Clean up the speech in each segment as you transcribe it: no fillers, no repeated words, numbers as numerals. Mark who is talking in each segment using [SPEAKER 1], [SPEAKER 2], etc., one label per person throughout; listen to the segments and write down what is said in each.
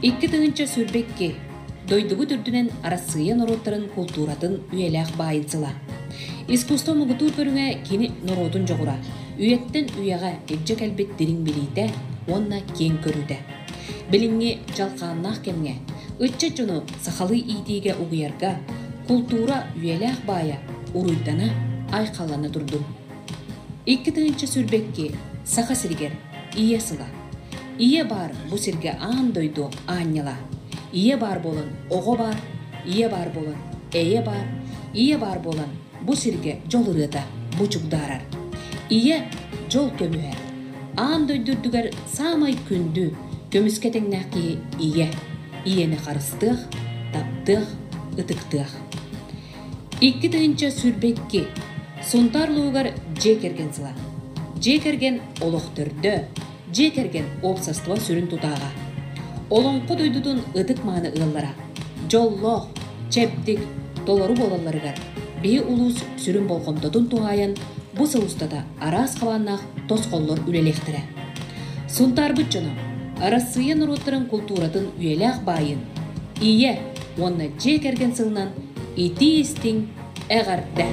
[SPEAKER 1] 2022 дойдубут үрдүнэн Арассыыйа норуоттарын култууратын үйэлээх баайын сыла. Искусство муҥутуур көрүҥэ кини норуотун дьоҕура, үйэттэн үйэҕэ илдьэ кэлбит дириҥ билиитэ уонна киэҥ көрүүтэ. Билиҥҥи дьалхааннаах кэмҥэ ыччат дьону сахалыы иитиигэ угуйарга култуура үйэлээх баайа уруйдана, айхаллана турдун. 2022 Саха сиригэр Ийэ сыла. Ийэ баар бу сиргэ аан дойду аанньала. Ийэ баар буолан оҕо баар, ийэ баар буолан эйэ баар, ийэ баар буолан бу сиргэ дьол ырыата бу чугдаарар. Ийэ дьол көмүһэ. Аан дойду үрдүгэр саамай күндү, көмүскэ тэҥнээх киһи ийэ. Ийэни харыстыах, таптыах, ытыктыах. 2022 Сунтаар улууһугар дьиэ кэргэн сыла. Дьиэ кэргэн олох төрдө, дьиэ кэргэн уопсастыба сүрүн тутааҕа. Олоҥхо дойдутун ытык-мааны ыаллара дьоллоох, чэбдик, толору буолалларыгар биһи улуус сүрүн болҕомтотун туһаайан бу сыл устата араас хабааннаах тосхоллор үлэлиэхтэрэ. Сунтаарбыт дьоно Арассыыйа норуоттарын култууратын үйэлээх баайын, Ийэ уонна дьиэ кэргэн сылынан итии-истиҥ эҕэрдэ!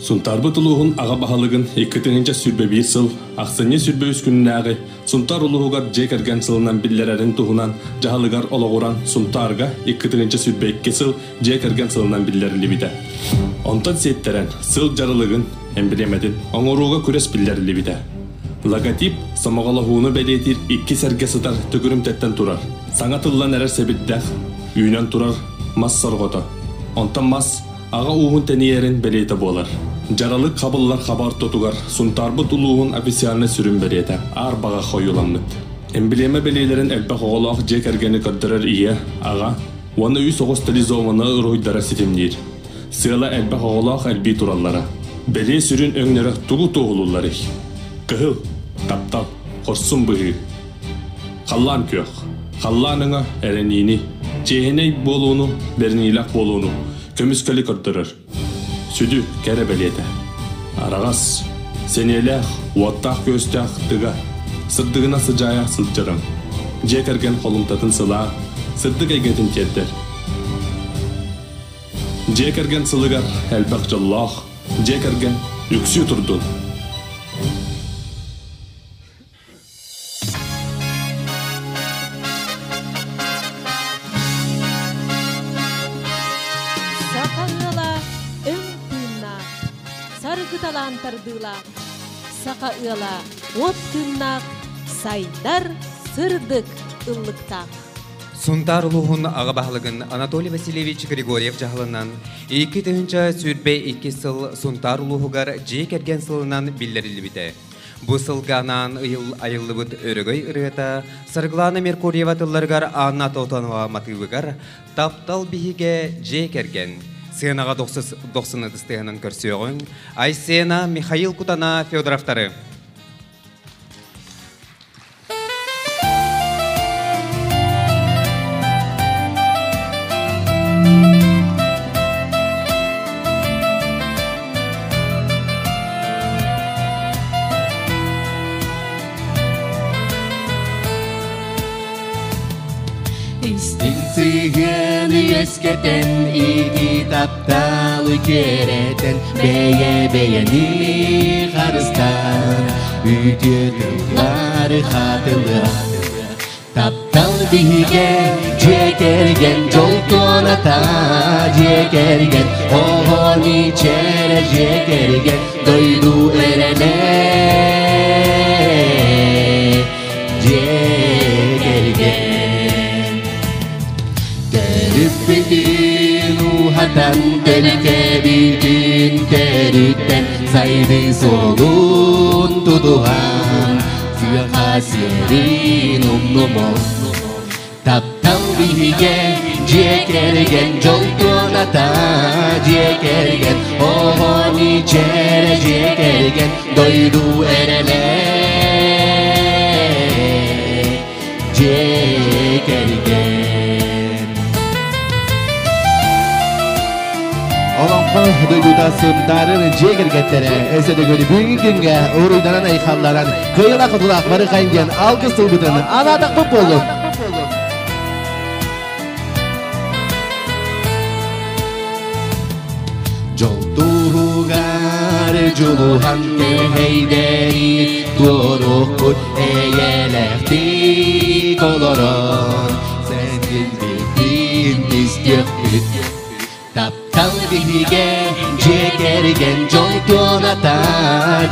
[SPEAKER 2] Сунтаарбыт улууһун аҕа баһылыгын 2021 сыл ахсынньы 23 күннээҕи Сунтаар улууһугар дьиэ кэргэн сылынан биллэрэрин туһунан дьаһалыгар олоҕуран Сунтаарга 2022 сыл дьиэ кэргэн сылынан биллэриллибитэ. Онтон сиэттэрэн сыл дьарылыгын эмблемэтин оҥорууга күрэс биллэриллибитэ. Логотип сомоҕолоһууну бэлиэтиир икки сэргэ сытар төгүрүмтэттэн турар. Саҥа тыллан эрэр сэбирдэх, үүнэн турар мас сорҕото. Онтон мас аҕа ууһун тэнийэрин бэлиэтэ буолар. Дьаралык хабыллар хаба ортотугар Сунтаарбыт улууһун официальнай сүрүн бэлиэтэ Аар баҕах ойууламмыт. Эмблема бэлиэлэрин элбэх оҕолоох дьиэ кэргэни көрдөрөр ийэ, аҕа уонна үс оҕус стилизованнай уруһуйдара ситимниир. Сыала элбэх оҕолоох элбии тураллара. Бэлиэ сүрүн өҥнөрө тугу туоһулуулларый? Кыһыл, таптал, хорсун быһыы. Халлаан күөх. Халлаан өҥө эрэниини, чиэһинэй буолууну, бэриниилээх буолууну көмүскэли көрдөрөр. Сүдү кэрэ бэлиэтэ. Араҕас, сэниэлээх, уоттаах-күөстээх тыга, сырдыгына сыдьаайа сылдьарым. Дьиэ кэргэн холумтатын сылаа, сырдык эйгэтин тиэрдэр. Дьиэ кэргэн сылыгар элбэх дьоллоох, дьиэ кэргэн үксүү турдун!
[SPEAKER 3] Саха ыала өҥ тыыннаах, саргы талаан тардыылаах, саха ыала уот тыыннаах, сайдар сырдык ыллыктаах.
[SPEAKER 4] Сунтаар улууһун аҕа баһылыгын Анатолий Васильевич Григорьев дьаһалынан 2022 сыл Сунтаар улууһугар дьиэ кэргэн сылынан биллэриллибитэ. Бу сылга анаан айыллыбыт өрөгөй ырыата Саргылана Меркурьева тылларыгар Анна Тотонова матыыбыгар «Таптал биһигэ дьиэ кэргэн» сыанаҕа дохсун ытыстыһынан көрсүөҕүҥ Айсена Михаил Кутана Федоровтары.
[SPEAKER 5] Истиҥ сыһыаны үөскэтэн, иитии тапталы күөрэтэн, бэйэ-бэйэни харыстаан, үтүө тыллары хатылыа. Таптал биһигэ дьиэ кэргэн дьол туоната дьиэ кэргэн оҕону чэрэ дьиэ кэргэн дойду эрэлэ дьиэ кэргэн Төрүппүтүн ууһатан төлкөбүтүн төрүттэн сайдыы суолун тутуһан Сыаха сиэрин умнумо Таптал биһигэ дьиэ кэргэн дьол туоната дьиэ кэргэн оҕону чэрэ дьиэ кэргэн дойду эрэлэ дьиэ кэргэн.
[SPEAKER 6] Олоҥхо
[SPEAKER 5] дойдута Сунтаарын дьиэ кэргэттэрэ өссө төгүл бүгүҥҥү күҥҥэ уруйданан айхалланан кыайыылаах хотулаах барыхайын диэн алгыс тылбытын анаатахпыт буоллун. Дьол туһугар дьулуһан кэһэйдэри туоруохпут эйэлээхтик олорон сэнилбитин истиэхпит Таптал биһигэ дьиэ кэргэн дьол туоната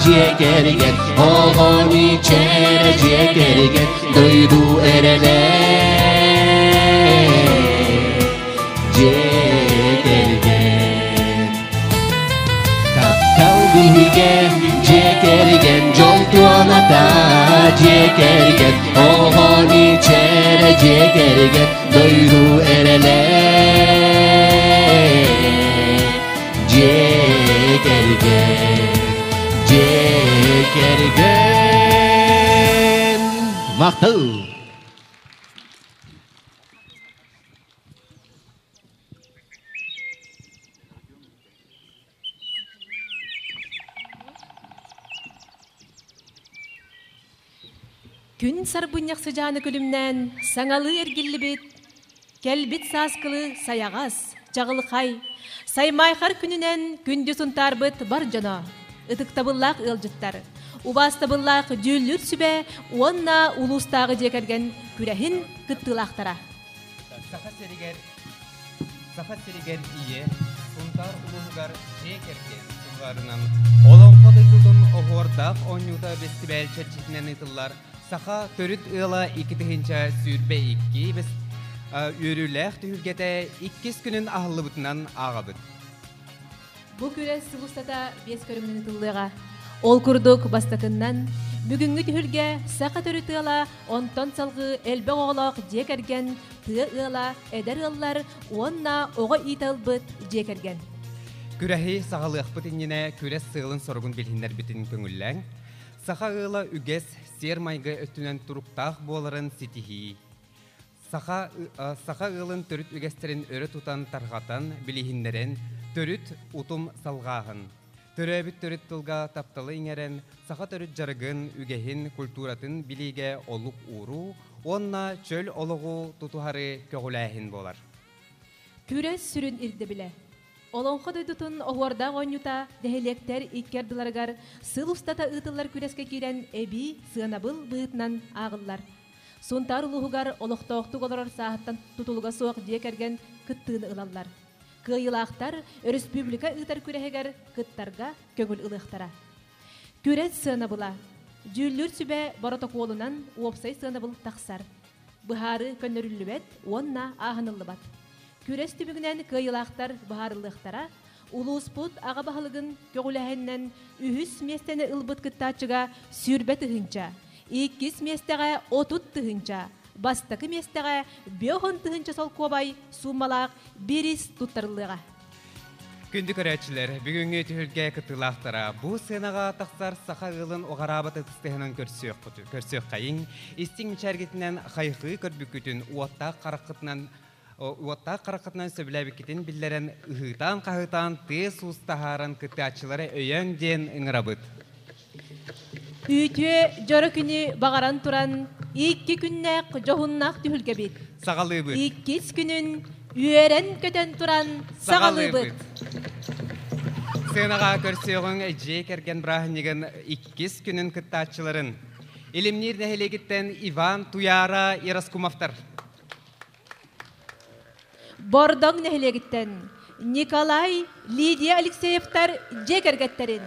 [SPEAKER 5] дьиэ кэргэн оҕону чэрэ дьиэ кэргэн дойду эрэлэ дьиэ кэргэн Таптал биһигэ дьиэ кэргэн дьол туоната дьиэ кэргэн оҕону чэрэ дьиэ кэргэн дойду эрэлэ дьиэ кэргэн дьиэ кэргэн махтал
[SPEAKER 3] Күн сарбынньах сыдьааны күлүмнээн саҥалыы эргиллибит, кэлбит сааскылы сайаҕас, чаҕылхай, саймаайхар күнүнэн күндү сунтаарбыт бар дьоно, ытыктабыллаах ыалдьыттар, убаастабыллаах дьүүллүүр сүбэ уонна улуустааҕы дьиэ кэргэн күрэһин кыттыылаахтара.
[SPEAKER 4] Саха сиригэр Саха сиригэр ийэ, Сунтаар улууһугар дьиэ кэргэн сылларынан Олоҥхо дойдутун оһуордаах оонньуута бэстибээл чэрчитинэн ыытыллар Саха төрүт ыала 2022 үөрүүлээх түһүлгэтэ иккис күнүн аһыллыбытынан ааҕабыт.
[SPEAKER 3] Бу күрэс сыл устата биэс көрүҥүнэн ытыллыаҕа. Ол курдук, бастакыннан, бүгүҥҥү түһүлгэ саха төрүт ыала, онтон салҕыы элбэх оҕолоох дьиэ кэргэн, тыа ыала, эдэр ыаллар уонна оҕо иитэ ылбыт дьиэ кэргэн.
[SPEAKER 4] Күрэһи саҕалыахпыт иннинэ күрэс сыалын-соругун билиһиннэрбитин көҥүллээҥ. Саха ыала үгэс, сиэр-майгы өттүнэн туруктаах буоларын ситиһии. Саха, саха ыалын төрүт үгэстэрин өрө тутан тарҕатан, билиһиннэрэн, төрүт утум салҕааһын. Төрөөбүт төрүт тылга тапталы иҥэрэн, саха төрүт дьарыгын, үгэһин, культуратын билиигэ олук ууруу уонна чөл олоҕу тутуһары көҕүлээһин буолар.
[SPEAKER 3] Күрэс сүрүн ирдэбилэ. Олоҥхо дойдутун оһуордаах оонньуута нэһилиэктэр икки ардыларыгар сыл устата ыытыллар күрэскэ киирэн эбии сыанабыл быһыытынан ааҕыллар. Сунтаар улууһугар олохтоохтук олорор сааһыттан тутулуга суох дьиэ кэргэн кыттыыны ылаллар. Кыайыылаахтар өрөспүүбүлүкэ ыытар күрэһигэр кыттарга көҥүл ылыахтара. Күрэс сыанабыла. Дьүүллүүр сүбэ боротокуолунан уопсай сыанабыл тахсар. Быһаарыы көннөрүллүбэт уонна ааһыныллыбат. Күрэс түмүгүнэн кыайыылаахтар быһаарыллыахтара. Улууспут аҕа баһылыгын көҕүлээһининэн үһүс миэстэни ылбыт кыттааччыга 20 тыһыынча, иккис миэстэҕэ 30 тыһыынча, бастакы миэстэҕэ 50 тыһыынча солкуобай сууммалаах бириис туттарыллыаҕа.
[SPEAKER 4] Күндү көрөөччүлэр, бүгүҥҥү түһүлгэ кыттыылаахтара бу сыанаҕа тахсар саха ыалын уҕараабат ытыстыһынан көрсүөххэйиҥ, истиҥ мичээргитинэн хайҕыы көрбүккүтүн уоттаах хараххытынан сөбүлээбиккитин биллэрэн ыһыытаан-хаһыытаан тыас-уус таһааран кыттааччылары өйөөҥ диэн ыҥырабыт.
[SPEAKER 3] Үтүө дьоро күнү баҕаран туран, икки күннээх дьоһуннаах түһүлгэбит.
[SPEAKER 4] Саҕалыыбыт.
[SPEAKER 3] Иккис күнүн үөрэн-көтөн туран саҕалыыбыт.
[SPEAKER 4] Сыанаҕа көрсүөҕүҥ дьиэ кэргэн бырааһынньыгын иккис күнүн кыттааччыларын. Илимниир нэһилиэгиттэн Иван Туяра Ираскумовтар.
[SPEAKER 3] Бордоҥ нэһилиэгиттэн Николай Лидия Алексеевтар дьиэ кэргэттэрин.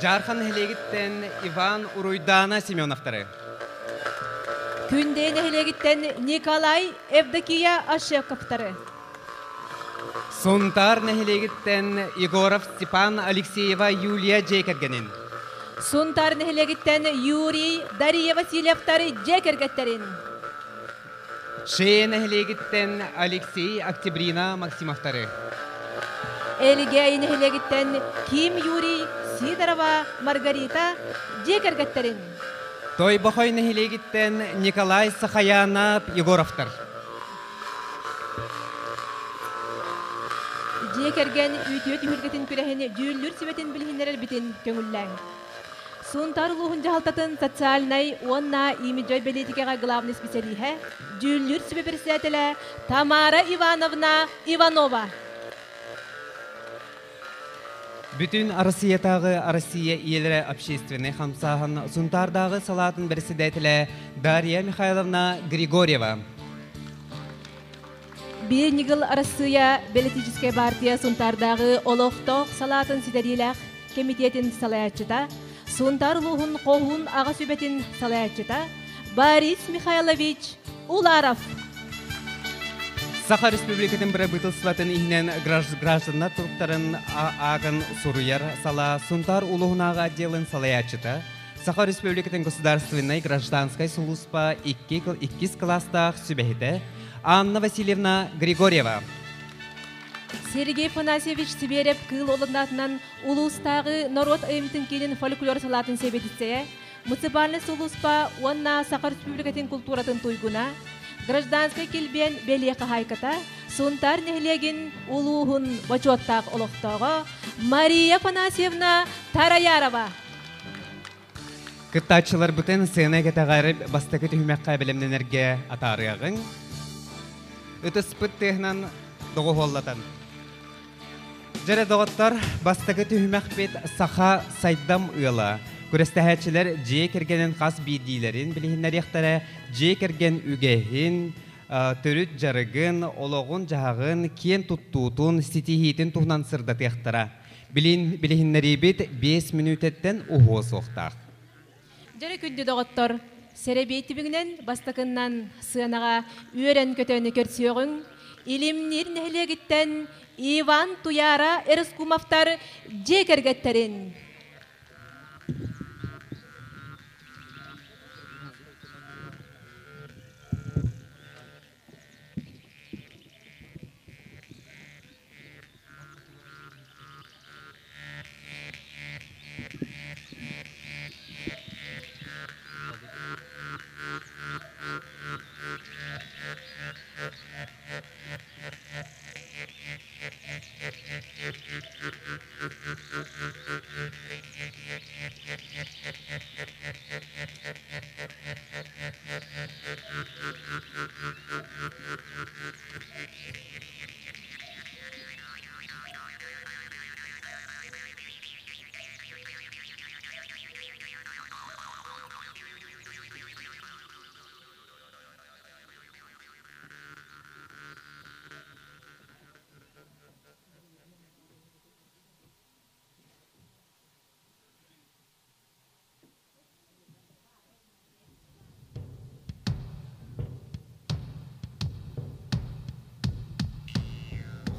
[SPEAKER 4] Дьаархан нэһилиэгиттэн Иван Уруйдана Семеновтары.
[SPEAKER 3] Күндэ нэһилиэгиттэн Николай Евдокия Ошековтары.
[SPEAKER 4] Сунтаар нэһилиэгиттэн Егоров Степан Алексеева Юлия дьиэ кэргэнин.
[SPEAKER 3] Сунтаар нэһилиэгиттэн Юрий Дария Васильевтар дьиэ кэргэттэрин.
[SPEAKER 4] Шея нэһилиэгиттэн Алексей Октябрина Максимовтары.
[SPEAKER 3] Элгээйи нэһилиэгиттэн Ким Юрий Сидорова Маргарита дьиэ кэргэттэрин.
[SPEAKER 4] Тойбохой нэһилиэгиттэн Николай Сахаяна Егоровтар.
[SPEAKER 3] Дьиэ кэргэн үтүө түһүлгэтин күрэһин дьүүллүүр сүбэтин билиһиннэрэрбитин көҥүллээҥ. Сунтаар улууһун дьаһалтатын социальнай уонна имиджай бэлиитикэҕэ главный специалиһэ, дьүүллүүр сүбэ председателэ Тамара Ивановна Иванова.
[SPEAKER 4] Бүтүн Арассыыйатааҕы Россия ийэлэрэ общественнай хамсааһын Сунтаардааҕы салаатын бэрэссэдээтэлэ Дарья Михайловна Григорьева.
[SPEAKER 3] Биир ньыгыл Арассыыйа бэлитиическэй баартыйа Сунтаардааҕы олохтоох салаатын ситэриилээх кэмитиэтин салайааччыта, Сунтаар улууһун Хоһуун аҕа сүбэтин салайааччыта Борис Михайлович Уларов.
[SPEAKER 4] Саха Республикатын бырабыыталыстыбатын иһинэн гражданнар туруктарын ааган суруйар салаа Сунтаар улууһунааҕы отделын салайааччыта, Саха Республикатын государственнай гражданскай сулууспа иккис кылаастаах сүбэһитэ Анна Васильевна Григорьева.
[SPEAKER 3] Сергей Афанасьевич Сибиэрэп Кыыл Олоннаатынан улуустааҕы норуот айымньытын киинин фольклор салаатын сэбиэдиссэйэ, муниципальнай сулууспа уонна Саха Республикатын култууратын туйгуна, гражданскай килбиэн бэлиэ хаһаайката, Сунтаар нэһилиэгин улууһун бочуоттаах олохтооҕо Мария Афанасьевна Тараярова.
[SPEAKER 4] Кыттааччыларбытын сцена кэтэҕэр бастакы түһүмэххэ бэлэмнэнэргэ атаарыаҕыҥ. Ытыспыт тыаһынан доҕуһуоллатан. Дьэрэ доҕоттор, бастакы түһүмэхпит Саха сайдам ыала. Күрэстэһээччилэр дьиэ кэргэнин хас биирдиилэрин билиһиннэриэхтэрэ, дьиэ кэргэн үгэһин, төрүт дьарыгын, олоҕун-дьаһаҕын, киэн туттуутун, ситиһиитин туһунан сырдатыахтара. Билин билиһиннэриибит 5 мүнүүтэттэн уһуо суохтаах.
[SPEAKER 3] Дьөрү күндү доҕоттор, сэрэбиэй түбүгүнэн бастакыннан сыанаҕа үөрэн-көтөн көрсүөҕүҥ. Илимниир нэһилиэгиттэн Иван Туяра Эрескумовтар дьиэ кэргэттэрин.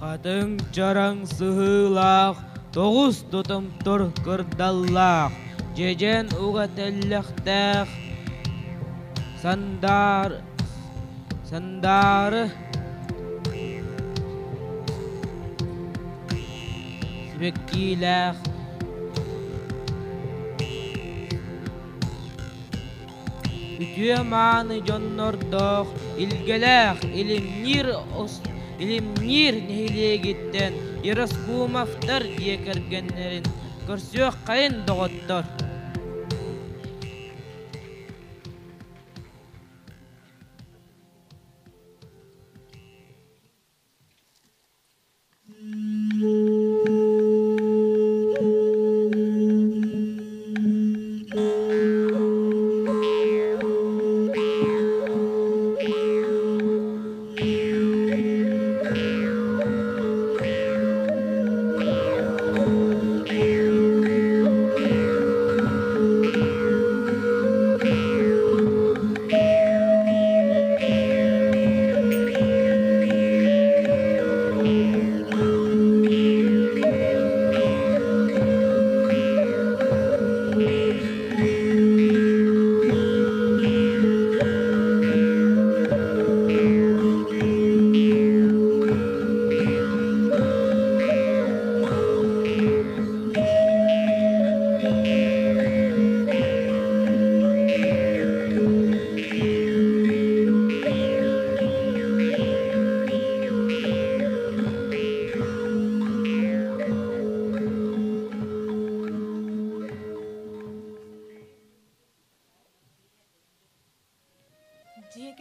[SPEAKER 6] Хатыҥ чараҥ сыһыылаах, тоҕус тутумтур кырдаллаах, дьэдьэн уга тэллэхтээх, сандаар, сандаары сибэккиилээх Үтүө-мааны дьоннордоох, илгэлээх Илимниир Илимниир нэһилиэгиттэн Ероскумовтар дьиэ кэргэннэрин көрсүөххэйин доҕоттор!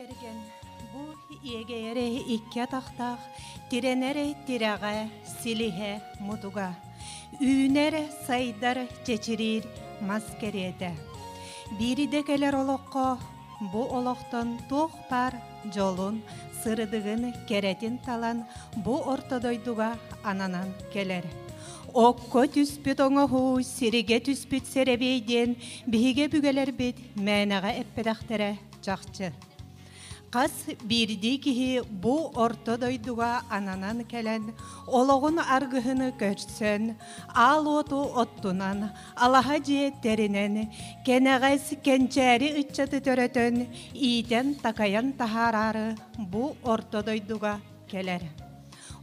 [SPEAKER 7] кэргэн бу иэгэйэрэ икки атахтаах, тирэнэрэ тирэҕэ, силиһэ мутуга, үүнэр, сайдар, чэчириир мас кэриэтэ. Биирдэ кэлэр олоххо бу олохтон туох баар дьолун, сырдыгын, кэрэтин талан бу орто дойдуга ананан кэлэр. Окко түспүт оҥоһуу, сиригэ түспүт сэрэбиэй диэн биһиги өбүгэлэрбит мээнэҕэ эппэтэхтэрэ чахчы. Хас биирдии киһи бу орто дойдуга ананан кэлэн, олоҕун аргыһыны көрсөн, аал уоту оттунан, алаһа дьиэ тэринэн, кэнэҕэс кэнчээри ыччаты төрөтөн, иитэн-такайан таһаараары бу орто дойдуга кэлэр.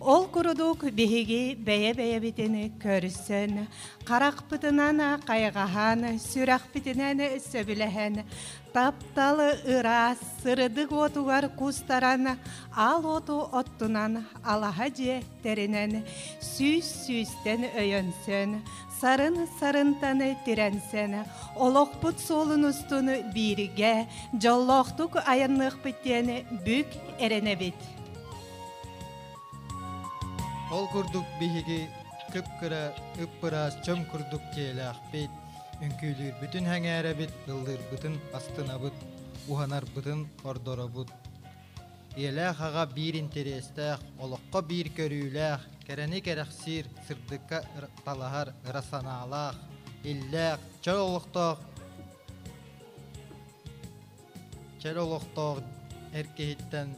[SPEAKER 7] Ол курдук биһиги бэйэ-бэйэбитин көрсөн, харахпытынан хайҕаһан, сүрэхпитинэн сөбүлэһэн, таптал ыраас сырдык уотугар кустаран, аал уоту оттунан, алаһа дьиэ тэринэн, сүүс-сүүстэн өйөнсөн, сарын-сарынтан тирэнсэн, олохпут суолун устун бииргэ дьоллоохтук айанныахпыт диэн бүк эрэнэбит.
[SPEAKER 8] Ол курдук биһиги кып-кыра, ып-ыраас чөм курдук дьиэлээхпит, үҥкүүлүүрбүтүн сэҥээрэбит, ыллыырбытын астынабыт, уһанарбытын ордоробут. Ийэлээх аҕа биир интэриэстээх, олоххо биир көрүүлээх, кэрэни кэрэхсиир, сырдыкка талаһар ыра санаалаах, иллээх, чөл олохтоох чөл олохтоох эр киһиттэн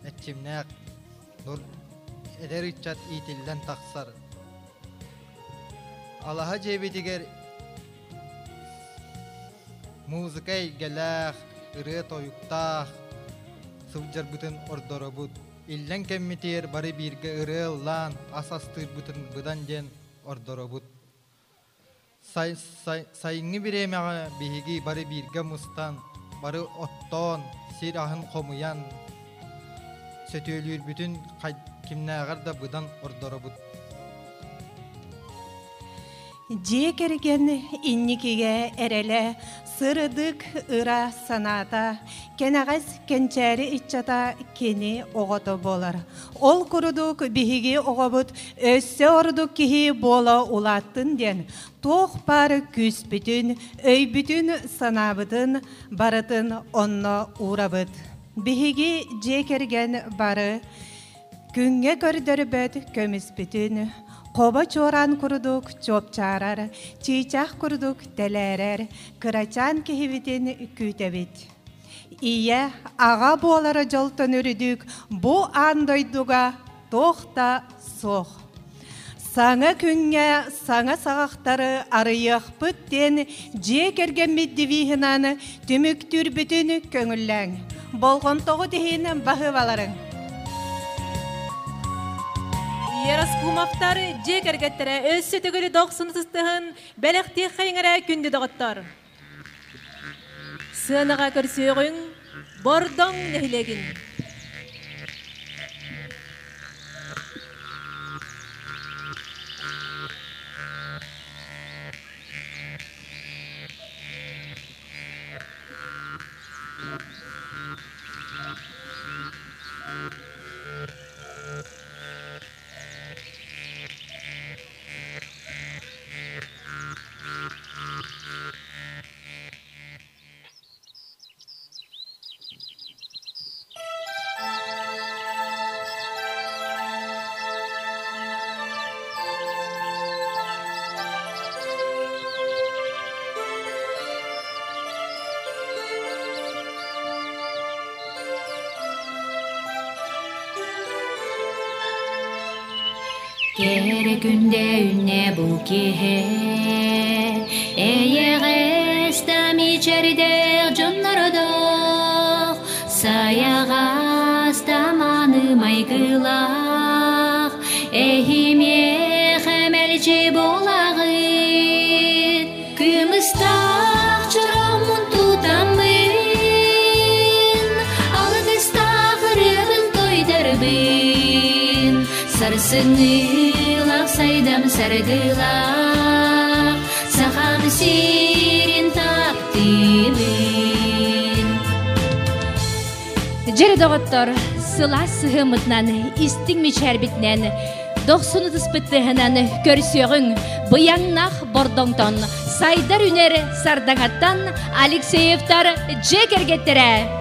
[SPEAKER 8] Эрчимнээх эдэр ыччат иитиллэн тахсар. Алаһа дьиэбитигэр музыка эйгэлээх, ырыа-тойуктаах сылдьарбытын ордоробут. Иллэҥ кэммитигэр бары бииргэ ырыа ыллаан, ас астыырбытын быдан диэн ордоробут. Сайыҥҥы бириэмэҕэ биһиги бары бииргэ мустан, бары оттоон, сир аһын хомуйан, сөтүөлүүрбүтүн кимнээҕэр да быдан ордоробут.
[SPEAKER 7] Дьиэ кэргэн инникигэ эрэлэ, сырдык ыра санаата, кэнэҕэс кэнчээри ыччата кини оҕото буолар. Ол курдук биһиги оҕобут өссө ордук киһи буола улааттын диэн туох баар күүспүтүн, өйбүтүн, санаабытын барытын онно уурабыт. Биһиги дьиэ кэргэн бары күҥҥэ көрдөрбөт көмүспүтүн, хобо чуораан курдук чуопчаарар, чыычаах курдук тэлээрэр кырачаан киһибитин күүтэбит. Ийэ, аҕа буолара дьолтон үрдүк бу аан дойдуга туох да суох. Саҥа күҥҥэ саҥа саҕахтары арыйыахпыт диэн дьиэ кэргэммит девиһынан түмүктүүрбүтүн көҥүллээҥ. Болҕомтоҕут иһин баһыыбаларыҥ.
[SPEAKER 3] Ераскумовтар дьиэ кэргэттэрэ өссө төгүл дохсун ытыстыһын бэлэхтиэххэйиҥ эрэ күндү доҕоттор. Сыанаҕа көрсүөҕүҥ Бордоҥ нэһилиэгин.
[SPEAKER 9] Кэрэ күндэ үннэ бу киэһэ Эйэҕэс да мичэрдээх дьоннордоох Сайаҕас да мааны майгылаах Эһимиэхэ мэлдьи буолаҕыт Кымыстаах чороҥмун тутаммын Алгыстаах ырыабын тойдарбын Сарсыҥҥылах сайдам саргылаах Сахам сирин таптыыбын. Дьэрэ доҕоттор, сылаас сыһыаммытынан, истиҥ мичээрбитинэн, дохсун ытыспыт тыаһынан көрсүөҕүҥ быйаҥнах Бордоҥтон, сайдар үнэр Сардаҥаттан Алексеевтар дьиэ кэргэттэрэ!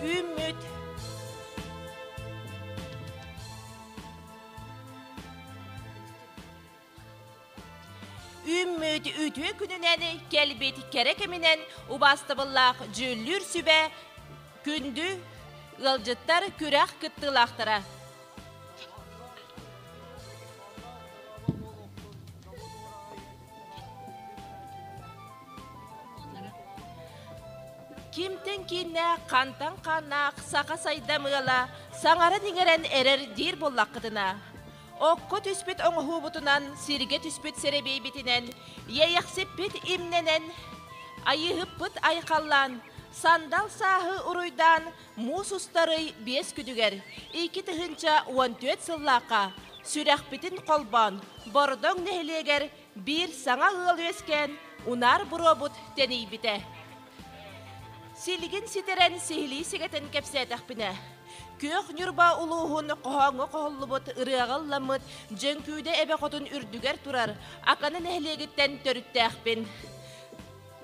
[SPEAKER 10] Үүммүт Үүммүт үтүө күнүнэн кэлбит кэрэ кэминэн убаастабыллаах дьүүллүүр сүбэ күндү ыалдьыттар күрэх кыттыылаахтара. Кимтэн кииннээх, хантан хааннаах саха сайдам ыала саҥаран-иҥэрэн эрэр диир буоллаххытына, окко түспүт оҥоһуубутунан, сиргэ түспүт сэрэбиэйбитинэн, иэйэхсиппит имнэнэн, айыыһыппыт айхаллаан, сандал сааһы уруйдаан муус устарый биэс күнүгэр 2014 сыллаахха сүрэхпитин холбоон Бордоҥ нэһилиэгэр биир саҥа ыал үөскээн унаар буруобут тэнийбитэ. Силигин ситэрэн сиһилии сигэтэн кэпсээтэхпинэ, Күөх Ньурба улууһун хоһооҥҥо хоһуллубут ырыаҕа ылламмыт Дьөҥкүүдэ эбэ хотун үрдүгэр турар Акана нэһилиэгиттэн төрүттээхпин.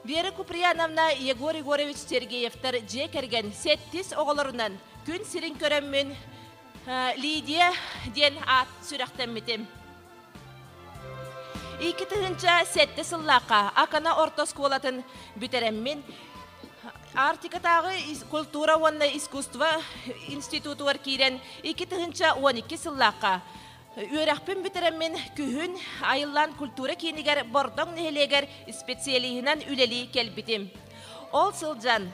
[SPEAKER 10] Вера Куприяновна Егор Егорович Сергеевтар дьиэ кэргэн сэттис оҕолорунан күн сирин көрөммүн Лидия диэн аат сүрэхтэммитим. 2007 сыллаахха Акана орто оскуолатын бүтэрэммин Арктикатааҕы культура уонна искусство институтугар киирэн 2012 сыллаахха Үөрэхпин бүтэрэммин күһүн Айыллаан культура киинигэр Бордоҥ нэһилиэгэр специалиһынан үлэлии кэлбитим. Ол сылдьан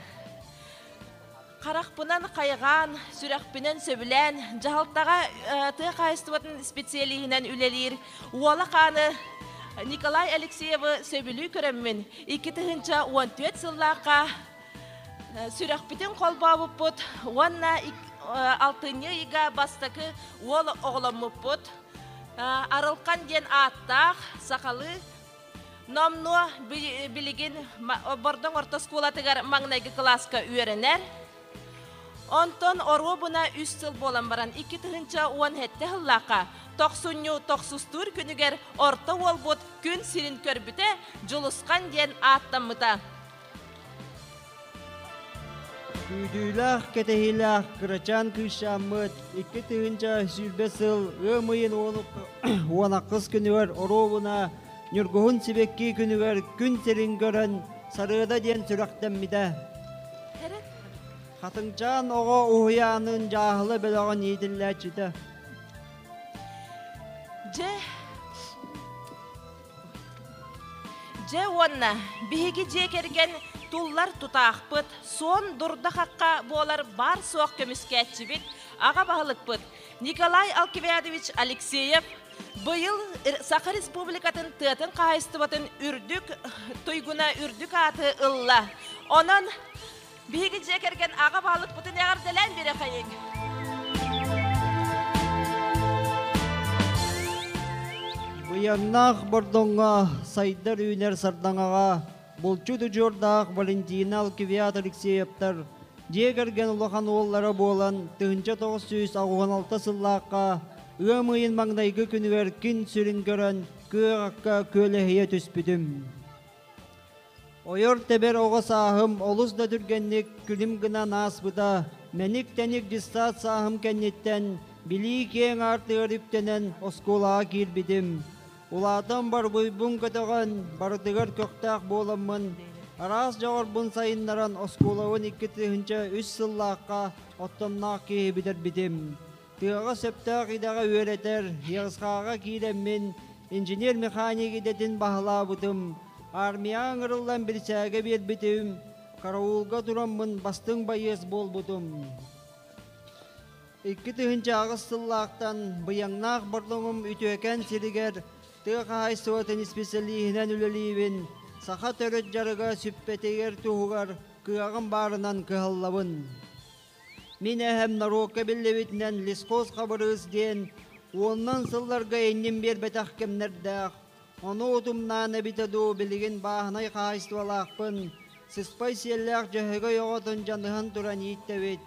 [SPEAKER 10] харахпынан хайҕаан, сүрэхпинэн сөбүлээн, дьаһалтаҕа тыа хаһаайыстыбатын специалиһинэн үлэлиир Уола Хааны Николай Алексеевы сөбүлүү көрөммүн 2014 сыллаахха сүрэхпитин холбообуппут уонна алтынньы ыйга бастакы уол оҕоломмуппут. Арылхан диэн ааттаах сахалыы номнуо билигин Бордоҥ орто оскуолатыгар маҥнайгы кылааска үөрэнэр. Онтон оруобуна үс сыл буолан баран 2017 сыллаахха тохсунньу тохсустуур күнүгэр орто уолбут күн сирин көрбүтэ Дьулусхан диэн ааттаммыта.
[SPEAKER 11] Күүтүүлээх, кэтэһиилээх кырачаан кыысчааммыт 2020 сыл ыам ыйын уон ахсыс күнүгэр оруобуна Ньургуһун сибэкки күнүгэр күн сирин көрөн Сарыада диэн сүрэхтэммитэ. Хатыҥчаан оҕо уһуйаанын дьааһыла бөлөҕүн иитиллээччитэ.
[SPEAKER 10] Дьэ, Дьэ уонна биһиги дьиэ кэргэн туллар тутаахпыт, суон дурда-хахха буолар баар-суох көмүскээччибит, аҕа баһылыкпыт Николай Алкивиадович Алексеев быйыл Саха Республикатын тыатын хаһаайыстыбатын үрдүк туйгуна үрдүк ааты ылла. Онон Биһиги дьиэ кэргэн аҕа баһылыкпытын эҕэрдэлээн биэрэхэйиҥ.
[SPEAKER 11] Быйаннаах Бордоҥҥо сайдар үүнэр сардаҥаҕа булчут удьуордаах Валентина Алкивиад Алексеевтар дьиэ кэргэн улахан уоллара буолан 1986 сыллаахха ыам ыйын маҥнайгы күнүгэр күн сирин көрөн күөх акка күөлэһийэ түспүтүм. Ойор-тэбэр оҕо сааһым олус да түргэнник күлүм гынан ааспыта. Мэник-тэник дьыссаат сааһым кэнниттэн билии киэҥ аартыгар үктэнэн оскуолаҕа киирбитим. Улаатан барбыйбын көтөҕөн, барытыгар көхтөөх буоламмын, араас дьоҕурбун сайыннаран оскуолабын 2003 сыллаахха оттомноох киһи бүтэрбитим. Тыаҕа сөптөөх идэҕэ үөрэтэр, ЯСХ-ҕа киирэммин инженер-механик идэтин баһылаабытым. Армияҕа ыҥырыллан бирисээгэ биэрбитим, караулга тураммын бастыҥ байыас буолбутум. 2008 сыллаахтан Быйаҥнаах Бордоҥум үтүөкэн сиригэр тыа хаһаайыстыбатын исписэлииһинэн үлэлиибин. Саха төрүт дьарыга сүппэтигэр туһугар кыаҕым баарынан кыһаллабын. Мин эһэм норуокка биллибитинэн Лесхоз Хабырыыс диэн уонунан сылларга иннин биэрбэтэх кэмнэрдээх, ону утумнаан эбитэ дуу билигин бааһынай хаһаайыстыбалаахпын, сыспай сиэллээх Дьөһөгөй оҕотун дьаныһан туран ииттэбит.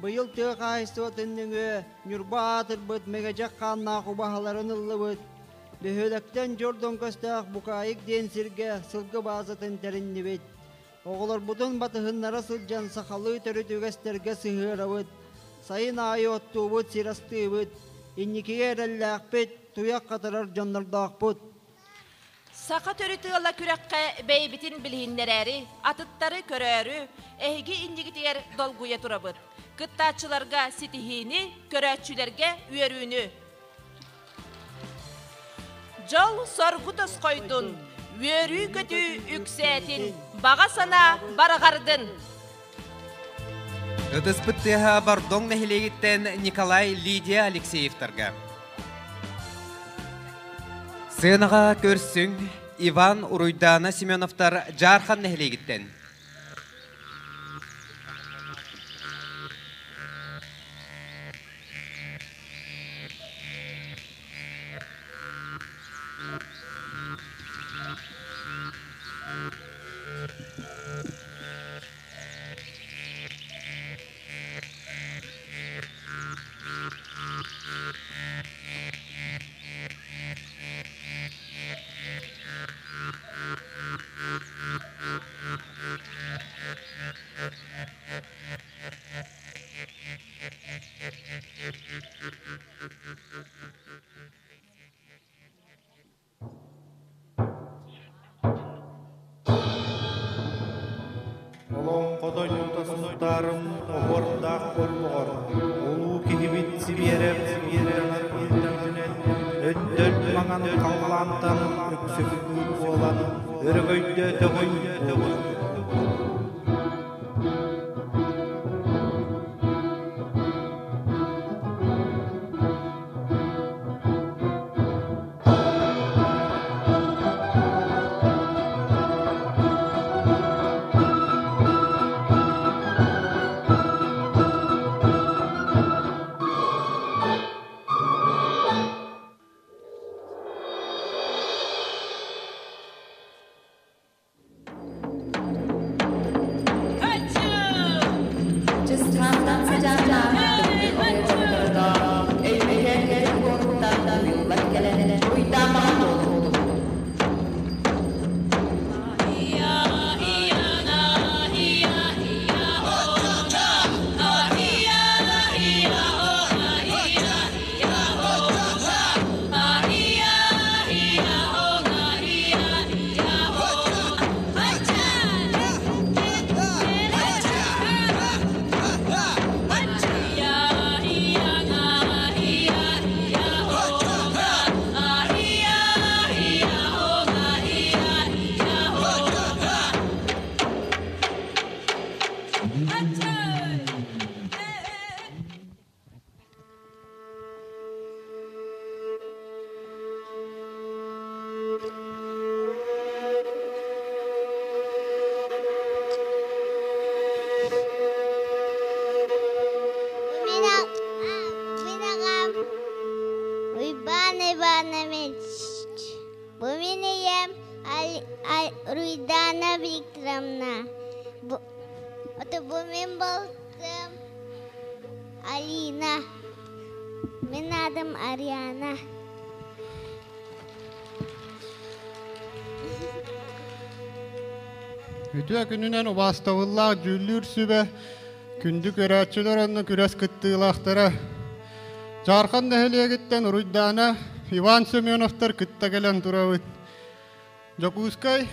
[SPEAKER 11] Быйыл тыа хаһаайыстыбатын нөҥүө Ньурба аатырбыт Мэгэдьэк хааннаах убаһаларын ыллыбыт. Бөһүөлэктэн дьордон көстөөх Букаайык диэн сиргэ сылгы баазатын тэриннибит. Оҕолорбутун батыһыннара сылдьан сахалыы төрүт үгэстэргэ сыһыарабыт. Сайын аайы оттуубут, сир астыыбыт. Инникигэ эрэллээхпит, туйах хатарар дьоннордоохпут.
[SPEAKER 10] Саха төрүт ыала күрэххэ бэйэбитин билиһиннэрээри, атыттары көрөөрү, эһиги иннигитигэр долгуйа турабыт. Кыттааччыларга ситиһиини, көрөөччүлэргэ үөрүүнү! Дьол соргу тосхойдун, үөрүү-көтүү үксээтин, баҕа санаа барҕардын!
[SPEAKER 4] Ытыспыт тыаһа Бордоҥ нэһилиэгиттэн Николай Лидия Алексеевтарга. Сыанаҕа көрсүҥ Иван Уруйдаана Семеновтар Дьаархан нэһилиэгиттэн.
[SPEAKER 12] Олоҥхо дойдута Сунтаарым оһуордаах хонноҕор, улуу киһибит Сибиэрэп уйданар үрдүнэн, өттөл маҥан халлаантан өксөкүлүүр буолан, өрөгөйдөөтөҕүн буолуо.
[SPEAKER 13] Уйбаан Иванович, бу мин ийэм Руйдана Викторовна. Бу мин балтым Алина. Мин аатым Ариана.
[SPEAKER 14] Үтүө күнүнэн убаастабыллаах дьүүллүүр сүбэ, күндү көрөөччүлэр уонна күрэс кыттыылаахтара. Дьаархан нэһилиэгиттэн Уруйдаана Иван Семеновтар кытта кэлэн турабыт. Дьокуускай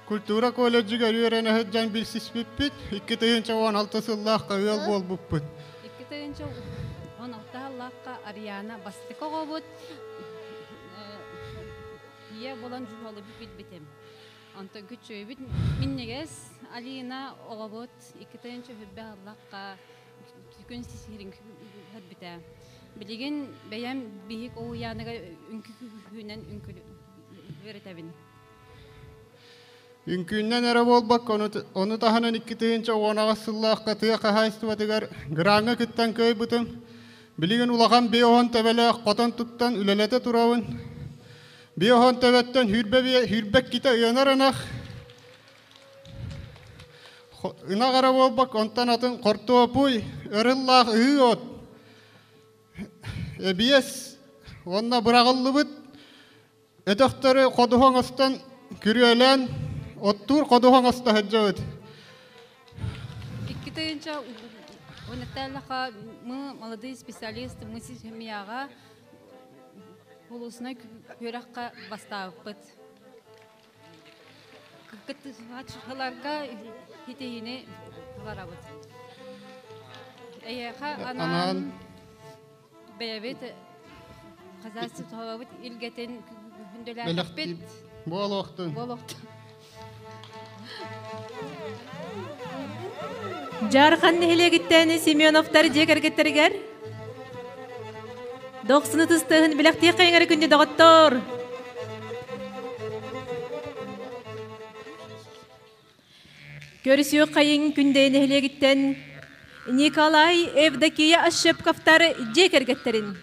[SPEAKER 14] культура колледжыгар үөрэнэ сылдьан билсиспиппит. 2016 сыллаахха ыал буолбуппут.
[SPEAKER 15] 2016 сыллаахха Ариана бастакы оҕобут ийэ буолан дьуһалыбыт билбитим. Онтон күчүөйбүт минньигэс Алина оҕобут 2000 сыллаахха күн сирин көрбүтэ. Билигин бэйэм биһик уһуйааныгар үҥкүүнэн үҥкүлү үөрэтэбин.
[SPEAKER 14] Үҥкүүннэн эрэ буолбакка, ону таһынан 2018 сыллаахха тыа хаһаайыстыбатыгар граҥҥа кыттан кыайбытым. Билигин улахан биоһон төбөлөөх хотон туттан үлэлэтэ турабын. Биоһон төбөттөн 22 ыанар ынах. Ынах эрэ буолбакка, онтон атын хортуопуй, ырыллаах ыһыы от, эбиэс уонна быраҕыллыбыт Өтөхтөрү ходуһа оҥостон күрүөлээн, оттуур ходуһа оҥосто сылдьабыт.
[SPEAKER 15] Икки тыһыынча уоннаттааллаха мы молодые специалисты, мы семьяҕа улуусунай үөрэххэ бастаабыппыт. Кыттыһааччыларга ситиһиини барабыт. Эйиэхэ анаан бэйэбит хозяйствобыт илгэтин күндүлээтэхпит.
[SPEAKER 14] Буолуохтун.
[SPEAKER 15] Буолуохтун.
[SPEAKER 3] Дьаархан нэһилиэгиттэн Семеновтар дьиэ кэргэттэригэр Дохсуну тыстыһын билэхтиэх хайыҥары күндү доҕоттор! Көрүсүөх хайыҥ Күндэйэ нэһилиэгиттэн Николай Евдокия Ощепковтар дьиэ кэргэттэрин.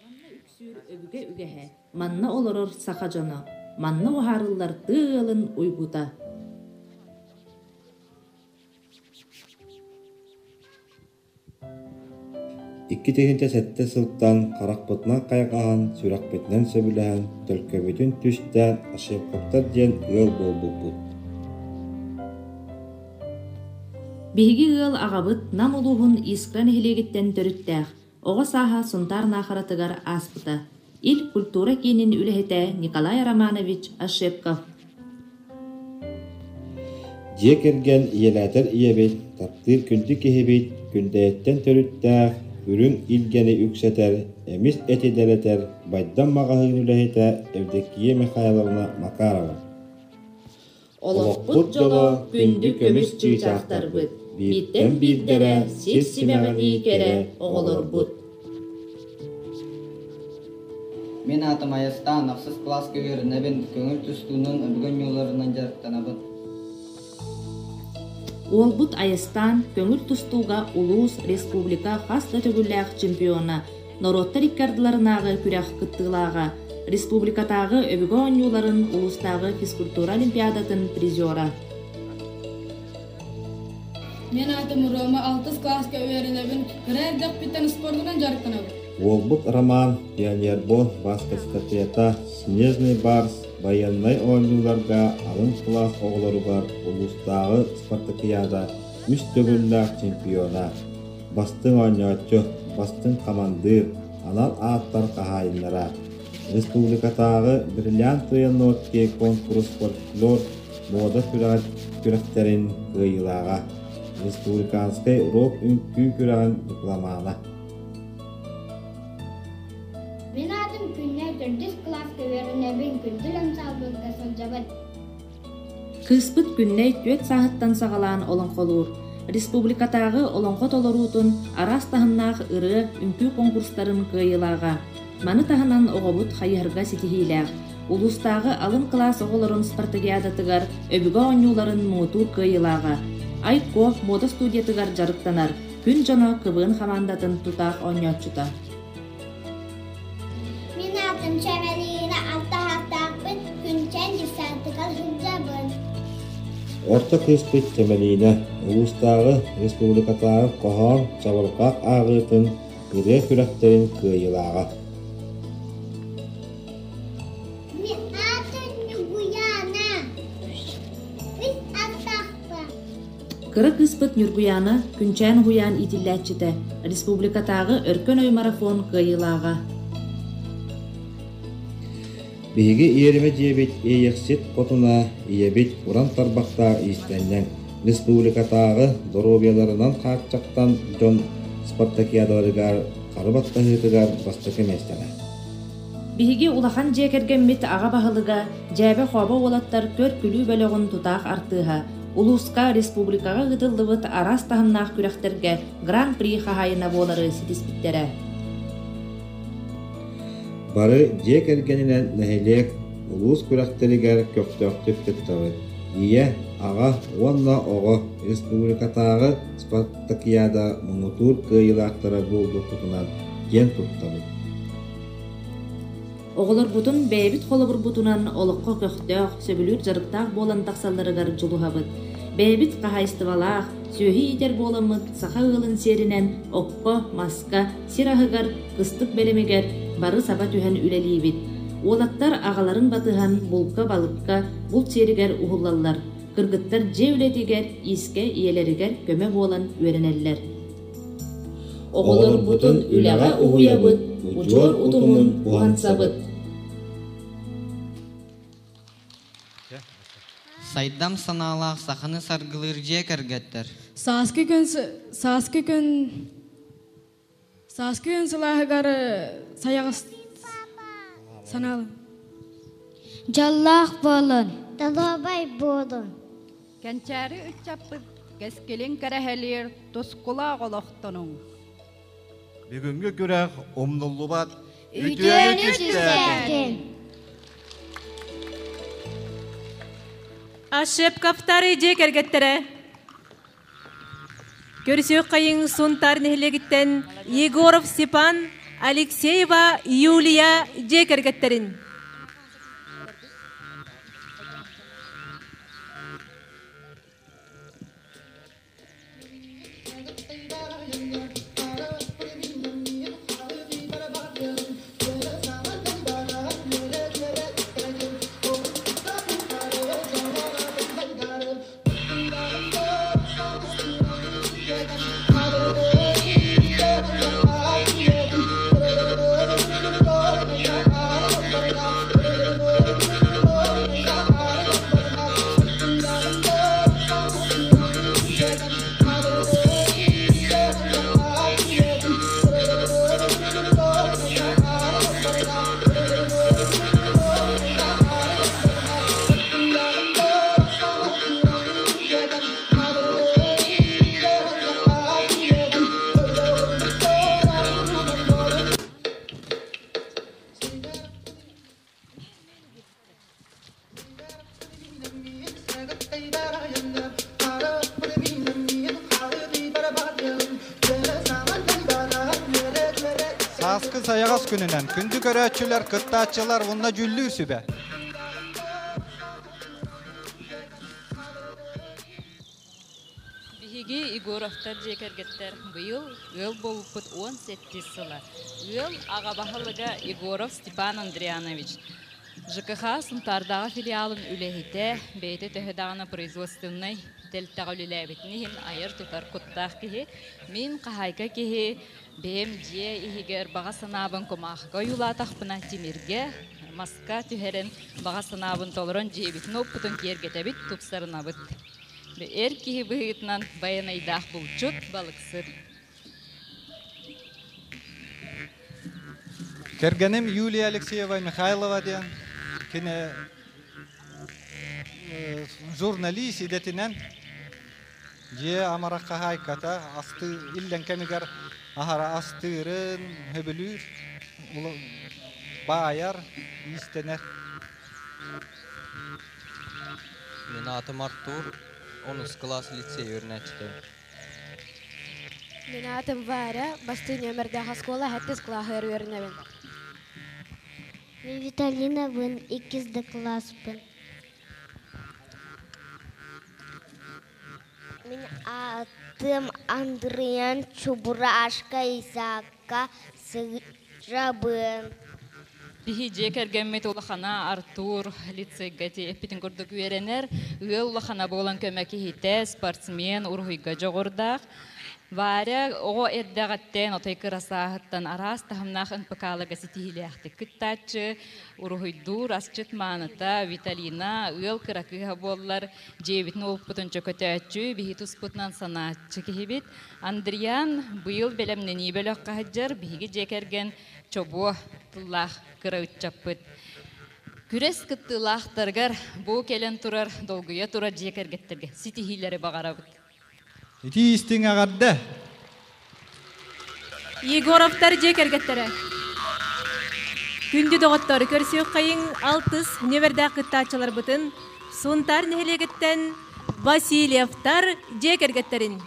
[SPEAKER 1] Манна үксүүр өбүгэ үгэһэ, манна олорор саха дьоно, манна уһаарыллар тыа ыалын уйгута.
[SPEAKER 16] 2007 сылтан харахпытынан хайҕаһан, сүрэхпитинэн сөбүлэһэн, төлкөбүтүн түстээн Ошепковтар диэн ыал буолбуппут.
[SPEAKER 1] Биһиги ыал аҕабыт Нам улууһун Искра нэһилиэгиттэн төрүттээх, оҕо сааһа Сунтаар Наахаратыгар ааспыта. Ил культура киинин үлэһитэ Николай Романович Ошепков.
[SPEAKER 16] Дьиэ кэргэн ийэлээтэр ийэбит, таптыыр күндү киһибит, Күндэйэттэн төрүттээх, үрүҥ илгэни үксэтэр, эмис эти дэлэтэр Байдам маҕаһыын үлэһитэ Евдокия Михайловна Макарова.
[SPEAKER 1] Олохпут дьоло күндү көмүс чыычаахтарбыт, бииртэн биирдэрэ сир симэҕинии кэрэ оҕолорбут.
[SPEAKER 17] Мин аатым Айастаан, ахсыс кылааска үөрэнэбин, көҥүл тустуунан өбүгэ ньууларынан дьарыктанабын.
[SPEAKER 1] Уолбут Айастаан көҥүл тустууга улуус, республика хас да төгүллээх чемпиона, норуоттар икки ардыларынааҕы күрэх кыттыылааҕа, республикатааҕы өбүгэ оонньууларын улуустааҕы физкультура олимпиадатын призера.
[SPEAKER 18] Мен аатым Рома, алтыс кылааска үөрэнэбин, кыра эрдэхпиттэн спордунан дьарыктанабын.
[SPEAKER 16] Уолбут Роман пионербол баскетстафета «Снежный барс» байыаннай оонньууларга алын кылаас оҕолоругар улуустааҕы спартакиада үс төгүллээх чемпиона, бастыҥ оонньооччу, бастыҥ хамандыыр, анал ааттар хаһаайыннара, республикатааҕы «Бриллиантовые нотки» конкурс фольклор муода күрэхтэрин кыайыылааҕа, республиканскай рок-үҥкүү күрэҕин дипломана.
[SPEAKER 13] Мин аатым Күннэй, төрдүс кылааска үөрэнэбин, Күндүл ансаамбылга сылдьабын.
[SPEAKER 1] Кыыспыт Күннэй түөрт сааһыттан саҕалаан олоҥхолуур. Республикатааҕы олоҥхо толоруутун араас таһымнаах ырыа, үҥкүү конкурстарын кыайыылааҕа. Маны таһынан оҕобут хайыһарга ситиһиилээх. Улуустааҕы алын кылаас оҕолорун спартакиадатыгар өбүгэ оонньууларын муҥутуур кыайыылааҕа. Айко муода студиятыгар дьарыктанар, Күн дьоно КВН хамаандатын тутаах оонньооччута.
[SPEAKER 13] Мин аатым Чэмэлиинэ, алтаһаахтаахпын, Күнчэн десантыгар сылдьабын.
[SPEAKER 16] Орто кыыспыт Чэмэлиинэ улуустааҕы, республикатааҕы хоһоон чабырҕах ааҕыытын ырыа күрэхтэрин кыайыылааҕа.
[SPEAKER 13] Мин аатым Ньургуйаана. Үс аттаахпын.
[SPEAKER 1] Кыра кыыспыт Ньургуйаана Күнчээн уһуйаан иитиллээччитэ, республикатааҕы Өркөн өй марафон кыайыылааҕа.
[SPEAKER 16] Биһиги иэримэ дьиэбит Иэйэхсит хотуна ийэбит уран тарбахтаах иистэнньэҥ, республикатааҕы доруобуйаларынан хааччахтан дьон спартакиадаларыгар хары баттаһыытыгар бастакы миэстэлээх.
[SPEAKER 1] Биһиги улахан дьиэ кэргэммит аҕа баһылыга, дьээбэ-хообо уолаттар көр-күлүү бөлөҕүн тутаах артыыһа,
[SPEAKER 19] Улууска, республикаҕа ыытыллыбыт араас таһымнаах күрэхтэргэ Гран-при хаһаайына буолары ситиспиттэрэ.
[SPEAKER 16] Бары дьиэ кэргэнинэн нэһилиэк, улуус күрэхтэригэр көхтөөхтүк кыттабыт. Ийэ, аҕа уонна оҕо республикатааҕы спартакиада муҥутуур кыайыылаахтара буолбуппутунан киэн туттабыт.
[SPEAKER 19] Оҕолорбутун бэйэбит холобурбутунан олоххо көхтөөх, сөбүлүүр дьарыктаах буолан тахсалларыгар дьулуһабыт. Бэйэбит хаһаайыстыбалаах, сүөһү иитэр буоламмыт саха ыалын сиэринэн окко, маска, сир аһыгар, кыстык бэлэмигэр бары саба түһэн үлэлиибит. Уолаттар аҕаларын батыһан булка-балыкка, булт сиэригэр уһуллаллар. Кыргыттар дьиэ үлэтигэр, иискэ ийэлэригэр көмө буолан үөрэнэллэр. Оҕолорбутун үлэҕэ уһуйабыт, удьуор утумун уһансабыт.
[SPEAKER 17] Сайдам санаалаах саханы саргылыыр дьиэ кэргэттэр.
[SPEAKER 18] Сааскы күн сааскы күн сааскы күн сылааһыгар сайаҕас санаалын.
[SPEAKER 13] Дьоллоох буолун, доруобай буолун.
[SPEAKER 20] Кэнчээри ыччаппыт кэскилин кэрэһэлиир тускулаах олохтонуҥ.
[SPEAKER 21] Бүгүҥҥү күрэх умнуллубат
[SPEAKER 13] үтүөнү түстээтин!
[SPEAKER 3] Ошибковтары дьиэ кэргэттэрэ Көрсүөххэйиҥ Сунтаар нэһилиэгиттэн Егоров Степан, Алексеева Юлия дьиэ кэргэттэрин.
[SPEAKER 8] Сааскы сайаҕас күнүнэн күндү көрөөччүлэр, кыттааччылар уонна дьүүллүүр сүбэ.
[SPEAKER 22] Биһиги Егоровтар дьиэ кэргэттэр быйыл ыал буолбуппут 18 сыла. Ыал аҕа баһылыга Егоров Степан Андрианович. ЖКХ Сунтаардааҕы филиалын үлэһитэ, бэйэтэ төһө даҕаны производственнай тэрилтэҕэ үлэлээбитин иһин айар-тутар куттаах киһи. Мин хаһаайка киһи бэйэм дьиэ иһигэр баҕа санаабын кумаахыга ойуулаатахпына тимиргэ, маска түһэрэн баҕа санаабын толорон дьиэбитин-уоппутун киэргэтэбит, тупсарынабыт. Эр киһи быһыытынан байанайдаах булчут, балыксыт.
[SPEAKER 8] Кэргэним Юлия Алексеева Михайлова диэн кини журналист идэтинэн дьиэ амарах хаһаайката асты иллэҥ кэмигэр аһара астыырын сөбүлүүр, баайар, иистэнэр.
[SPEAKER 23] Мин аатым Артур, онус кылаас лицей үөрэнээччитэ.
[SPEAKER 24] Мин аатым Варя, бастыҥ нүөмэрдээх оскуола сэттис кылааһыгар үөрэнэбин.
[SPEAKER 13] Мин Виталинабын, иккис да кылааспын. Мин аатым Андриан Чубурашка Исаакка сылдьабын.
[SPEAKER 22] Биһи дьиэ кэргэммит улахана Артур лицейгэ эппитин курдук үөрэнэр, ыал улахана буолан көмө киһитэ, спортсмен, уруһуйга дьоҕурдаах. Варя оҕо эрдэҕиттэн, отой кыра сааһыттан араас таһымнаах НПК-ларга ситиһиилээхтик кыттааччы, уруһуйдуур асчыт мааныта Виталина ыал кыра кыыһа буоллар, дьиэбитин уоппутун чөкөтөөччү, биһи туспутунан санааччы киһибит. Андриан быйыл бэлэмнэнии бөлөххө сылдьар, биһиги дьиэ кэргэн чобуо тыллаах кыра ыччаппыт. Күрэс кыттыылаахтарыгар бу кэлэн турар, долгуйа турар дьиэ кэргэттэргэ ситиһиилэри баҕарабыт.
[SPEAKER 8] Итии истиҥ эҕэрдэ!
[SPEAKER 3] Егоровтар дьиэ кэргэттэрэ. Күндү доҕоттор, көрсүөххэйиҥ алтыс нүөмэрдээх кыттааччыларбытын Сунтаар нэһилиэгиттэн Васильевтар дьиэ кэргэттэрин.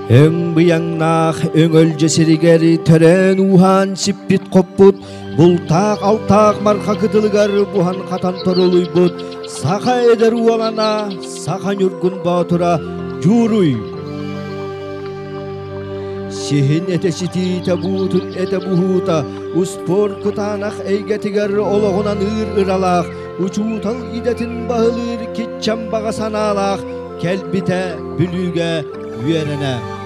[SPEAKER 2] Өҥ быйаҥнаах өҥөлдьө сиригэр төрөөн ууһаан сиппит-хоппут, бултаах-алтаах марха кытылыгар буһан-хатан торулуйбут саха эдэр уолана Саха Ньургун Боотура Дьууруй! Сиһин этэ ситиитэ, буутун этэ буһуута, успуорт кытаанах эйгэтигэр олоҕунан ыыр ыралаах, учуутал идэтин баһылыыр киччэм баҕа санаалаах кэлбитэ Бүлүүгэ үөрэнэ.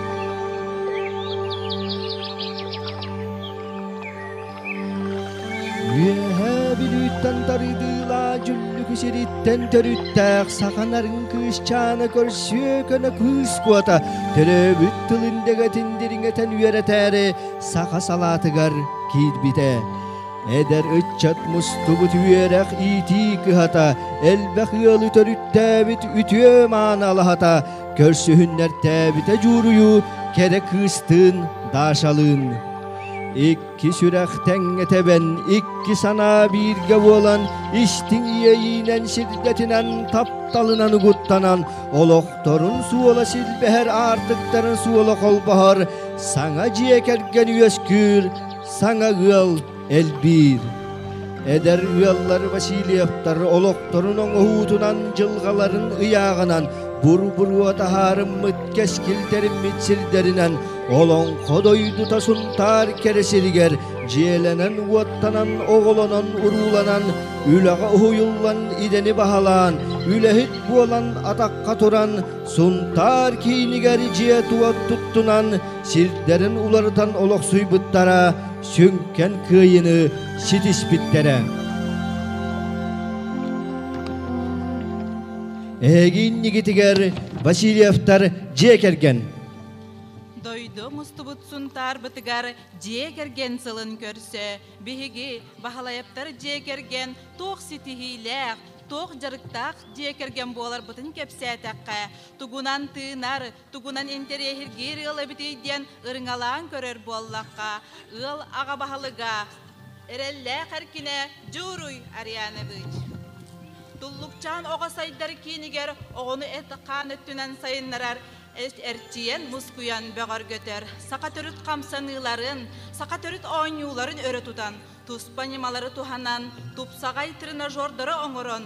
[SPEAKER 2] Үөһээ Бүлүүттэн тарыдыылаа дьүллүкү сириттэн төрүттээх саха нарын кыысчаана көрсүө көнө кыыс куота төрөөбүт тылын дэгэтин дириҥэтэн үөрэтээри саха салаатыгар киирбитэ. Эдэр ыччат мустубут үөрэх иитии кыһата, элбэх ыалы төрүттээбит үтүө мааны алаһата, көрсүһүннэртээбитэ дьууруйуу кэрэ кыыстыын Дашалыын. Икки сүрэх тэҥҥэ тэбэн, икки санаа бииргэ буолан, истиҥ иэйиинэн сирдэтинэн, тапталынан угуттанан, олохторун суола силбэһэр, аартыктарын суола холбоһор, саҥа дьиэ кэргэн үөскүүр, саҥа ыал элбиир. Эдэр ыаллар Васильевтар олохторун оҥоһуутунан, дьылҕаларын ыйааҕынан, бур-буруо таһаарыммыт кэскил тэриммит сирдэринэн Олоҥхо дойдута Сунтаар кэрэ сиригэр дьиэлэнэн-уоттанан, оҕолонон-урууланан, үлэҕэ уһуйуллан идэни баһылаан, үлэһит буолан атахха туран, Сунтаар киинигэр дьиэ-туот туттунан, сирдэрин уларытан олохсуйбуттара, сүҥкэн кыайыыны ситиспиттэрэ. Эһиги иннигитигэр Васильевтар дьиэ кэргэн.
[SPEAKER 5] Дойду мустубут Сунтаарбытыгар дьиэ кэргэн сылын көрсө биһиги Баһылайаптар дьиэ кэргэн туох ситиһиилээх, туох дьарыктаах дьиэ кэргэн буоларбытын кэпсээтэххэ, тугунан тыынар, тугунан интэриэһиргиир ыал эбитий диэн ырыҥалаан көрөр буоллахха, ыал аҕа баһылыга, эрэллээх эркинэ Дьууруй Арианович. Туллукчаан оҕо сайдар киинигэр оҕону эт-хаан өттүнэн сайыннарар эрчийэн, мускуйан бөҕөргөтөр, саха төрүт хамсаныыларын, саха төрүт оонньууларын өрө тутан, туспа ньымалары туһанан, тупсаҕай тренажердары оҥорон,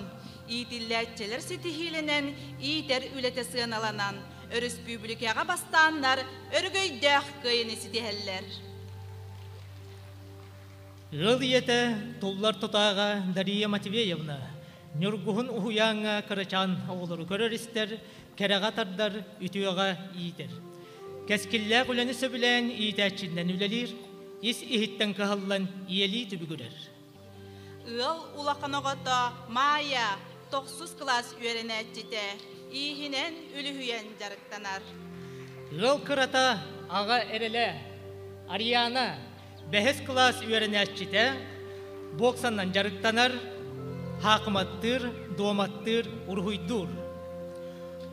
[SPEAKER 5] иитиллээччилэр ситиһиилэнэн, иитэр үлэтэ сыаналанан, өрөспүүбүлүкэҕэ бастааннар өрөгөйдөөх кыайыыны ситиһэллэр.
[SPEAKER 6] Ыал ийэтэ туллар тутааҕа Дария Матвеевна Ньургуһун уһуйааҥҥа кырачаан оҕолору көрөр-истэр, кэрэҕэ тардар, үтүөҕэ иитэр. Кэскиллээх үлэни сөбүлээн иитээччинэн үлэлиир, ис иһиттэн кыһаллан ийэлии түбүгүрэр.
[SPEAKER 5] Ыал улахан оҕото Маайа тохсус кылаас үөрэнээччитэ, ииһинэн үлүһүйэн дьарыктанар.
[SPEAKER 6] Ыал кырата аҕа эрэлэ Ариана бэһис кылаас үөрэнээччитэ, боксанан дьарыктанар, хаакыматтыыр, дуоматтыыр, уруһуйдуур.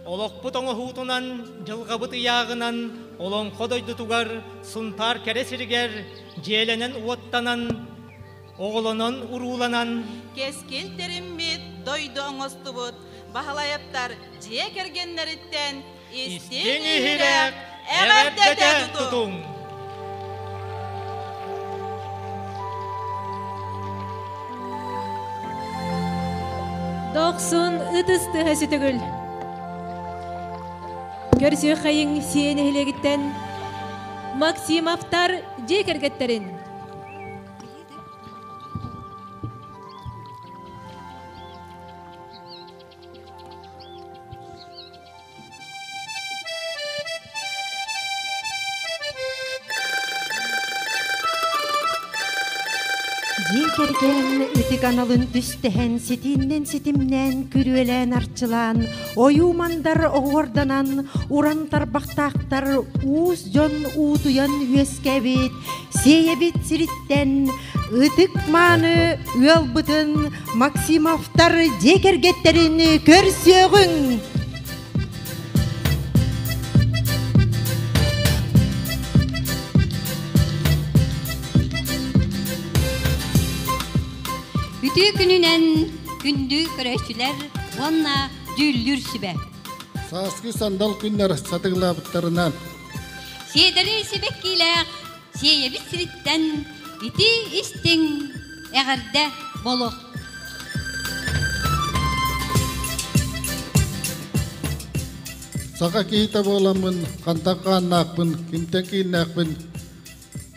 [SPEAKER 6] Олохпут оҥоһуутунан, дьылҕабыт ыйааҕынан Олоҥхо дойдутугар, Сунтаар кэрэ сиригэр дьиэлэнэн-уоттанан, оҕолонон-урууланан
[SPEAKER 5] Кэскил тэриммит, дойду оҥостубут Баһылайаптар дьиэ кэргэннэриттэн истиҥ иһирэх эҕэрдэтэ тутуҥ!
[SPEAKER 3] Дохсун ытыс тыаһа сүтүгүл. Көрсүөххэйиҥ сиэн нэһилиэгиттэн Максимовтар дьиэ кэргэттэрин.
[SPEAKER 7] Дьиэ кэргэн ытык аналын түстэһэн, ситииннэн ситимнээн, күрүөлээн арчылаан, ойуу-мандар оһуорданан, уран тарбахтаахтар уус дьон уутуйан үөскээбит, сиэйэбит сириттэн ытык мааны ыалбытын Максимовтар дьиэ кэргэттэрин көрсүөҕүҥ!
[SPEAKER 9] Үтүө күнүнэн күндү көрөөччүлэр уонна дьүүллүүр сүбэ.
[SPEAKER 14] Сааскы сандал күннэр сатыылаабыттарынан
[SPEAKER 9] Сиэдэрэй сибэккиилээх Сиэйэбит сириттэн ити истиҥ эҕэрдэ болуох.
[SPEAKER 14] Саха киһитэ буоламмын, хантан хааннаахпын, кимтэн кииннээхпин,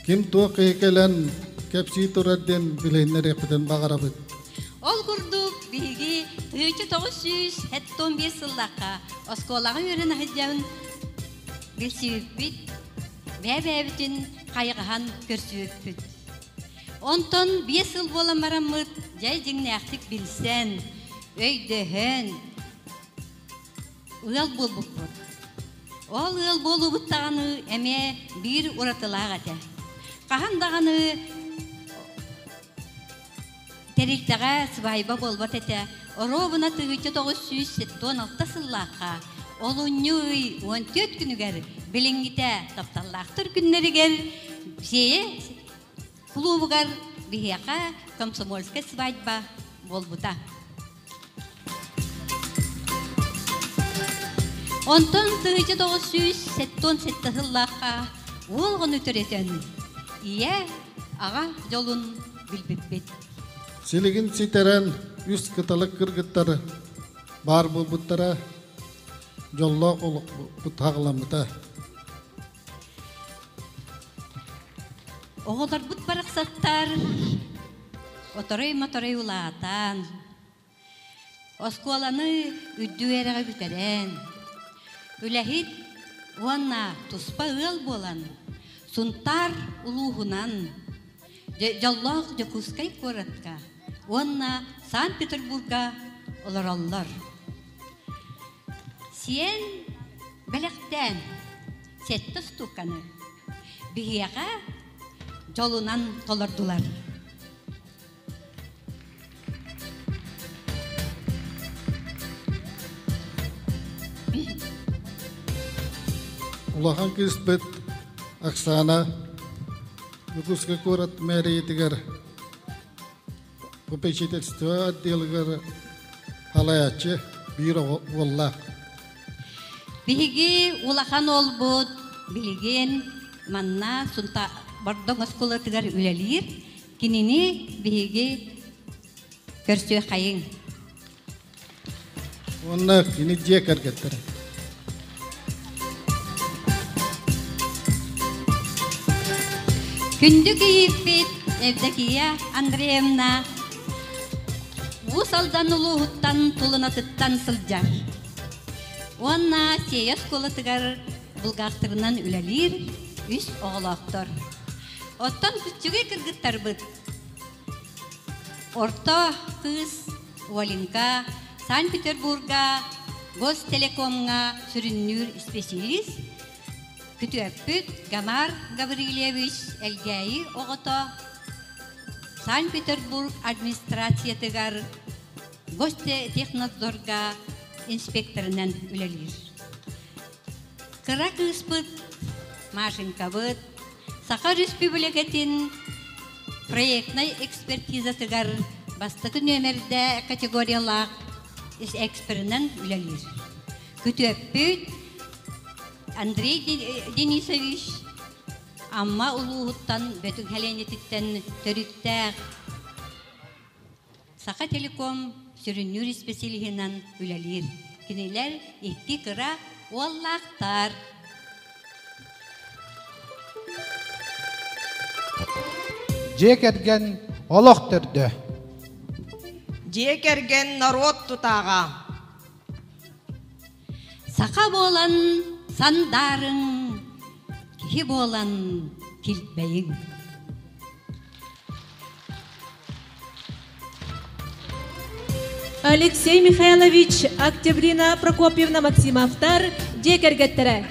[SPEAKER 14] ким туох киһи кэлэн кэпсии турар диэн билиһиннэриэхпитин баҕарабыт.
[SPEAKER 9] Ол курдук биһиги 1975 сыллаахха оскуолаҕа үөрэнэ сылдьан билсибиппит, бэйэ-бэйэбитин хайҕаһан көрсүбүппүт. Онтон 5 сыл буолан бараммыт дьэ дьиҥнээхтик билсэн, өйдөһөн ыал буолбуппут. Ол ыал буолуубут даҕаны эмиэ биир уратылаах этэ. Хаһан даҕаны тэрилтэҕэ сыбаайба буолбат этэ. Оруобуна 1976 сыллаахха олунньу ый 14 күнүгэр билиҥҥитэ тапталлаахтар күннэригэр Сиэйэ кулуубугар биһиэхэ комсомольскай свадьба буолбута. Онтон 1977 сыллаахха уол оҕону төрөтөн ийэ, аҕа дьолун билбиппит.
[SPEAKER 14] Силигин ситэрэн үс кыталык кыргыттар баар буолбуттара, дьоллоох олохпут хаҕыламмыта.
[SPEAKER 9] Оҕолорбут барахсаттар оторой-моторой улаатан, оскуоланы үрдүк үөрэҕи бүтэрэн, үлэһит уонна туспа ыал буолан, Сунтаар улууһунан, дьоллоох Дьокуускай куоратка уонна Санкт-Петербурга олороллор. Сиэн бэлэхтээн сэттэ устууканы биһиэхэ дьолунан толордулар.
[SPEAKER 14] Улахан кыыспыт Оксана Дьокуускай куорат мэрийэтигэр попечительство отделыгар салайааччы биир оҕо уоллаах.
[SPEAKER 9] Биһиги улахан уолбут билигин манна Сунта Бордоҥ оскуолатыгар үлэлиир. Кинини биһиги көрсүөххэйиҥ.
[SPEAKER 14] Уонна кини дьиэ кэргэттэрэ.
[SPEAKER 9] Күндү кийииппит Евдокия Андреевна Уус Алдан улууһуттан Тулунатыттан сылдьар. Уонна Сиэйэ оскуолатыгар булгаахтырынан үлэлиир үс оҕолоохтор. Оттон күччүгэй кыргыттарбыт орто кыыс Оленька Санкт-Петербурга Гостелекомҥа сүрүннүүр исписэлиис, күтүөппүт Гамар Гаврильевич Элгээйи оҕото Санкт-Петербург администрациятыгар Гостехнадзорга инспекторынан үлэлиир. Кыра кыыспыт Машенькабыт Саха Өрөспүүбүлүкэтин проектнай экспертизатыгар бастакы нүөмэрдэ категориялаах эксперинэн үлэлиир. Күтүөппүт Андрей Денисович Амма улууһуттан Бөтүҥ сэлиэнньэтиттэн төрүттээх Саха Телеком сүрүннүүр исписэлииһинэн үлэлиир. Кинилэр икки кыра уоллаахтар.
[SPEAKER 4] Дьиэ кэргэн олох төрдө.
[SPEAKER 10] Дьиэ кэргэн норуот тутааҕа.
[SPEAKER 9] Саха буолан сандаарыҥ, киһи буолан килбэйиҥ.
[SPEAKER 3] Алексей Михайлович, Октябрина Прокопьевна Максимовтар дьиэ кэргэттэрэ.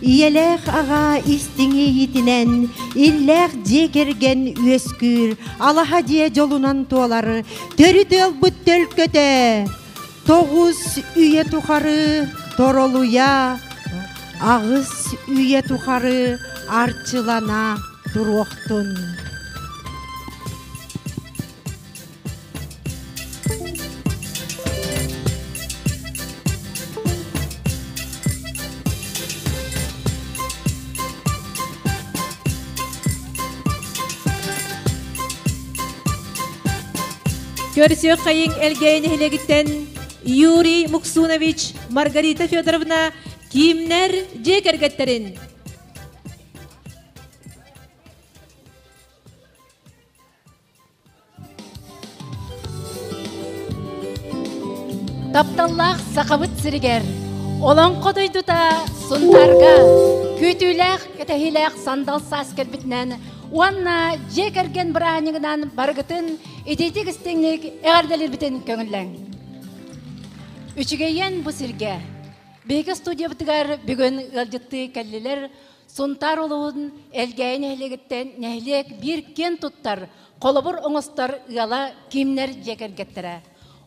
[SPEAKER 7] Ийэлээх аҕа истиҥ иэйиитинэн, иллээх дьиэ кэргэн үөскүүр, алаһа дьиэ дьолунан туолар, төрүт ыалбыт төлкөтө тоҕус үйэ тухары торолуйа, аҕыс үйэ тухары арчылана туруохтун.
[SPEAKER 3] Көрсүөх хайыҥ Элгээйи нэһилиэгиттэн Юрий Муксунович, Маргарита Федоровна Киимнэр дьиэ кэргэттэрин
[SPEAKER 11] Тапталлаах Сахабыт сиригэр, Олоҥхо дойдута Сунтаарга күүтүүлээх, кэтэһиилээх сандал саас кэлбитинэн уонна дьиэ кэргэн бырааһынньыгынан барыгытын итиитик истиҥник эҕэрдэлиирбитин көҥүллэҥ. Үчүгэйиэн бу сиргэ биһиги студиябытыгар бүгүн ыалдьыттыы кэллилэр Сунтаар улууһун Элгээйи нэһилиэгиттэн нэһилиэк биир киэн туттар, холобур оҥостор ыала Кимнэр дьиэ кэргэттэрэ.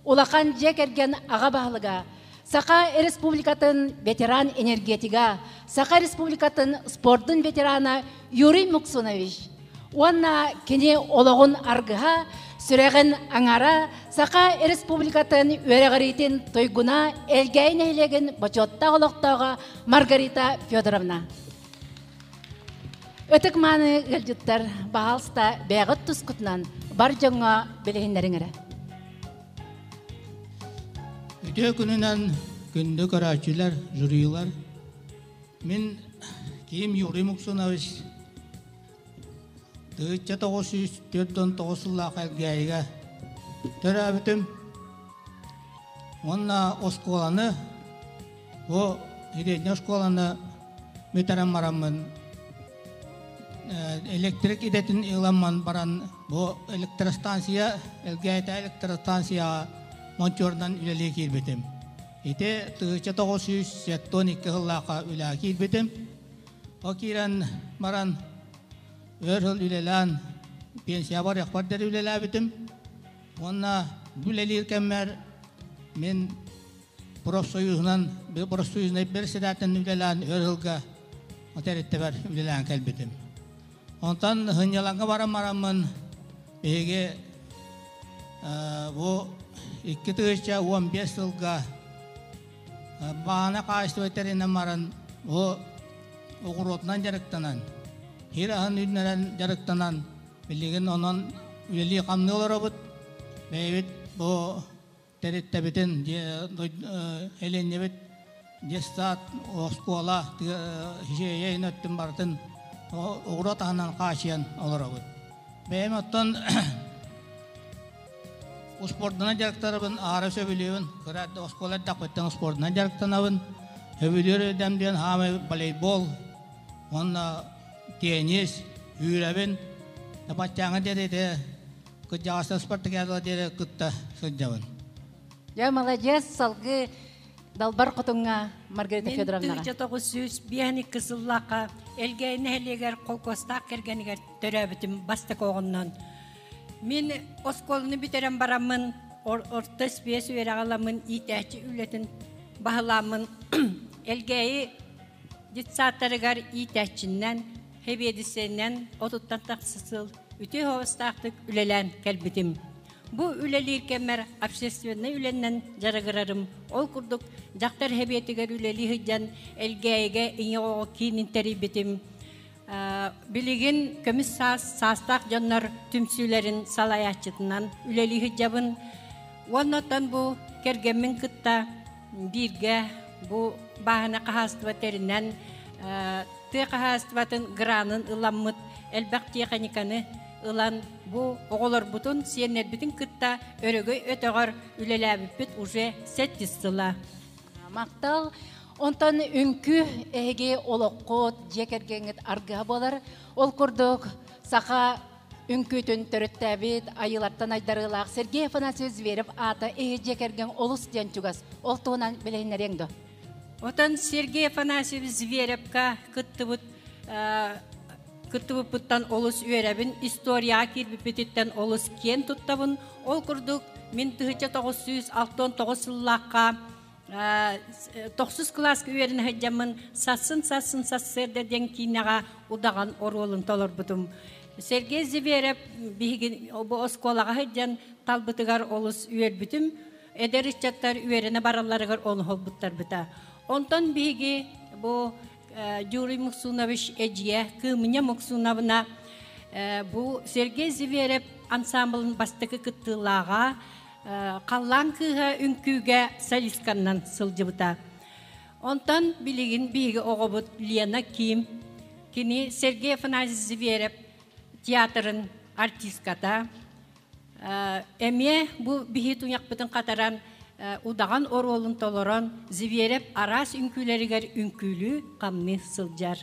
[SPEAKER 11] Улахан дьиэ кэргэн аҕа баһылыга, Саха Республикатын ветеран энергетига, Саха Республикатын спордун ветерана Юрий Муксунович уонна кини олоҕун аргыһа, сүрэҕин аҥара, Саха Республикатын үөрэҕириитин туйгуна Элгээйи нэһилиэгин бочуоттаах олохтооҕо Маргарита Федоровна. Ытык мааны ыалдьыттар, баһаалыста бэйэҕит тускутунан бар дьоҥҥо билиһиннэриҥ эрэ.
[SPEAKER 12] Үтүө күнүнэн күндү көрөөччүлэр, жюрилар. Мин Ким Юрий Муксунович 1949 сыллаах Элгээйигэ төрөөбүтүм. Уонна оскуоланы, бу средняя оскуоланы бүтэрэн бараммын электрик идэтин ыламмын баран бу электростанция, Элгээйитэ электростанцияҕа монтерунан үлэлии киирбитим. Ити 1972 сыллаахха үлэҕэ киирбитим. Ол киирэн баран өр сыл үлэлээн пенсия барыахпар диэри үлэлээбитим. Уонна бу үлэлиир кэммэр мин профсоюзунан профсоюзнай председателинэн үлэлээн өр сылга тэрилтэбэр үлэлээн кэлбитим. Онтон сынньалаҥҥа баран бараммын биһиги бу 2015 сылга баана хаачыстыба тэринэн баран бу оҕуруотунан дьарыктанан, сир аһын үүннэрэн дьарыктанан билигин онон үлэлии-хамныы олоробут. Бэйэбит бу тэрилтэбитин, элиэнньэбит детсад, оскуола, хичиэйэ өттүн барытын оҕуруот аһынан хаачыйан олоробут. Бэйэм оттон успуордунан дьарыктанабын, аара сөбүлүүбүн. Кыра оскуола эрдэхпиттэн успуордунан дьарыктанабын. Сөбүлүүр идэм диэн хаамай волейбол уонна теннис, үүрэбин. Баччааҥҥа диэри ити кырдьаҕастар спартакиадалар диэри кытта сылдьабын.
[SPEAKER 11] Дьэ, молодец, салгыы Далбар Хотуҥҥа Маргарита Федоровнаҕа.
[SPEAKER 25] 1952 сыллаахха Элгээйи нэһилиэгэр холкуостаах кэргэнигэр төрөөбүтүм бастакы оҕоннон. Мин оскуоланы бүтэрэн бараммын орто испиэс үөрэҕи ыламмын иитээччи үлэтин баһылааммын Элгээйи детсадтарыгар иитээччиннэн, сэбиэдиссэйинэн отуттан тахса сыл үтүө суобастаахтык үлэлээн кэлбитим. Бу үлэлиир кэммэр общественнай үлэннэн дьарыгырарым. Ол курдук дьахтар сэбиэтигэр үлэлии сылдьан Элгээйигэ ийэ оҕо киинин тэрийбитим. Билигин көмүс саас саастаах дьоннор түмсүүлэрин салайааччытынан үлэлии сылдьабын. Уонна оттон бу кэргэммин кытта бииргэ бу бааһына хаһаайыстыба тэринэн тыа хаһаайыстыбатын гранын ыламмыт элбэх тиэхиньиканы ылан бу оҕолорбутун, сиэннэрбитин кытта өрөгөй өтөҕөр үлэлээбиппит уже сэттис сыла.
[SPEAKER 11] Махтал. Онтон үҥкүү эһиги олоххут, дьиэ кэргэҥҥит аргыһа буолар. Ол курдук саха үҥкүүтүн төрүттээбит айыылартан айдарыылаах Сергей Афанасьевич Зверев аата эһи дьиэ кэргэн олус диэн чугас. Ол туһунан билиһиннэриэҥ дуо?
[SPEAKER 25] Отон Сергей Афанасьевич Зверевка кыттыбыт кыттыбыппыттан олус үөрэбин, историяҕа киирбиппититтэн олус киэн туттабын. Ол курдук мин 1969 сыллаахха тохсус кылааска үөрэнэ сылдьаммын сассын сассын сарсыарда диэн киинэҕэ удаҕан оруолун толорбутум. Сергей Зверев биһиги бу оскуолаҕа сылдьан талбытыгар олус үөрбүтүм. Эдэр ыччаттар үөрэнэ баралларыгар оҥоһулбуттарбыта. Онтон биһиги бу Юрий Муксунович эдьиэ Кыымня Муксуновна бу Сергей Зверев ансамблын бастакы кыттыылааҕа Халлаан кыыһа үҥкүүгэ солистканнан сылдьыбыта. Онтон билигин биһиги оҕобут Лена Ким, кини Сергей Афанасьевич Зверев театрын артистката. Эмиэ бу биһи туйахпытын хатаран удаҕан оруолун толорон Зверев араас үҥкүүлэригэр үҥкүүлүү хамныы сылдьар.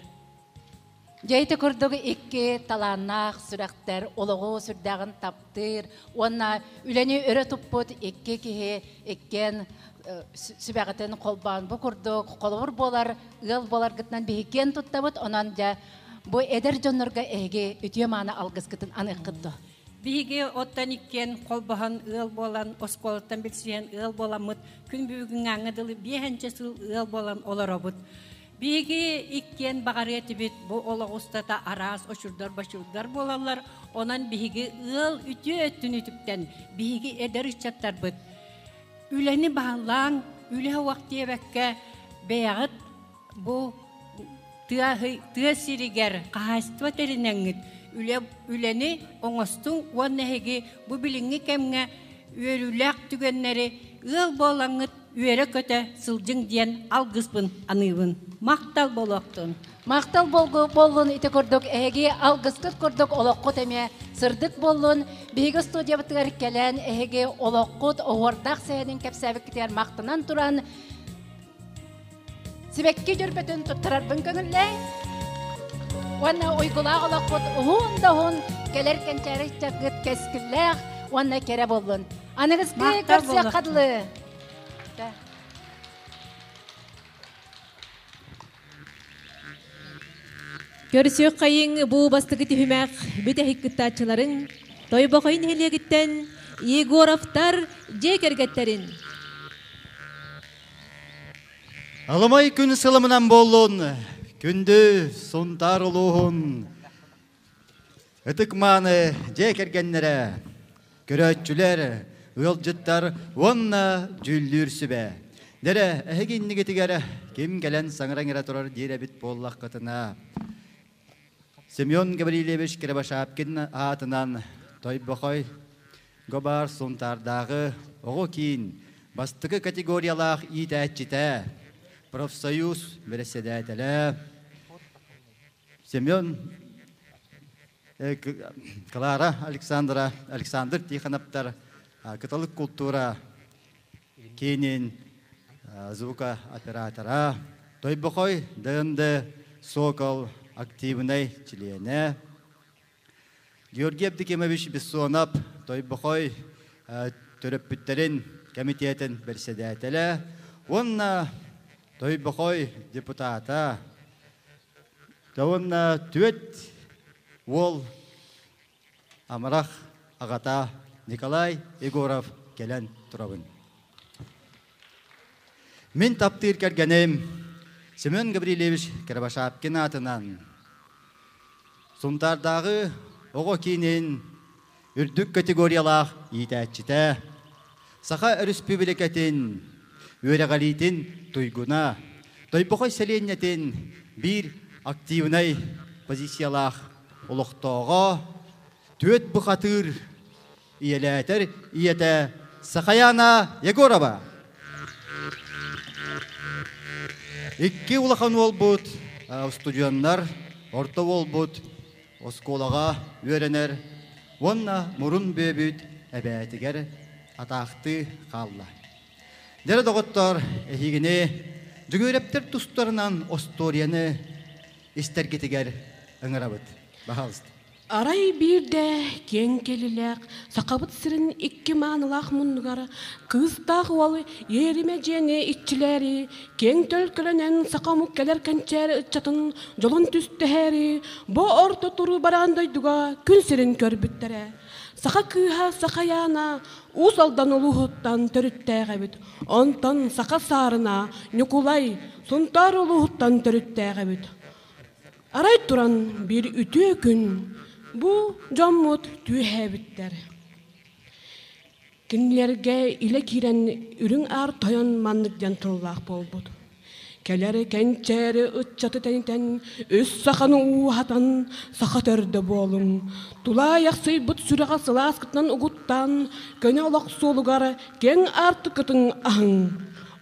[SPEAKER 11] Дьэ ити курдук икки талааннаах сүрэхтэр олоҕу сүрдээҕин таптыыр уонна үлэни өрө туппут икки киһи иккиэн сүбэҕитин холбоон бу курдук холобур буолар ыал буоларгытынан биһи киэн туттабыт. Онон дьэ бу эдэр дьоннорго эһиги үтүө-мааны алгыскытын аныаххыт дуо?
[SPEAKER 25] Биһиги оттон иккиэн холбоһон ыал буолан, оскуолаттан билсиһэн ыал буоламмыт, күн бүгүҥҥээҥҥэ дылы биэһэнчэ сыл ыал буолан олоробут. Биһиги иккиэн баҕарыа этибит, бу олох устата араас очурдар-бочурдар буолаллар, онон биһиги ыал үтүө өттүн үтүктэн, биһиги эдэр ыччаттарбыт үлэни баһылааҥ, үлэ уох диэбэккэ, бэйэҕит бу тыа, тыа сиригэр хаһаайыстыба тэринэҥҥит үлэ, үлэни оҥостуҥ уонна эһиги бу билиҥҥи кэмҥэ үөрүүлээх түгэннэри ыал буолаҥҥыт үөрэ-көтө сылдьыҥ диэн алгыспын аныыбын. Махтал буолуохтун.
[SPEAKER 11] Махтал буоллун ити курдук эһиги алгыскыт курдук олоххут эмиэ сырдык буоллун. Биһиги студиябытыгар кэлэн эһиги олоххут оһуордаах сэһэнин кэпсээбиккитигэр махтанан туран сибэкки дьөрбөтүн туттарарбын көҥүллээҥ. Уонна уйгулаах олоххут уһун да уһун кэлэр кэнчээри ыччаккыт кэскиллээх уонна кэрэ буоллун. Аныгыскы көрсүөххэ дылы.
[SPEAKER 3] Көрсүөххэйиҥ бу бастакы түһүмэх бүтэһик кыттааччыларын Тойбохой нэһилиэгиттэн Егоровтар дьиэ кэргэттэрин.
[SPEAKER 21] Аламай күн сыламынан буоллун, күндү Сунтаар улууһун ытык-мааны дьиэ кэргэннэрэ, көрөөччүлэр, ыалдьыттар уонна дьүүллүүр сүбэ. Дэрэ, эһиги иннигитигэр ким кэлэн саҥара-иҥэрэ турар диир эбит буоллаххытына, Семен Гаврильевич Кривошапкин аатынан Тойбохой Гобаар Сунтаардааҕы оҕо киин бастакы категориялаах иитээччитэ, профсоюз бэрэссэдээтэлэ Семен Клара Александра Александр Тихоновтар Кыталык култуура киинин звукооператора, Тойбохой ДНД Сокол активнай чилиэнэ, Георгий Абдикимович Бессонов Тойбохой төрөппүттэрин кэмитиэтин бэрэссэдээтэлэ уонна Тойбохой депутата уонна түөрт уол амарах аҕата Николай Егоров кэлэн турабын. Мин таптыыр кэргэним Семен Гаврильевич Кривошапкин аатынан Сунтаардааҕы оҕо киинин үрдүк категориялаах иитээччитэ, Саха Өрөспүүбүлүкэтин үөрэҕэлиитин туйгуна, Тойбохой сэлиэнньэтин биир активнай позициялаах олохтооҕо, түөт бухатыыр ийэлээтэр ийэтэ Сахаяна Егорова. Икки улахан уолбут устудьуоннар, орто уолбут оскуолаҕа үөрэнэр уонна мурун бүөбүт эбээтигэр атаахтыы хаалла. Дьэ доҕоттор, эһигини Дьөгүөрэптэр тустарынан остуоруйаны истэргитигэр ыҥырабыт. Баһаалыста.
[SPEAKER 1] Арай биирдэ киэҥ кэлилээх Сахабыт сирин икки маанылаах муннугар кыыстаах уол иэримэ дьиэни иччилээри, киэҥ төлкөлөнөн саха омук кэлэр кэнчээри ыччатын дьолун түстэһээри, бу орто туруу бараан дойдуга күн сирин көрбүттэрэ. Саха кыыһа Сахайаана Уус Алдан улууһуттан төрүттээх эбит. Онтон саха саарына Ньукулай Сунтаар улууһуттан төрүттээх эбит. Арай туран биир үтүө күн бу дьоммут түөһээбиттэр. Кинилэргэ илэ киирэн үрүҥ аар тойон маннык диэн тыллаах буолбут. Кэлэр кэнчээри ыччаты тэнитэн, үс саханы ууһатан, саха төрдө буолуҥ. Тулаайахсыйбыт сүрэҕэ сылааскытынан угуттаан, көнө олох суолугар киэҥ аартыккытын аһыҥ.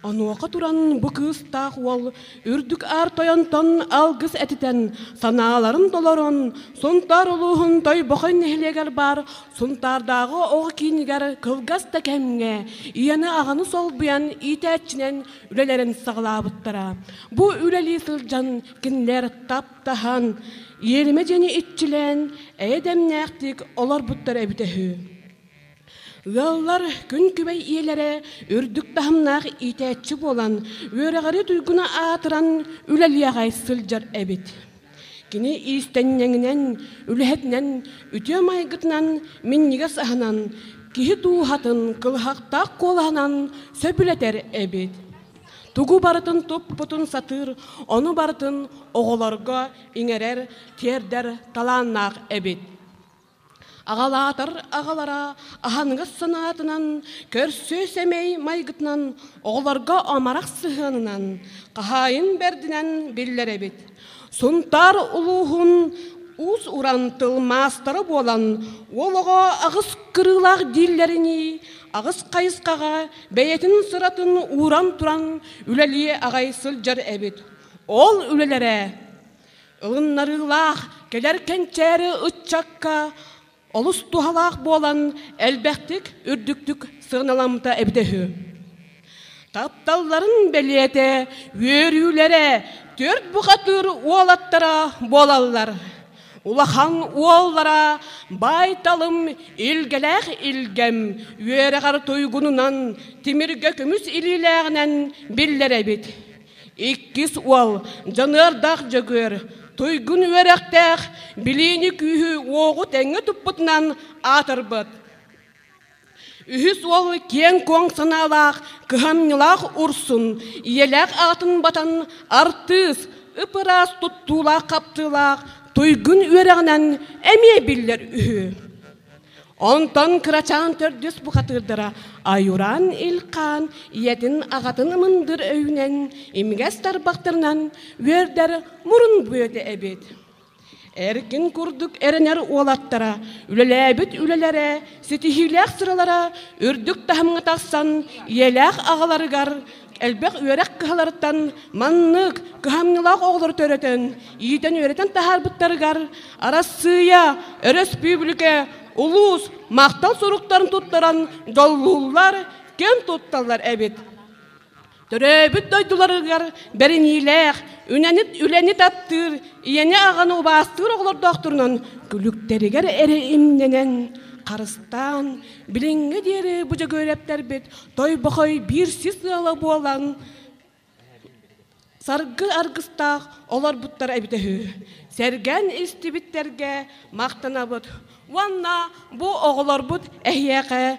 [SPEAKER 1] Онуоха туран бу кыыстаах уол үрдүк аар тойонтон алгыс этитэн, санааларын толорон, Сунтаар улууһун Тойбохой нэһилиэгэр баар Сунтаардааҕы оҕо киинигэр кылгас да кэмҥэ ийэни-аҕаны солбуйан иитээччинэн үлэлэрин саҕалаабыттара. Бу үлэлии сылдьан кинилэр таптаһан, иэримэ дьиэни иччилээн, эйэ-дэмнээхтик олорбуттар эбитэ үһү. Ыаллар күн күбэй ийэлэрэ үрдүк таһымнаах иитээччи буолан, үөрэҕири туйгуна аатыран үлэлиэҕэй сылдьар эбит. Кини иистэнньэҥинэн, үлэһитинэн, үтүө майгытынан, минньигэс аһынан, киһи дууһатын кылыһахтаах куолаһынан сөбүлэтэр эбит. Тугу барытын туппутун сатыыр, ону барытын оҕолорго иҥэрэр, тиэрдэр талааннаах эбит. Аҕалаатар аҕалара аһыныгас санаатынан, көрсүө сэмэй майгытынан, оҕолорго амарах сыһыанынан, хаһаайын бэрдинэн биллэр эбит. Сунтаар улууһун уус-уран тыл маастара буолан, уол оҕо аҕыс кырыылаах дииллэринии, аҕыс хайысхаҕа бэйэтин сыратын ууран туран үлэлии аҕай сылдьар эбит. Ол үлэлэрэ Ылыннарыылаах кэлэр кэнчээри ыччакка олус туһалаах буолан элбэхтик үрдүктүк сыаналаммыта эбитэ үһү. Тапталларын бэлиэтэ, үөрүүлэрэ түөрт бухатыыр уолаттара буолаллар. Улахан уоллара баай-талым, илгэлээх илгэм, үөрэҕэр туйгунунан, тимиргэ көмүс илиилээҕинэн биллэр эбит. Иккис уол Дьаныардаах Дьөгүөр туйгун үөрэхтээх, билиини күүһү уоҕу тэҥҥэ туппутунан аатырбыт. Үһүс уол киэҥ-куоҥ санаалаах, кыһамньылаах Урсун, ийэлээх аатын батан артыыс, ып-ыраас туттуулаах-хаптыылаах туйгун үөрэҕинэн эмиэ биллэр үһү. Онтон кырачаан төрдүс бухатыырдара Айуран Илкаан ийэтин аҕатын мындыр өйүнэн, имигэс тарбахтарынан үөрдэр мурун бүөтэ эбит. Эркин курдук эрэнэр уолаттара, үлэлээбит үлэлэрэ, ситиһиилээх сыралара үрдүк таһымҥа тахсан, ийэлээх аҕаларыгар элбэх үөрэх кыһаларыттан маннык кыһамньылаах оҕолору төрөтөн, иитэн-үөрэтэн таһаарбыттарыгар Арассыыйа, өрөспүүбүлүкэ, улуус махтал суруктарын туттаран дьоллууллар, киэн тутталлар эбит. Төрөөбүт дойдуларыгар бэриниилээх, үнэни, үлэни таптыыр, ийэни-аҕаны убаастыыр оҕолордоохторунан күлүктэригэр эрэ имнэнэн, харыстаан, билиҥҥэ диэри бу Дьөгүөрэптэрбит Тойбохой биир сис ыала буолан саргы аргыстаах олорбуттар эбитэ үһү. Сэргээн истибиттэргэ махтанабыт уонна бу оҕолорбут эһиэхэ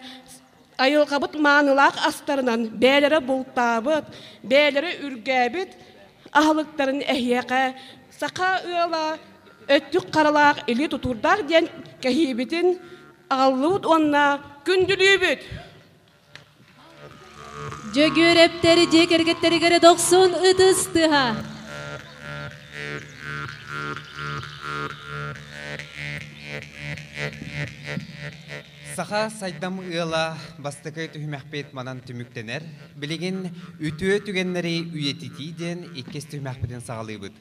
[SPEAKER 1] айылҕабыт маанылаах астарынан бэйэлэрэ бултаабыт, бэйэлэрэ үргээбит аһылыктарын эһиэхэ саха ыала өттүк харалаах илии тутуурдаах диэн кэһиибитин аҕаллыбыт уонна күндүлүүбүт.
[SPEAKER 3] Дьөгүөрэптэри дьиэ кэргэттэригэр дохсун ытыс тыаһа.
[SPEAKER 15] Саха сайдам ыала бастакы түһүмэхпит манан түмүктэнэр. Билигин үтүө түгэннэри үйэтитии диэн иккис түһүмэхпитин саҕалыыбыт.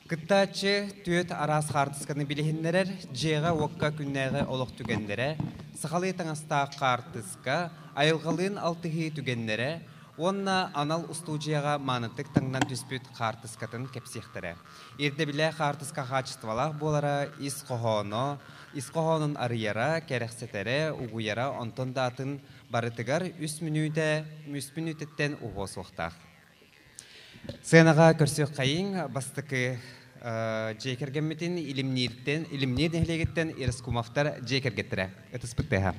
[SPEAKER 15] Кыттааччы түөрт араас хаартысканы билиһиннэрэр, дьиэҕэ-уокка күннээҕи олох түгэннэрэ, сахалыы таҥастаах хаартыска, айылҕалыын алтыһыы түгэннэрэ уонна анал устуудьуйаҕа маанытык таҥнан түспүт хаартыскатын кэпсиэхтэрэ. Ирдэбилэ хаартыска хаачыстыбалаах буолара, ис хоһооно, ис хоһоонун арыйара, кэрэхсэтэрэ, угуйара, онтон да атын барытыгар үс мүнүүтэ, үс мүнүүтэттэн уһуо суохтаах. Сыанаҕа көрсүөххэйиҥ бастакы дьиэ кэргэммитин Илимнииртэн, Илимниир нэһилиэгиттэн Ирскумовтар дьиэ кэргэттэрэ. Ытыспыт тыаһа.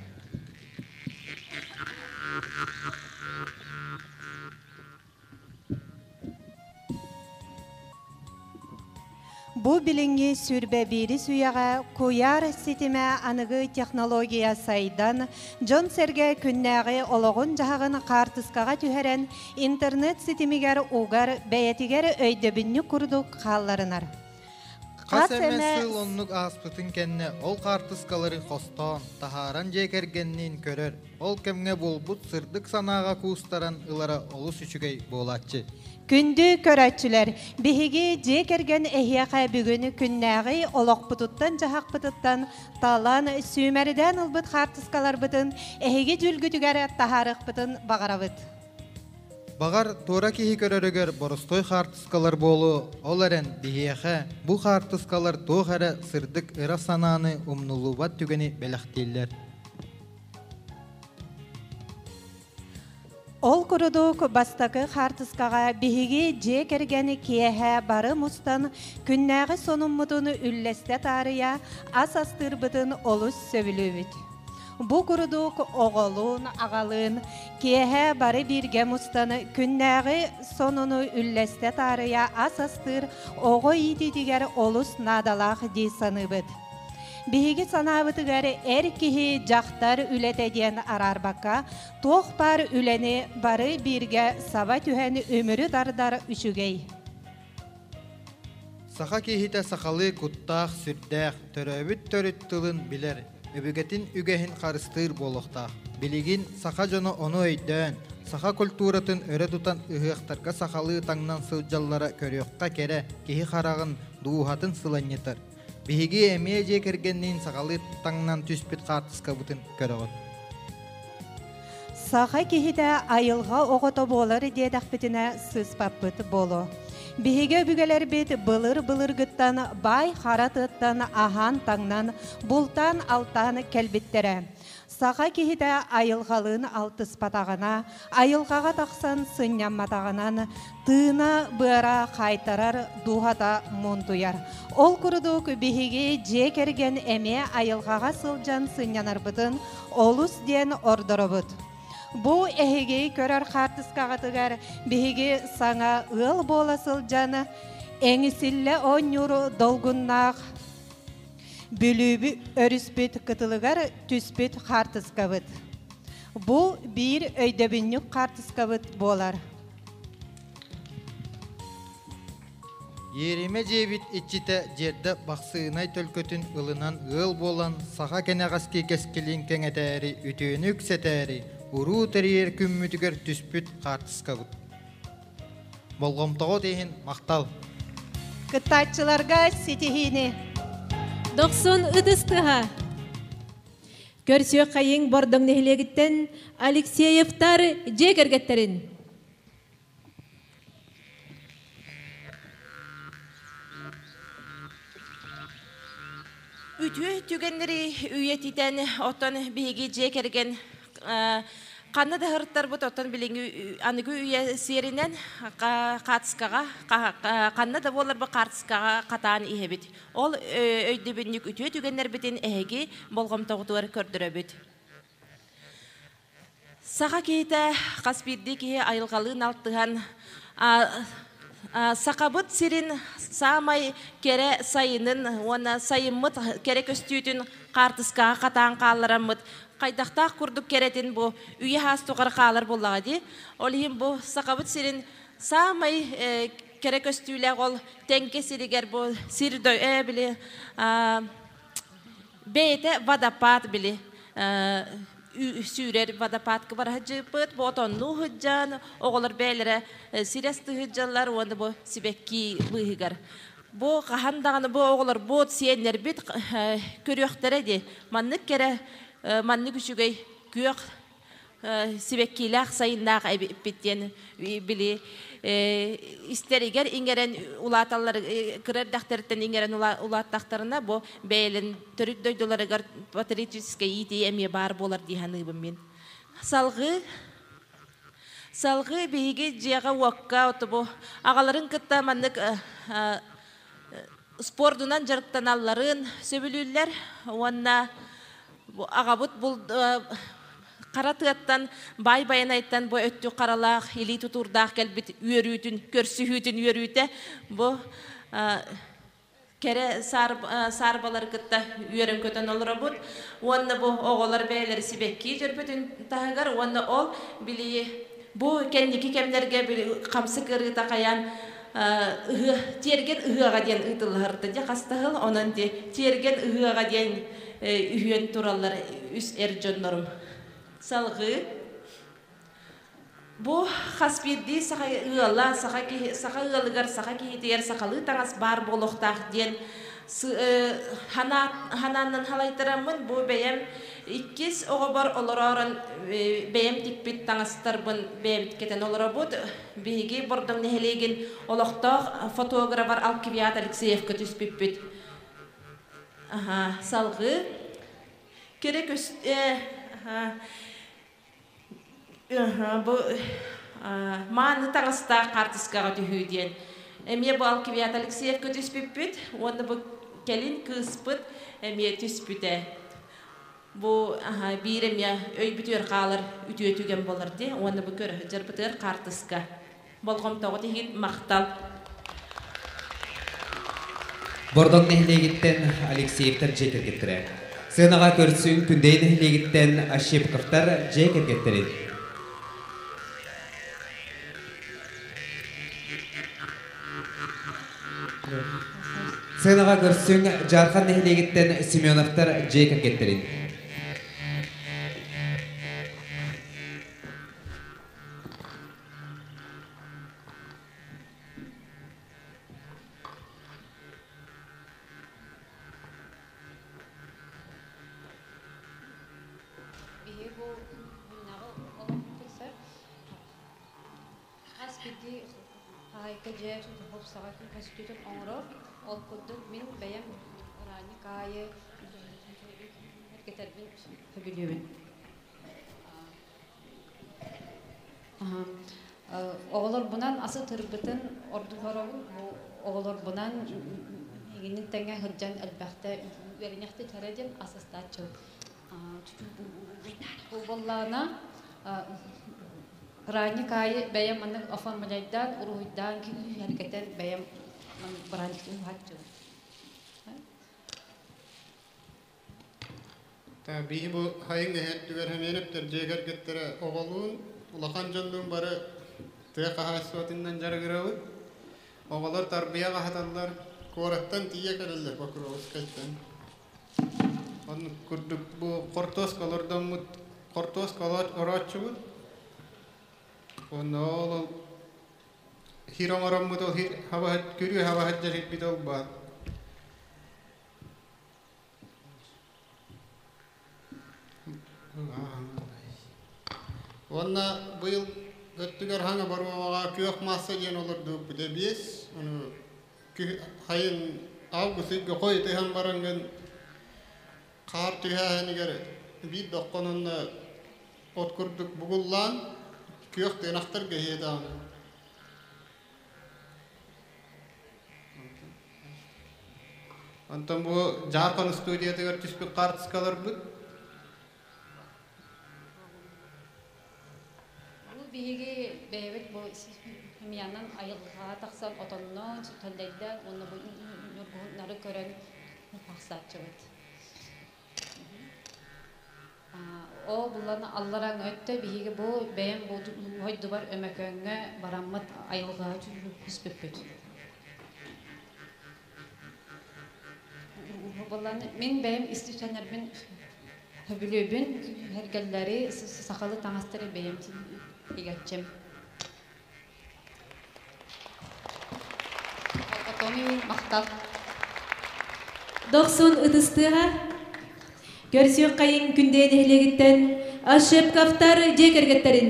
[SPEAKER 7] Бу билиҥҥи сүүрбэ биирис үйэҕэ куйаар ситимэ аныгы технология сайдан, дьон-сэргэ күннээҕи олоҕун-дьаһаҕын хаартыскаҕа түһэрэн, интернет ситимигэр угар бэйэтигэр өйдөбүнньүк курдук хаалларынар.
[SPEAKER 8] Хас эмэ сыл оннук ааспытын кэннэ ол хаартыскалары хостоон, таһааран дьиэ кэргэнниин көрөр, ол кэмҥэ буолбут сырдык санааҕа куустаран ылара олус үчүгэй буолааччы.
[SPEAKER 7] Күндү көрөөччүлэр, биһиги дьиэ кэргэн эһиэхэ бүгүн күннээҕи олохпутуттан-дьаһахпытыттан талан, сүүмэрдээн ылбыт хаартыскаларбытын эһиги дьүүлгүтүгэр таһаарыахпытын баҕарабыт.
[SPEAKER 8] Баҕар, туора киһи көрөрүгэр боростуой хаартыскалар буолуо, ол эрэн биһиэхэ бу хаартыскалар туох эрэ сырдык ыра санааны умнуллубат түгэни бэлэхтииллэр.
[SPEAKER 7] Ол курдук бастакы хаартыскаҕа биһиги дьиэ кэргэн киэһэ бары мустан күннээҕи сонуммутун үллэстэ таарыйа ас астыырбытын олус сөбүлүүбүт. Бу курдук оҕолуун, аҕалыын киэһэ бары бииргэ мустан күннээҕи сонуну үллэстэ таарыйа ас астыыр оҕо иитиитигэр олус наадалаах дии саныыбыт. Биһиги санаабытыгар эр киһи дьахтар үлэтэ диэн араарбакка, туох баар үлэни бары бииргэ саба түһэн үмүрү тардар үчүгэй.
[SPEAKER 8] Саха киһитэ сахалыы куттаах, сүрдээх, төрөөбүт төрүт тылын билэр, өбүгэтин үгэһин харыстыыр буолуохтаах. Билигин саха дьоно ону өйдөөн, саха культуратын өрө тутан ыһыахтарга сахалыы таҥнан сылдьаллара көрүөххэ кэрэ, киһи хараҕын, дууһатын сыланньытар. Биһиги эмиэ дьиэ кэргэнниин сахалыы таҥнан түспүт хаартыскабытын көрөҕүт.
[SPEAKER 7] Саха киһитэ айылҕа оҕото буолар диэтэхпитинэ сыыспаппыт буолуо. Биһиги өбүгэлэрбит былыр-былыргыттан баай хара тыаттан аһаан-таҥнан, бултаан-алтаан кэлбиттэрэ. Саха киһитэ айылҕалыын алтыспатаҕына, айылҕаҕа тахсан сынньамматаҕынан, тыына быара хаайтарар, дууһата муунтуйар. Ол курдук биһиги дьиэ кэргэн эмиэ айылҕаҕа сылдьан сынньанарбытын олус диэн ордоробут. Бу эһиги көрөр хаартыскаҕытыгар биһиги саҥа ыал буола сылдьан эҥисиллэ оонньуур долгуннаах Бүлүүбү өрүспүт кытылыгар түспүт хаартыскабыт. Бу биир өйдөбүнньүк хаартыскабыт буолар.
[SPEAKER 8] Иэримэ дьиэбит иччитэ Дьиэрдэ бахсыынай төлкөтүн ылынан ыал буолан саха кэнэҕэски кэскилин кэҥэтээри, үтүөнү үксэтээри, уруу тэрийэр күммүтүгэр түспүт хаартыскабыт. Болҕомтоҕут иһин махтал!
[SPEAKER 7] Кыттааччыларга ситиһиини!
[SPEAKER 3] Дохсун ытыс тыаһа! Көрсүөх хайыҥ Бордоҥ нэһилиэгиттэн Алексеевтар дьиэ кэргэттэрин.
[SPEAKER 5] Үтүө түгэннэри үйэтитэн, оттон биһиги дьиэ кэргэн ханна да сырыттарбыт, оттон билиҥҥи аныгы үйэ сиэринэн хаартыскаҕа ханна да буоларбыт хаартыскаҕа хатаан иһэбит. Ол өйдөбүнньүк үтүө түгэннэрбитин эһиги болҕомтоҕутугар көрдөрөбүт. Саха киһитэ хас биирдии киһи айылҕалыын алтыһан Сахабыт сирин саамай кэрэ сайынын уонна сайыммыт кэрэ көстүүтүн хаартыскаҕа хатаан хааллараммыт хайдахтаах курдук кэрэтин бу үйэ саас тухары хаалар буоллаҕа дии. Ол иһин бу Сахабыт сирин саамай кэрэ көстүүлээх ол Тэҥкэ сиригэр бу сир били Бэйэтэ водопад били сүүрэр водопадка бара сылдьыппыт, бу отоннуу сылдьан, оҕолор бэйэлэрэ сирэс сылдьаллар уонна бу сибэкки быыһыгар. Бу хаһан даҕаны бу оҕолорбут, сиэннэрбит көрүөхтэрэ дии. Маннык кэрэ, маннык үчүгэй күөх сибэккиилээх сайыннаах эбиппит диэн били истэригэр иҥэрэн улааталлар кыра эрдэхтэриттэн иҥэрэн улааттахтарына бу бэйэлэрин төрүт дойдуларыгар патриотическай иитии эмиэ баар буолар дии саныыбын мин. Салҕыы Салҕыы биһиги дьиэҕэ-уокка бу аҕаларын кытта маннык спордунан дьарыктаналларын сөбүлүүллэр уонна аҕабыт хара тыаттан баай байанайтан бу өттүк харалаах илии тутуурдаах кэлбит үөрүүтүн көрсүһүүтүн үөрүүтэ бу кэрэ саарбалары кытта үөрэн-көтөн олоробут уонна бу оҕолор бэйэлэри сибэкки дьөрбөтүн таһыгар уонна ол били бу кэнники кэмнэргэ хамсык ыарыыта хайаан тиэргэн ыһыаҕа диэн ыытыллыһарта дьэ хастаһыл онон ди тиэргэн ыһыаҕа диэн үһүөн тураллар үс эр дьоннорум салҕыы Бу хас биирдии саха ыала, саха, киһи, саха ыалыгар, саха киһитигэр сахалыы таҥас баар буолуохтаах диэн ханааннан халайтараммын бу бэйэм иккис оҕобор олороорон бэйэм тикпит таҥастарбын бэйэбит кэтэн олоробут. Биһиги Бордоҥ нэһилиэгин олохтоох фотографар Алкивиад Алексеевка түспүппүт. Аха, салҕыы. Кэрэ көс... Бу мааны таҥастаах хаартыскаҕа түһүү диэн. Эмиэ бу Алкивиад Алексеевка түспүппүт уонна бу кэлин кыыспыт эмиэ түспүтэ. Бу биир эмиэ өйбүтүгэр хаалар үтүө түгэн буолар дии уонна бу көрө сылдьарбытыгар хаартыска. Болҕомтоҕут иһин махтал.
[SPEAKER 15] Бордоҥ нэһилиэгиттэн Алексеевтар дьиэ кэргэттэрэ. Сыанаҕа көрсүҥ Күндэйэ нэһилиэгиттэн Ощепковтар дьиэ кэргэттэрин. Сыанаҕа көрсүҥ Дьаархан нэһилиэгиттэн Семеновтар дьиэ кэргэттэрин.
[SPEAKER 16] Биһи бу күннэҕи олохпутугар хас биирдии хаһаайка дьиэ тупсаҕай көстүүтүн оҥорор. Ол курдук мин бэйэм ыраанньык аайы эргитэрбин сөбүлүүбүн. Оҕолорбунан ас ытырбытын ордук оробун. Бу оҕолорбунан игинин тэҥэ сылдьан элбэхтэ үөрэнэхтэ кэрэ диэн ас астааччыбыт. Бу буоллаҕына ыраанньык аайы бэйэм маннык оформляйдаан, уруһуйдаан, күүһүргэтэн бэйэм бырааһынньыктыы уһааччыбын.
[SPEAKER 14] Биһи бу хайыҥ эһэттүгэр Хэмиэнэптэр дьиэ кэргэттэрэ оҕолуун, улахан дьоннуун бары тыа хаһаайыстыбатынан дьарыгырабыт. Оҕолор тарбыйах аһаталлар, куораттан тиийэ кэлэллэр Покровскайтан. Оннук курдук бу хортуоска олордоммут, хортуоска орооччубут. Уонна ол хир оҥороммут ол хир хабаһыт, күрүө хабаһыт дьэрийбит ол баар. Уонна быйыл өттүгэр хаҥа боруобаҕа күөх маасса диэн олордубуппут эбиэс. Ону хайын август ыйга хой ытыһан бараҥҥын хаар түһээһинигэр биир доххон онно от курдук бугуллаан күөх тыынахтарга иһиэ даҕаны. Онтон бу Дьаархан студиятыгар түспүт хаартыскаларбыт.
[SPEAKER 16] Бу биһиги бэйэбит бу химиянан айылҕаҕа тахсан отонноон, тэллэйдээн уонна бу ньургуһуннары көрөн тахсааччыбыт. Ол булан аллараҥ өттө биһиги бу бэйэм бу дойдубар Өмөкөөҥҥө бараммыт айылҕаҕа түспүппүт. Болланы мин бэйэм истичэннэрбин хөбүлүүбүн, киэргэллэри, сахалы таҥастары бэйэм тигаччым. Болҕомтону махтал.
[SPEAKER 3] Дохсун ытыстыаҕа. Көрсүөххэйиҥ Күндэ нэһилиэгиттэн Ошепковтар дьиэ кэргэттэрин.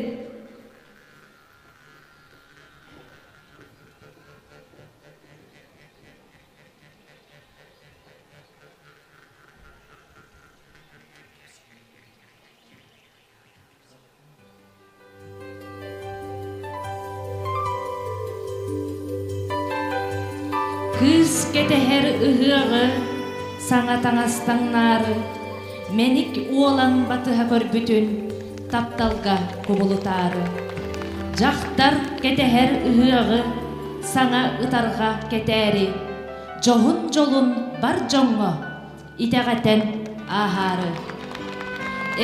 [SPEAKER 17] Кыыс кэтэһэр ыһыаҕы саҥа таҥастаннаары, мэник уолан батыһа көрбүтүн тапталга кубулутаары. Дьахтар кэтэһэр ыһыаҕы саҥа ытарҕа кэтээри, дьоһун дьолун бар дьоҥҥо итэҕэтэн ааһаары.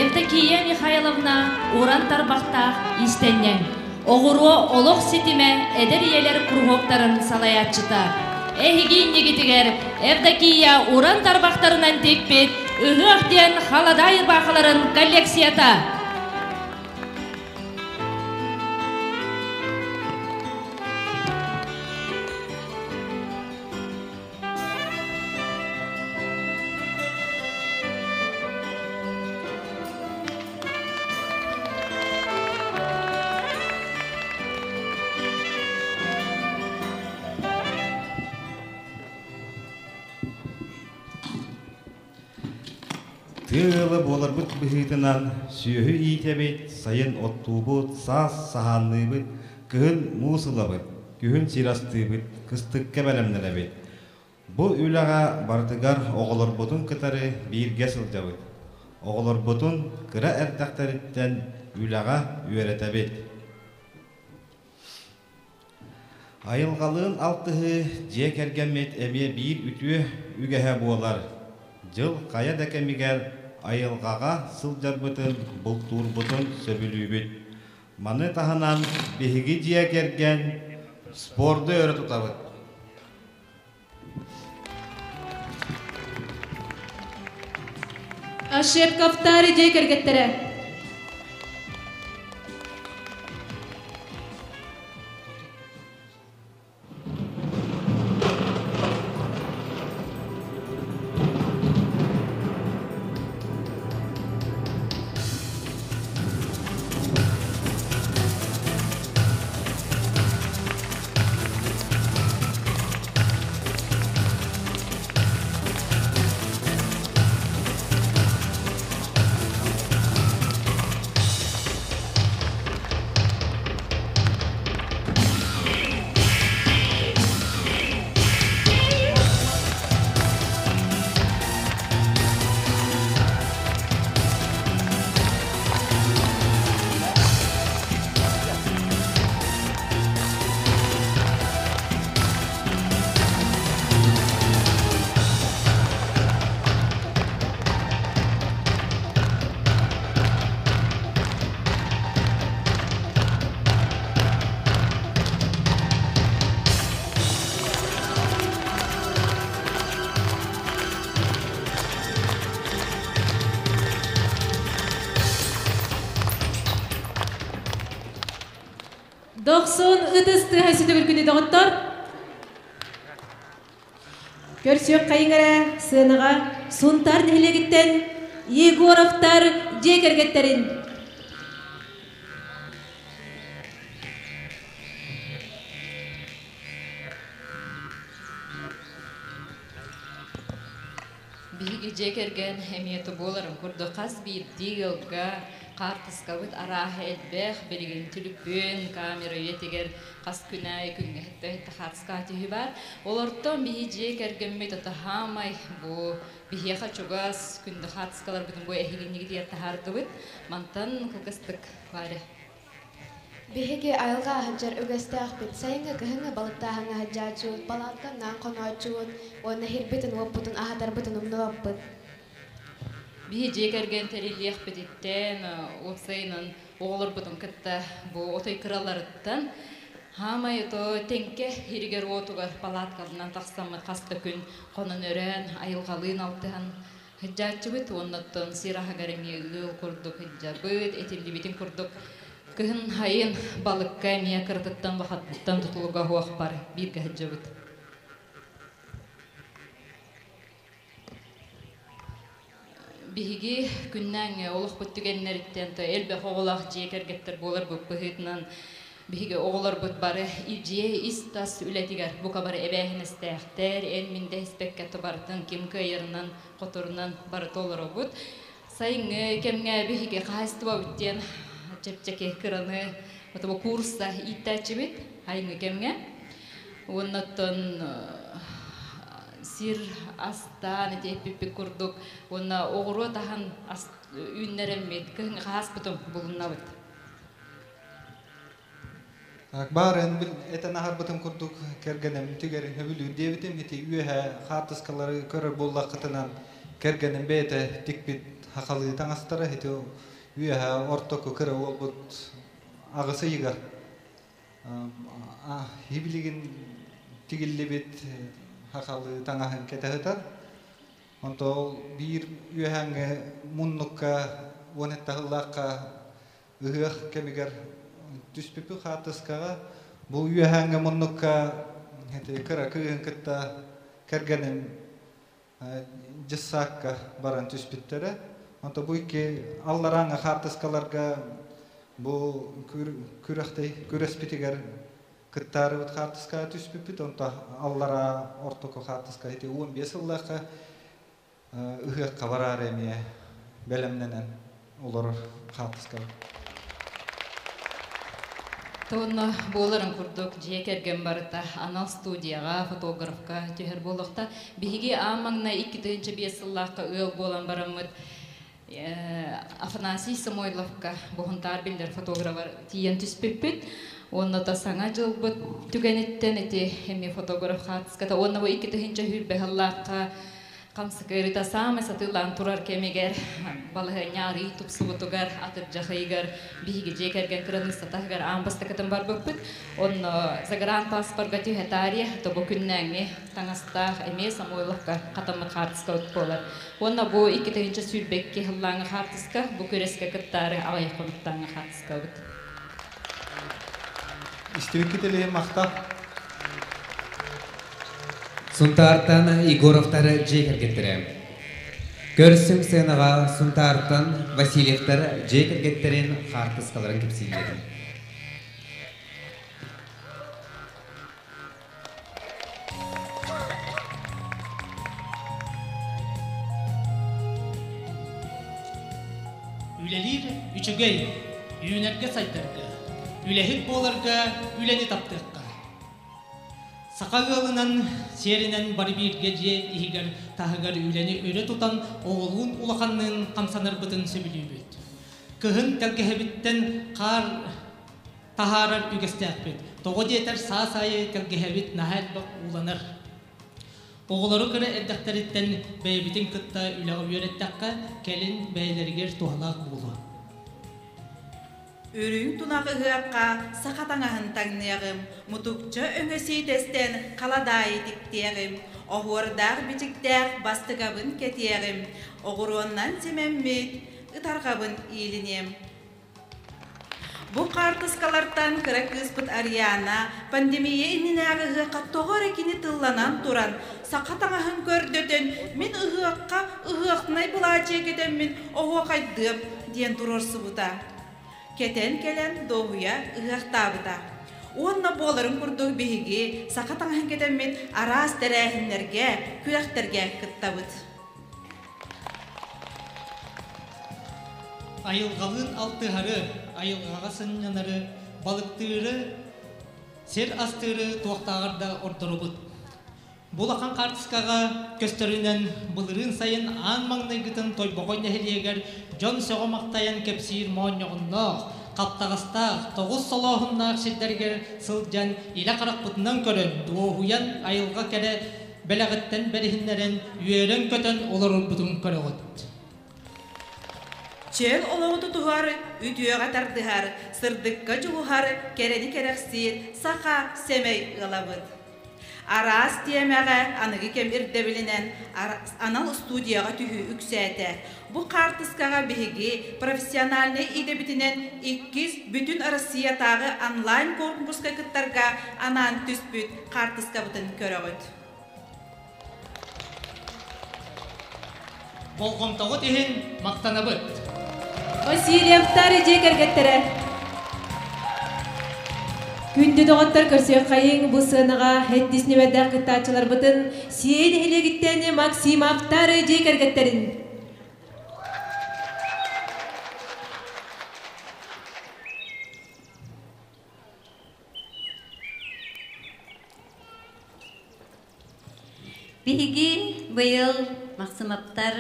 [SPEAKER 17] Евдокия Михайловна уран тарбахтаах иистэнньэҥ, оҕуруо олох ситимэ эдэр ийэлэр куруһуоктарын салайааччыта. Эһиги иннигитигэр Евдокия уран тарбахтарынан тикпит Ыһыах диэн халадаай ырбаахыларын коллекцията.
[SPEAKER 18] Тыа ыала буоларбыт быһыытынан сүөһү иитэбит, сайын оттуубут, саас саһаанныыбыт, кыһын муус ылабыт, күһүн сир астыыбыт, кыстыкка бэлэмнэнэбит. Бу үлэҕэ барытыгар оҕолорбутун кытары бииргэ сылдьабыт. Оҕолорбутун кыра эрдэхтэриттэн үлэҕэ үөрэтэбит. Айылҕалыын алтыһыы дьиэ кэргэммит эмиэ биир үтүө үгэһэ буолар. Дьыл хайа да кэмигэр айылҕаҕа сылдьарбытын, бултуурбутун сөбүлүүбүт. Маны таһынан биһиги дьиэ кэргэн спорду өрө тутабыт.
[SPEAKER 3] Ошепковтар дьиэ кэргэттэрэ. Дохсун ытыс тыаһа сүтүгүр күнү доҕоттор. Көрсүөх хайыҥ эрэ сыанаҕа Сунтаар нэһилиэгиттэн Егоровтар дьиэ кэргэттэрин.
[SPEAKER 22] Биһиги дьиэ кэргэн эмиэ буоларын курдук хас биирдии ыалга хаартыскабыт арааһа элбэх, билигин түлүпүөн, камера үйэтигэр хас күн аайы күҥҥэ иһиттэ хаартыска түһүү баар. Олортон биһи дьиэ кэргэммит ото хаамай бу биһиэхэ чугас күндү хаартыскаларбытын бу эһигиннигитигэр таһаардыбыт. Мантан кылгастык Варя.
[SPEAKER 24] Биһиги айылҕа сылдьар үгэстээхпит. Сайыҥҥы, кыһыҥҥы балыктааһыҥҥа сылдьааччыбыт, палатканнан хонооччубут уонна иһирбитин-уоппутун аһатарбытын умнубаппыт.
[SPEAKER 22] Биһи дьиэ кэргэн тэриллиэхпититтэн, уопсайынан оҕолорбутун кытта бу отой кыраларыттан. Хаамай ото тэҥкэ иһигэр уотугар палаткалынан тахсаммыт хас да күн хонон өрөөн, айылҕалыын алтыһан сылдьааччыбыт уонна оттон сир аһыгар эмиэ ыал курдук сылдьабыт, этиллибитин курдук кыһын сайын балыкка эмиэ кыратыттан улахаттан тутулуга суох бар бииргэ сылдьабыт. Биһиги күннээҥҥэ олохпут түгэннэриттэн то элбэх оҕолоох дьиэ кэргэттэр буоларбыт быһыытынан биһиги оҕолорбут бары дьиэ ис-тас үлэтигэр бука бары эбээһинэстээхтэр, эн-мин дэһиспэккэ барытын ким кыайарынан, хоторунан барыта олоробут. Сайыҥҥы кэмҥэ биһиги хаһаайыстыбабыт диэн чэпчэки кыраны бу куурусса ииттээччибит сайыҥҥы кэмҥэ. Уонна оттон сир астаан ити эппиппит курдук уонна оҕуруот аһын үүннэрэммит кыһыҥҥы хаһааспытын булуннабыт.
[SPEAKER 8] Так, баарын этэн аһарбытым курдук кэргэним түгэрин хөбүлүүр диэбитим. Ити үөһэ хаартыскалары көрөр буоллаххытынан кэргэним бэйэтэ тикпит хахалыы таҥастара ити үөһэ ортоку кыра уолбут аҕыс ыйыгар билигин тигиллибит хахалыы таҥаһын кэтэ сытар. Онто ол биир үөһээҥҥи муннукка уон эттаһыллаахха ыһыах кэмигэр түспүппүт хаартыскаҕа бу үөһээҥҥи муннукка кыра кыыһын кытта кэргэним дьыссаакка баран түспүттэрэ. Онто бу икки алларааҥҥа хаартыскаларга бу күрэхтэй күрэспитигэр кыттаарыбыт хаартыскаҕа түспүппүт. Онто аллараа ортоку хаартыска ити 15 сыллаахха ыһыахха бараары эмиэ бэлэмнэнэн олорор хаартыскабыт.
[SPEAKER 22] Тонна буоларын курдук дьиэ кэргэн барыта анал студияҕа, фотографка түһэр буолуохта. Биһиги аан маҥнай 2005 сыллаахха ыал буолан бараммыт Афанасий Самойловка Буһунтаар биллэр фотографар тиийэн түспүппүт. Уонна та саҥа дьылбыт түгэниттэн ити эмиэ фотограф хаартыската уонна бу 2000 сыллаахха Хамсык ыарыыта саамай сатыылаан турар кэмигэр балаһыанньа арыый тупсубутугар, атырдьах ыйыгар биһиги дьиэ кэргэн кыраныысса таһыгар аан бастакытын барбыппыт. Онно загранпаспорга түһэ таарыйа, тобу күннээҥҥи таҥастаах эмиэ Самойловка хатаммыт хаартыскабыт буолар. Уонна бу 2022 сыллааҥы хаартыска бу күрэскэ кыттаары аҕыйах хонуктааҥы хаартыскабыт.
[SPEAKER 8] Истибиккит илиһин махтал.
[SPEAKER 15] Сунтаартан Егоровтар дьиэ кэргэттэрэ. Көрсүҥ сценаҕа Сунтаартан Васильевтар дьиэ кэргэттэрин хаартыскаларын кэпсииллэр.
[SPEAKER 6] Үлэлиир үчүгэй, үүнэргэ сайдарга, үлэһит буоларга үлэни таптыахха. Саха ыалынан, сиэринэн бары бииргэ дьиэ иһигэр, таһыгар үлэни өрө тутан, оҕолуун улаханныын хамсанарбытын сөбүлүүбүт. Кыһын тэлгэһэбиттэн хаар таһаарар үгэстээхпит. Тоҕо диэтэр саас аайы тэлгэһэбит наһаа элбэх ууланар. Оҕолору кыра эрдэхтэриттэн бэйэбитин кытта үлэҕэ үөрэттэххэ, кэлин бэйэлэригэр туһалаах буолуо.
[SPEAKER 2] Үрүҥ тунах ыһыахха саха таҥаһын таҥныаҕым, мутукча өҥө сиитэстэн халадаайы тиктиэҕим, оһуордаах бичиктээх бастыкабын кэтиэҕим, оҕуруоннан симэммит ытарҕабын иилиниэм. Бу хаартыскалартан кыра кыыспыт Ариана пандемия иннинээҕи ыһыахха тоҕо эрэ кини тылланан туран, саха таҥаһын көрдөтөн, мин ыһыахха ыһыахнай былаачыйа кэтэммин оһуохайдыам диэн туруорсубута. Кэтэн кэлэн дуоһуйа ыһыахтаабыта. Уонна буоларын курдук биһиги саха таҥаһын кэтэммит араас тэрээһиннэргэ, күрэхтэргэ кыттабыт.
[SPEAKER 6] Айылҕалыын алтыһары, айылҕаҕа сынньанары, балыктыыры, сир астыыры туохтааҕар да ордоробут. Бу улахан хаартыскаҕа көстөрүнэн былырыын сайын аан маҥнайгытын Тойбохой нэһилиэгэр дьон сөҕө-махтайан кэпсиир моонньоҕонноох, хаптаҕастаах, тоҕус солооһуннаах сирдэригэр сылдьан илэ харахпытынан көрөн, дуоһуйан айылҕа кэрэ бэлэҕиттэн бэриһиннэрэн, үөрэн-көтөн олорорбутун көрөҕүт.
[SPEAKER 2] Чөл олоҕу тутуһар, үтүөҕэ тардыһар, сырдыкка дьулуһар, кэрэни кэрэхсиир саха сэмэй ыалабыт. Араас тиэмэҕэ аныгы кэм ирдэбилинэн анал студияҕа түһүү үксээтэ. Бу хаартыскаҕа биһиги профессиональнай идэбитинэн иккис бүтүн Россиятааҕы онлайн-конкурска кыттарга анаан түспүт хаартыскабытын көрөҕүт.
[SPEAKER 6] Болҕомтоҕут иһин махтанабыт.
[SPEAKER 3] Васильевтар дьиэ кэргэттэрэ. Күндү доҕоттор көрсүөххэйиҥ бу сыанаҕа хэттис нүмэрдээх кыттааччыларбытын Сиэй нэһилиэгиттэн Максимовтар дьиэ кэргэттэрин.
[SPEAKER 9] Биһиги быйыл Махсымаптар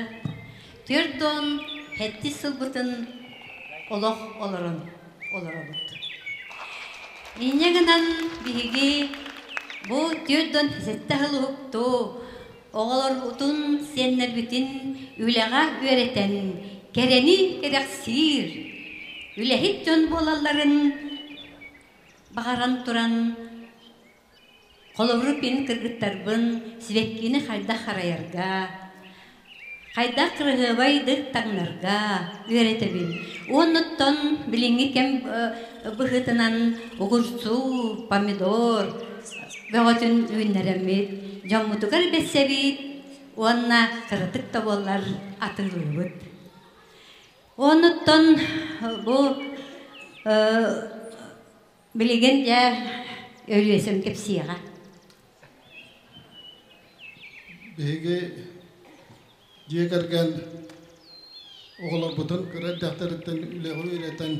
[SPEAKER 9] 47 сылбытын олох олорон олоробут. Инньэ гынан биһиги бу 47 сыл уһуктуу оҕолорбутун, сиэннэрбитин үлэҕэ үөрэтэн, кэрэни кэрэхсиир, үлэһит дьон буолалларын баҕаран туран Холобур, мин кыргыттарбын сибэккини хайдах харайарга, хайдах кыраһыабайдык таҥнарга үөрэтэбин. Уоннуттан билиҥҥи кэм быһыытынан огурцу, помидор бөҕөтүн үүннэрэммит, дьоммутугар бэссэбит уонна кыратык да буоллар атыылыыбыт. Уоннуттан бу Билигин дьэ Өлүөсэм кэпсиэҕэ.
[SPEAKER 4] Биһиги дьиэ кэргэн оҕолорбутун кыра эрдэхтэриттэн үлэҕэ үөрэтэн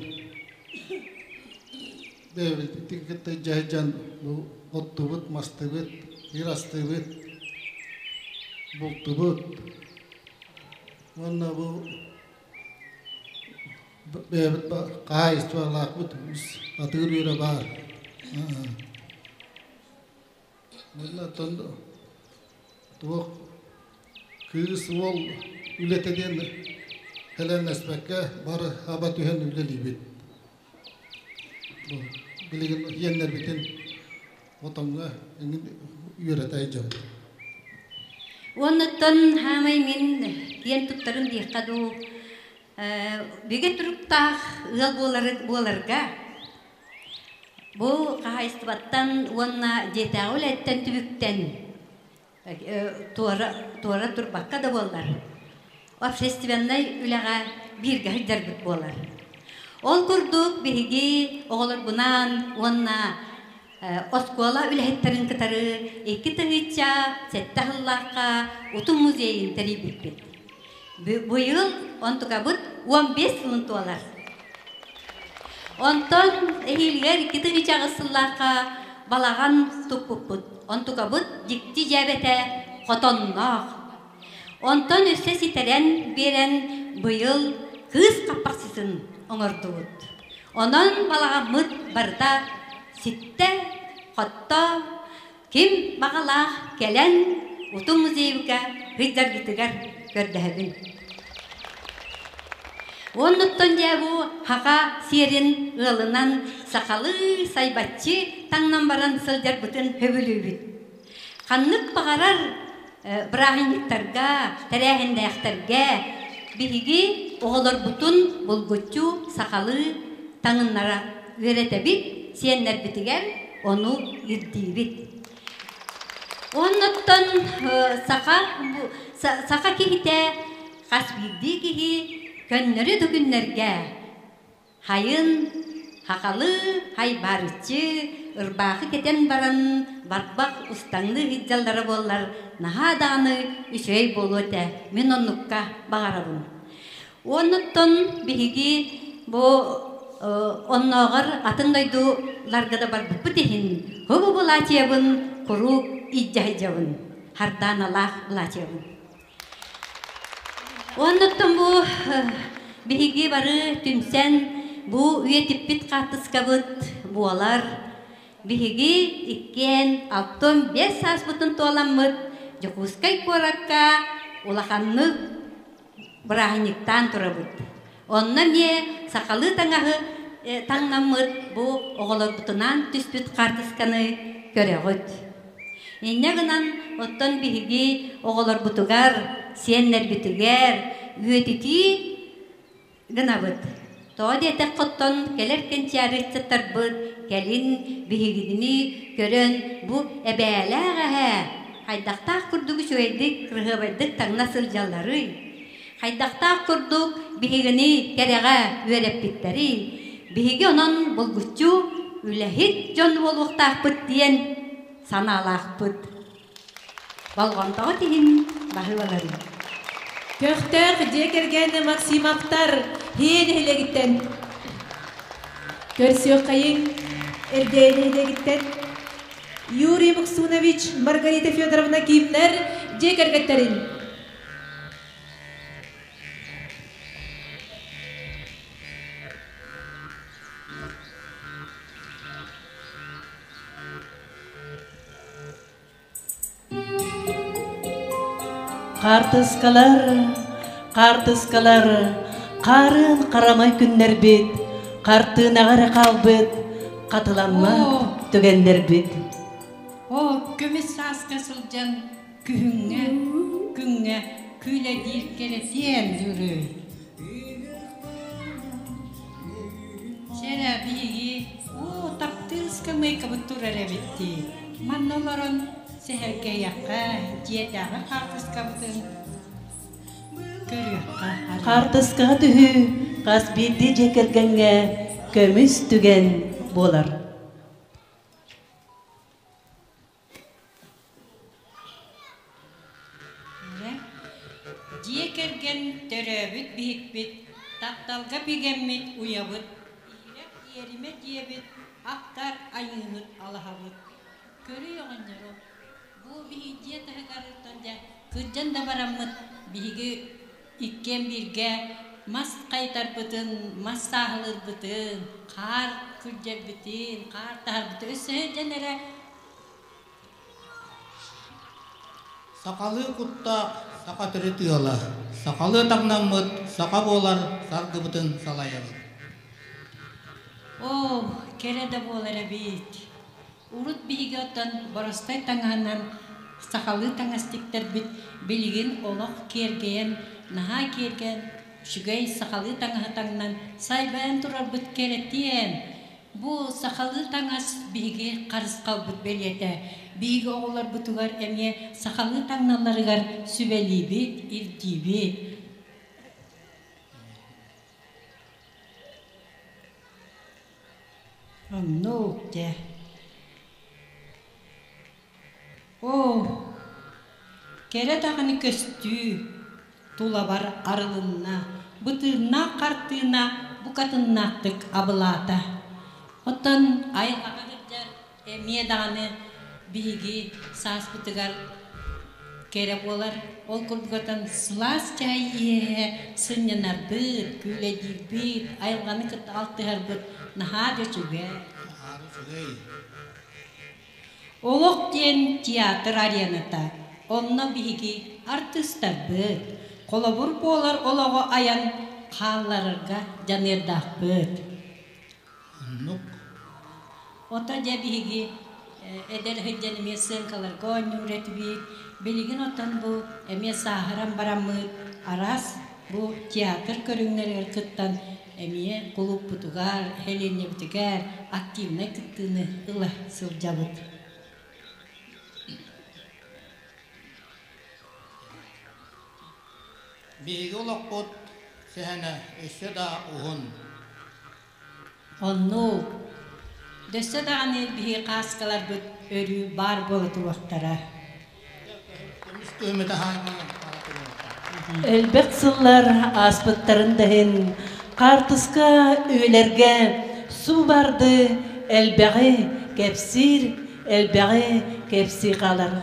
[SPEAKER 4] бэйэбитин кытта дьаһайдьан бу оттубут, мастыбыт, сир астыыбыт, бултубут уонна бу Бэйэбит хаһаайыстыбалаахпыт атыыр үөрэ баар. Уонна оттон туох кыыс уол үлэтэ диэн кэлэннэспэккэ бары хаба түһэн үлэлиибит. Билигин иэннэрбитин отоҥҥо эҥин үөрэтэ сылдьабыт.
[SPEAKER 9] Уоннуттан хаамай мин киэн туттарым диэххэ дуу Бигэ туруктаах ыал буоларга бу хаһаайыстыбаттан уонна дьиэтээҕи үлэттэн түбүктэн туора турбакка да буоллар, общественнай үлэҕэ бииргэ сылдьарбыт буолар. Ол курдук биһиги оҕолорбунаан уонна оскуола үлэһиттэрин кытары 2007 сыллаахха Утум музейын тэрийбиппит. Быйыл онтукабыт 15 сылын туолар. Онтон эһиилигэр 2008 сыллаахха балаҕан туппуппут. Онтукабыт дьикти дьээбэтэ хотонноох. Онтон өссө ситэрэн биэрэн быйыл кыыс хаппахсытын оҥордубут. Онон балаҕаммыт барыта ситтэ, хотто, ким баҕалаах кэлэн Утум музейга сылдьаргытыгар көрдөһөбүн. Оннуттан дьэ бу хаха сиэрин ыалынан сахалыы сайбаччы таҥнан баран сылдьарбытын сөбүлүүбүт. Ханнык баҕарар бырааһынньыктарга, тэрээһиннээхтэргэ биһиги оҕолорбутун булгуччу сахалыы таҥыннара үөрэтэбит, сиэннэрбитигэр ону ирдиибит. Оннуттан саха, саха киһитэ хас биирдии киһи көннөрү да күннэргэ Хайын, хахалы, хайбаарыччы, ырбаахы кэтэн баран барбах устаҥныы сылдьаллара буоллар, наһаа даҕаны үчүгэй буолуо этэ, мин оннукка баҕарабын. Уоннуттан биһиги бу оннооҕор атын дойдуларга да барбыппыт иһин, хубу былаачыйабын куруук илдьэ сылдьабын, хардааналаах былаачыйабын. Оннуттан бу биһиги бары түмсэн бу үйэтиппит хаартыскабыт буолар. Биһиги иккиэн 65 сааспытын туоламмыт Дьокуускай куоракка улаханнык бырааһынньыктаан турабыт. Онно эмиэ сахалыы таҥаһы таҥнаммыт бу оҕолорбутунаан түспүт хаартысканы көрөҕүт. Инньэ гынан оттон биһиги оҕолорбутугар, сиэннэрбитигэр үөтүтүү гынабыт. Тоҕо диэтэххэ оттон кэлэр кэнчээри ыччаттарбыт кэлин биһигини көрөн бу эбээлээх эһээ хайдахтаах курдук үчүгэйдик, кырыһыабайдык таҥна сылдьалларый? Хайдахтаах курдук биһигини кэрэҕэ үөрэппиттэрий? Биһиги онон булгуччу үлэһит дьон буолуохтаахпыт диэн санаалаахпыт. Болҕомтоҕут иһин баһыыбаларын.
[SPEAKER 3] Көхтөөх дьиэ кэргэн Максимовтар Һиэн нэһилиэгиттэн көрсүөххэйиҥ Эргээйи нэһилиэгиттэн Юрий Муксунович, Маргарита Федоровна Кимнэр дьиэ кэргэттэрин Хаартыскалар, хаартыскалар, хаарыан харамай күннэрбит, хартыынаҕа эрэ хаалбыт, хатыламмат түгэннэрбит.
[SPEAKER 25] Оо, көмүс сааска сылдьан күһүҥҥэ, күҥҥэ күүлэдиир кэрэтиэн дьүрү. Чэрэ биһиги оо таптыыр ыскамыайкабыт турар эбит дии. Манна олорон сэһэргэйэххэ, дьиэтээҕи хаартыскабытын көрүөххэ.
[SPEAKER 10] Хаартыскаҕа түһүү хас биирдии дьиэ кэргэҥҥэ көмүс түгэн буолар.
[SPEAKER 25] Дьиэ кэргэн төрөөбүт биһикпит, тапталга бигэммит уйабыт, иһирэх иэримэ дьиэбит, ахтар айыыһыт алаһабыт. Көрүй оҕонньору, бу биһи дьиэ таһыгар дьэ кырдьан да бараммыт биһиги иккиэн бииргэ мас хайытарбытын, мас сааһылыырбытын, хаар күрдьэрбитин, хаар таһарбытын өссө сылдьан эрэ
[SPEAKER 12] Сахалыы куттаах саха төрүт ыала, сахалыы таҥнаммыт саха буолар саргыбытын салайабыт.
[SPEAKER 25] Оо, кэрэ да буолар эбит. Урут биһиги оттон боростой таҥаһынан сахалыы таҥас тиктэрбит билигин олох киэргэйэн, наһаа киэргэн, үчүгэй сахалыы таҥаһы таҥнан сайбайан турарбыт кэрэтиэн. Бу сахалыы таҥас биһиги харысхалбыт бэлиэтэ. Биһиги оҕолорбутугар эмиэ сахалыы таҥналларыгар сүбэлиибит, ирдиибит. Оннук дьэ. Оо, кэрэ даҕаны көстүү тулабар арылынна, бытыыннаах хартыына букатыннаахтык абылаата. Оттон айылҕаҕа сылдьар эмиэ даҕаны биһиги сааспытыгар кэрэ буолар. Ол курдук оттон сылаас чай иһэ сынньанарбыт, күүлэйдиирбит, айылҕаны кытта алтыһарбыт наһаа да үчүгэй. Олох диэн театр арената. Онно биһиги артыыстарбыт, холобур буолар олоҕу айан хаалларарга дьаныардаахпыт.
[SPEAKER 12] Оннук.
[SPEAKER 25] Ото дьэ биһиги эдэр сылдьан эмиэ сценкаларга оонньуур этибит. Билигин оттон бу эмиэ сааһыран бараммыт араас бу театр көрүҥнэригэр кыттан эмиэ кулууппутугар, сэлиэнньэбитигэр активнай кыттыыны ыла сылдьабыт.
[SPEAKER 12] Биһиги олохпут сэһэнэ өссө да уһун.
[SPEAKER 25] Оннук. Дөссө даҕаны биһиги хааскаларбыт өрүү баар буола туруохтара.
[SPEAKER 10] Элбэх сыллар ааспыттарын да иһин хаартыска үйэлэргэ суу барды элбэҕи кэпсиир, элбэҕи кэпсии хаалар.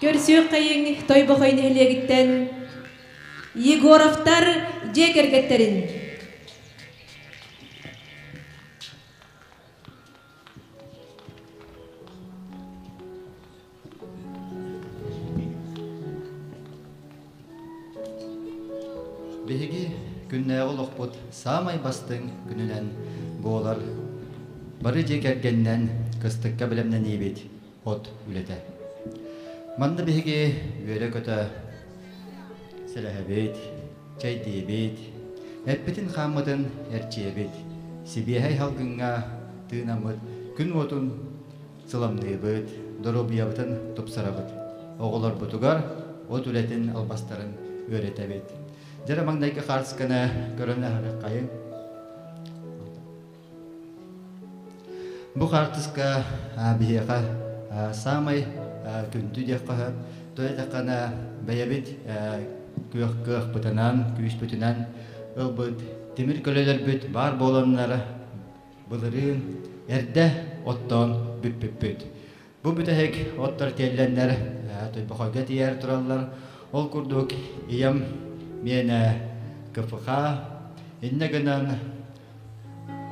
[SPEAKER 3] Көрсүөххэйиҥ Тойбохой нэһилиэгиттэн Егоровтар дьиэ кэргэттэрин.
[SPEAKER 21] күннээҕи олохпут саамай бастыҥ күнүнэн буолар. Бары дьиэ кэргэнинэн кыстыкка бэлэмнэниибит от үлэтэ. Манна биһиги үөрэ-көтө сэлэһэбит, чэйдиибит, эппитин-хааммытын эрчийэбит, сибиэһэй салгыҥҥа тыынаммыт күн уотун сыламныыбыт, доруобуйабытын тупсарабыт. Оҕолорбутугар от үлэтин албастарын үөрэтэбит. Дьэ маҥнайгы хаарысканы көрөн аһарыаххайыҥ. Бу хаартыска биһиэхэ саамай күндү диэххэ сөп. Тоҕо диэтэххинэ бэйэбит күөх кыахпытынан, күүспүтүнэн ылбыт тимир көлөлөрбүт баар буоланнар былырыын эрдэ оттоон бүппүппүт. Бу бүтэһик оттор тиэллэннэр Тойбохойго тиийэр тураллар. Ол курдук ийэм миэнэ КФХ иннэ гынан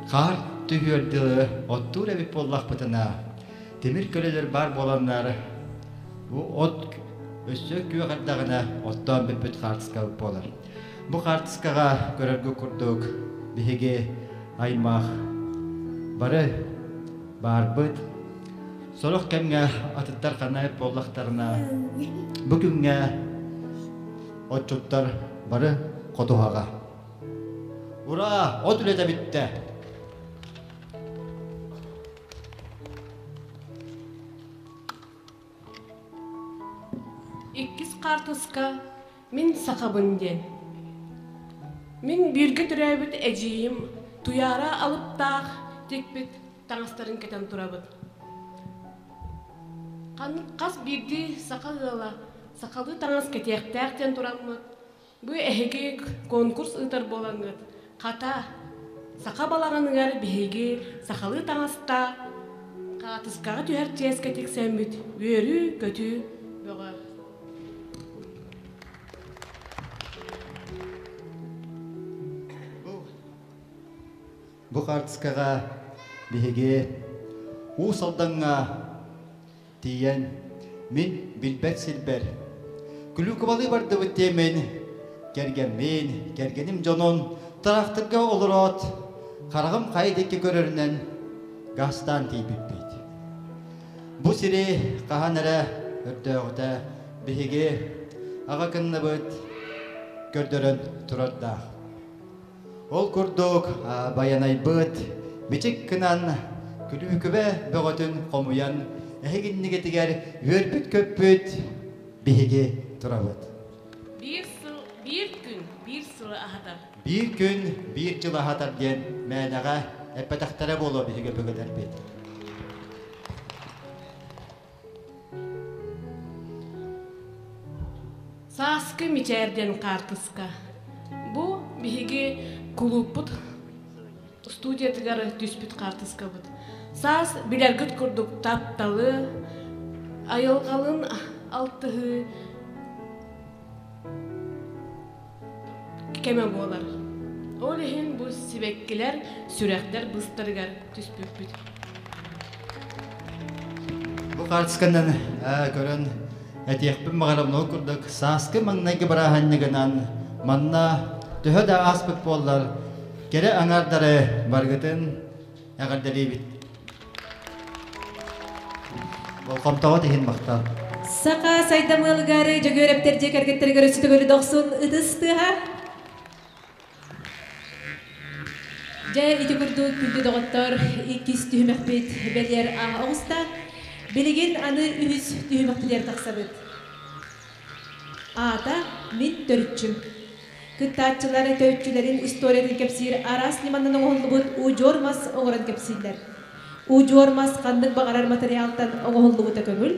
[SPEAKER 21] хаар түһүөр дылы оттуур эбит буоллахпытына тимир көлөлөр баар буоланнар бу от өссө күөх эрдэҕинэ оттоон бүппүт хаартыскабыт буолар. Бу хаартыскаҕа көрөргө курдук биһиги аймах бары баарбыт. Сорох кэмҥэ атыттар ханна буоллахтарына бу күҥҥэ отчуттар бары хотуһаҕа. Ура! От үлэтэ бүттэ!
[SPEAKER 1] Иккис хаартыска Мин сахабын диэн. Мин бииргэ төрөөбүт эдьиийим Туйаара алыптаах тикпит таҥастарын кэтэн турабыт. Хас биирдии саха ыала сахалыы таҥас кэтиэхтээх диэн тураммыт, бу эһиги конкурс ыытар буолаҥҥыт, хата, саха балаҕаныгар биһиги сахалыы таҥаста хаатыскаҕа түһэр чиэскэ тиксэммит үөрүү-көтүү бөҕө.
[SPEAKER 21] Бу хаартыскаҕа биһиги Уус Алдаҥҥа тиийэн мин билбэт сирбэр күлүүкүбалыы бардыбыт диэммин кэргэммин, кэргэним дьонун тыраахтырга олороот хараҕым хайа диэки көрөрүнэн газтаан тиийбиппит. Бу сири хаһан эрэ өрдөөҕүтэ биһиги аҕа кынныбыт көрдөрөн турардаах. Ол курдук байанайбыт бичик гынан күлүүкүбэ бөҕөтүн хомуйан эһигиннигитигэр үөрбүт-көппүт биһиги турабыт.
[SPEAKER 1] Биир сыл, биир күн, биир сылы аһатар.
[SPEAKER 21] Биир күн, биир дьыл аһатар диэн мээнэҕэ эппэтэхтэрэ буолуо биһиги өбүгэлэрбит.
[SPEAKER 1] Сааскы мичээр диэн хаартыска. Бу биһиги кулууппут студиятыгар түспүт хаартыскабыт. Саас билэргит курдук тапталы, айылҕалын алтыһыы кэмэ буолар. Ол иһин бу сибэккилэр сүрэхтэр быстарыгар түспүппүт.
[SPEAKER 21] Бу хаартысканан көрөн этиэхпин баҕарабын ол курдук сааскы маҥнайгы бырааһынньыгынан манна төһө да ааспыт буоллар кэрэ аҥаардары баргытын эҕэрдэлиибит. Болҕомтоҕут иһин махтал.
[SPEAKER 3] Саха сайдамыалыгар Дьөгүөрэптэр дьиэ кэргэттэригэр өссө төгүл дохсун ытыс тыаһа. Дьэ, ити курдук күндү доҕоттор, иккис түһүмэхпит бэлиэр ааһа оҕуста. Билигин аны үһүс түһүмэхпитигэр тахсабыт. Аата мин төрүччүм. Кыттааччылар төрүччүлэрин историятын кэпсиир араас ньыманан оҥоһуллубут удьуор мас оҥорон кэпсииллэр. Удьуор мас ханнык баҕарар матырыйаалтан оҥоһуллубута көҥүл,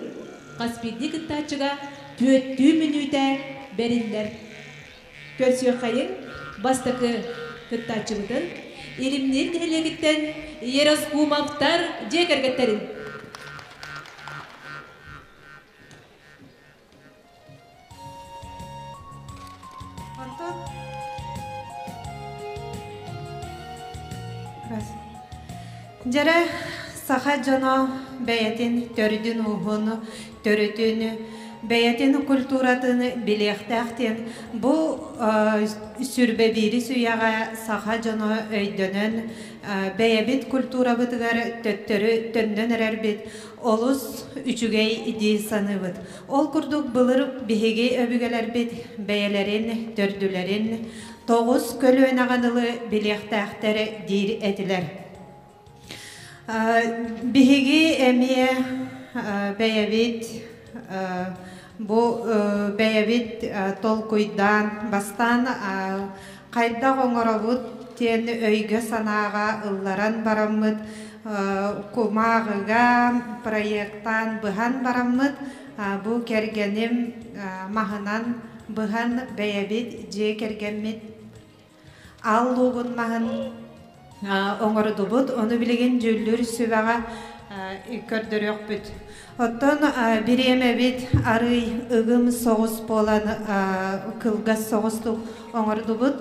[SPEAKER 3] хас биирдии кыттааччыга түөртүү мүнүүтэ бэриллэр. Көрсүөххэйиҥ бастакы кыттааччыбытын Илимниир нэһилиэгиттэн Ероскумовтар дьиэ кэргэттэрин.
[SPEAKER 7] Онтон Дьэрэ саха дьоно бэйэтин төрдүн-ууһун, төрүтүн бэйэтин культуратын билиэхтээх диэн бу сүрбэ биирис үйэҕэ саха дьоно өйдөнөн бэйэбит культурабытыгар төттөрү төннөн эрэрбит олус үчүгэй дии саныыбыт. Ол курдук былыр биһиги өбүгэлэрбит бэйэлэрин төрдүлэрин тоҕус көлүөнэҕэ дылы билиэхтээхтэр диир этилэр. Биһиги эмиэ бэйэбит бу бэйэбит толкуйдаан бастаан хайдах оҥоробут диэн өйгө-санааҕа ылларан бараммыт кумааҕыга проектаан быһан бараммыт бу кэргэним маһынан быһан бэйэбит дьиэ кэргэммит Аал луугун маһын оҥордубут, ону билигин дьүүллүүр сүбэҕэ көрдөрүөхпүт. Оттон бириэмэбит арыый ыгым соҕус буолан кылгас соҕустук оҥордубут.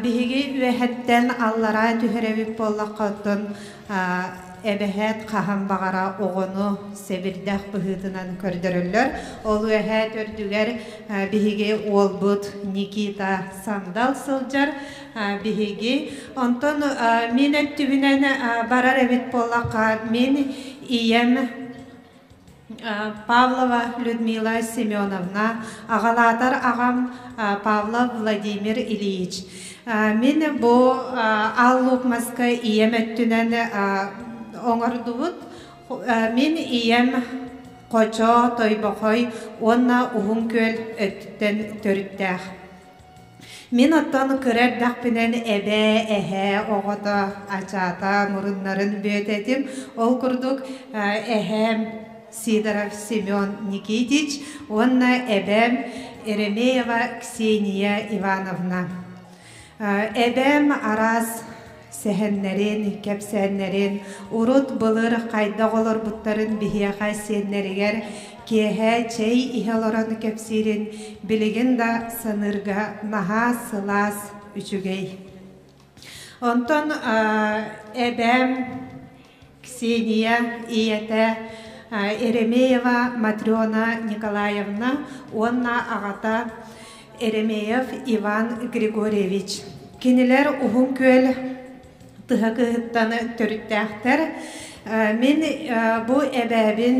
[SPEAKER 7] Биһиги үөһэттэн аллараа түһэрэбит буоллахха, оттон эбэһээт хаһан баҕара оҕону сэбирдэх быһыытынан көрдөрөллөр. Ол үөһээ төрдүгэр биһиги уолбут Никита Сандал сылдьар. Биһиги онтон мин өттүбүнэн барар эбит буоллахха, мин ийэм Павлова Людмила Семеновна, аҕалаатар аҕам Павлов Владимир Ильич. Мин бу Аал Луук маска ийэм өттүнэн оҥордубут. Мин ийэм Хочо, Тойбохой уонна Уһун Күөл өттүттэн төрүттээх. Мин оттон кыра эрдэхпинэн эбээ, эһээ оҕото ачаата муруннарын бүөтэтим. Ол курдук эһээм Сидоров Семен Никитич уонна эбээм Еремеева Ксения Ивановна. Эбээм араас сэһэннэрин, кэпсээннэрин, урут былыр хайдах олорбуттарын биһиэхэ сиэннэригэр киэһэ чэй иһэ олорон кэпсиирин билигин да саныырга наһаа сылаас, үчүгэй. Онтон эбээм Ксения ийэтэ Еремеева Матрена Николаевна уонна аҕата Еремеев Иван Григорьевич. Кинилэр Уһун Күөл тыһа кыһыттан төрүттээхтэр. Мин бу эбээбин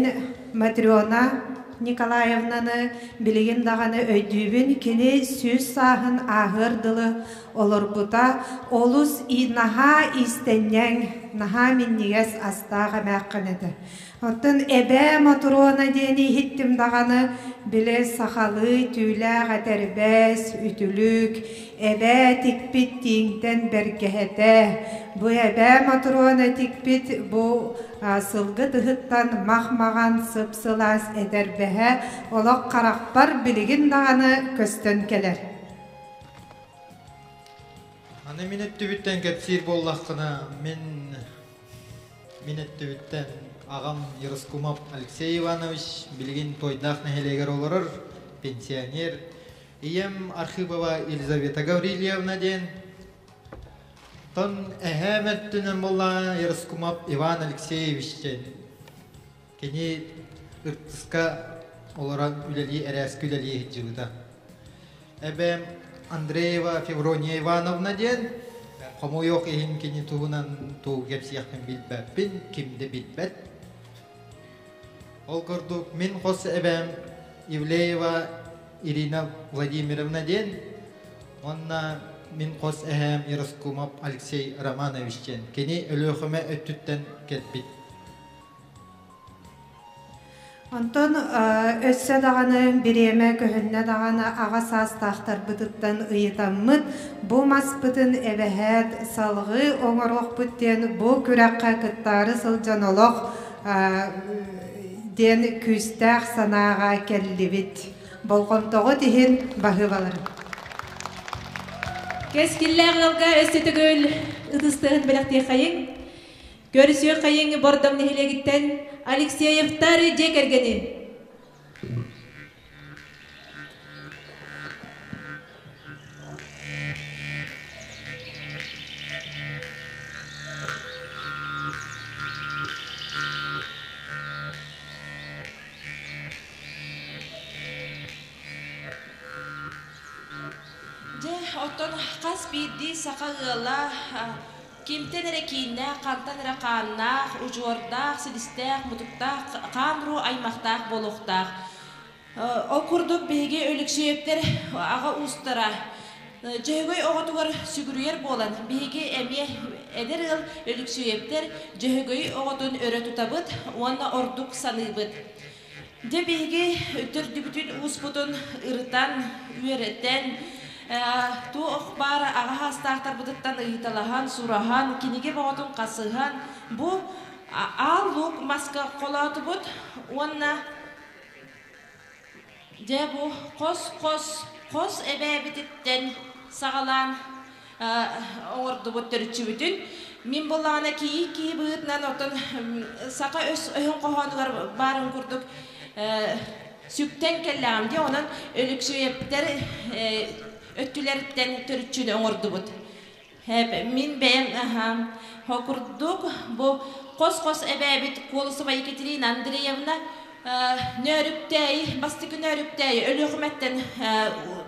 [SPEAKER 7] Матрена Николаевнаны билигин даҕаны өйдүүбүн. Кини 100 сааһын ааһыар дылы олорбута олус наһаа иистэнньэҥ, наһаа минньигэс астаах эмээххин этэ. Оттон эбээ Мотуруона диэни иһиттим даҕаны, били сахалыы түүлээх этэрбэс, үтүлүк, эбээ тикпит тииҥтэн бэргэһэтэ. Бу эбээ Мотуруона тикпит бу сылгы тыһыттан мах-маҕан сып-сылаас этэрбэһэ олох харахпар билигин даҕаны көстөн кэлэр.
[SPEAKER 8] Аны мин өттүбүттэн кэпсиир буоллаххына, мин мин өттүбүттэн аҕам Ероскумов Алексей Иванович билигин Туойдаах нэһилиэгэр олорор, пенсионер. Ийэм Архипова Елизавета Гаврильевна диэн. Тон эһээм өттүнэн буоллаҕына Ероскумов Иван Алексеевич диэн. Кини Ыртыска олорон үлэлии эрээски үлэлии сылдьыбыта. Эбээм Андреева Феврония Ивановна диэн хомойуох иһин кини туһунан тугу кэпсиэхпин билбэппин, ким да билбэт. Ол курдук мин хос эбээм Ивлеева Ирина Владимировна диэн уонна мин хос эһээм Яроскумов Алексей Романович диэн. Кини Өлүөхүмэ өттүттэн кэлбит.
[SPEAKER 7] Онтон өссө даҕаны бириэмэ көһүннэ даҕаны аҕа саастаахтарбытыттан ыйытаммыт, бу маспытын эбэһээт салҕыы оҥоруохпут диэн бу күрэххэ кыттаары сылдьан олох диэн күүстээх санааҕа кэллибит. Болҕомтоҕут иһин баһыыбаларым.
[SPEAKER 3] Кэскиллээх ыалга өссө төгүл ытыстыһын бэлэхтиэххэйиҥ. Көрсүөххэйиҥ Бордоҥ нэһилиэгиттэн Алексеевтар дьиэ кэргэнин.
[SPEAKER 5] Оттон хас биирдии саха ыала кимтэн эрэ кииннээх, хантан эрэ хааннаах, удьуордаах, силистээх, мутуктаах, хаан-уруу аймахтаах буолуохтаах. Ол курдук биһиги Өлөксөйөптөр аҕа уустара Дьөһөгөй оҕотугар сүгүрүйэр буолан, биһиги эмиэ эдэр ыал Өлөксөйөптөр Дьөһөгөй оҕотун өрө тутабыт уонна ордук саныыбыт. Дьэ биһиги төрдүбүтүн ууспутун ырытан, үөрэтэн, туох баар аҕа саастаахтарбытыттан ыйыталаһан, сураһан, кинигэ бөҕөтүн хасыһан, бу аал луук маска холоотубут уонна Дьэ бу хос-хос хос эбээбититтэн саҕалаан оҥордубут төрүччүбүтүн. Мин буоллаҕына киһи киһи быһыытынан оттон саха өс өһүн хоһоонугар баарын курдук сүктэн кэллэҕим дии. Онон Өлөксөйөптөр өттүлэриттэн төрүччүнү оҥордубут. Мин бэйэм аһа курдук бу хос-хос эбээбит Колосова Екатерина Андреевна Нөөрүктээйи, бастакы Нөөрүктээйи Өлүөхүмэттэн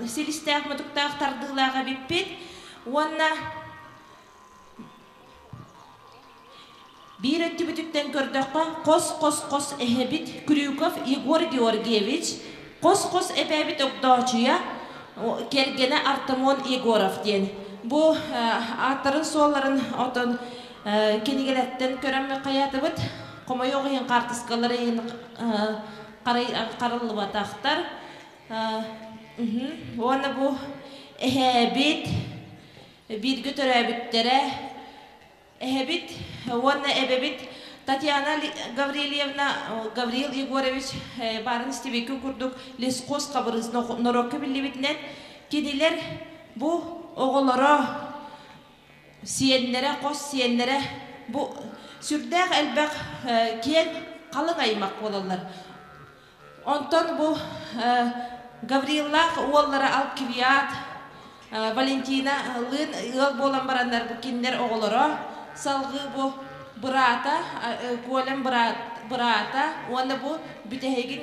[SPEAKER 5] силистээх-мутуктаах тардыылаах эбиппит уонна биир өттүбүтүттэн көрдөххө хос-хос-хос эһэбит Крюков Егор Георгиевич, хос-хос эбээбит Огдоочуйа кэргэнэ Артамон Егоров диэн. Бу ааттарын-суолларын отон кинигэлэртэн көрөн хайаатыбыт. Хомойуох иһин хаартыскалары иһин хараллыбатахтар. Уонна бу эһээбит бииргэ төрөөбүттэрэ Эһэбит уонна эбэбит Татьяна Гаврильевна, Гаврил Егорович баарын истибиккин курдук лесхоз хабырыыс норуокка биллибитинэн кинилэр бу оҕолоро, сиэннэрэ, хос сиэннэрэ бу сүрдээх элбэх киэҥ халыҥ аймах буолаллар. Онтон бу Гавриллаах уоллара Алкивиад, Валентина лыын ыал буолан бараннар бу кинилэр оҕолоро, салҕыы бу быраата, Колям быраата уонна бу бүтэһигин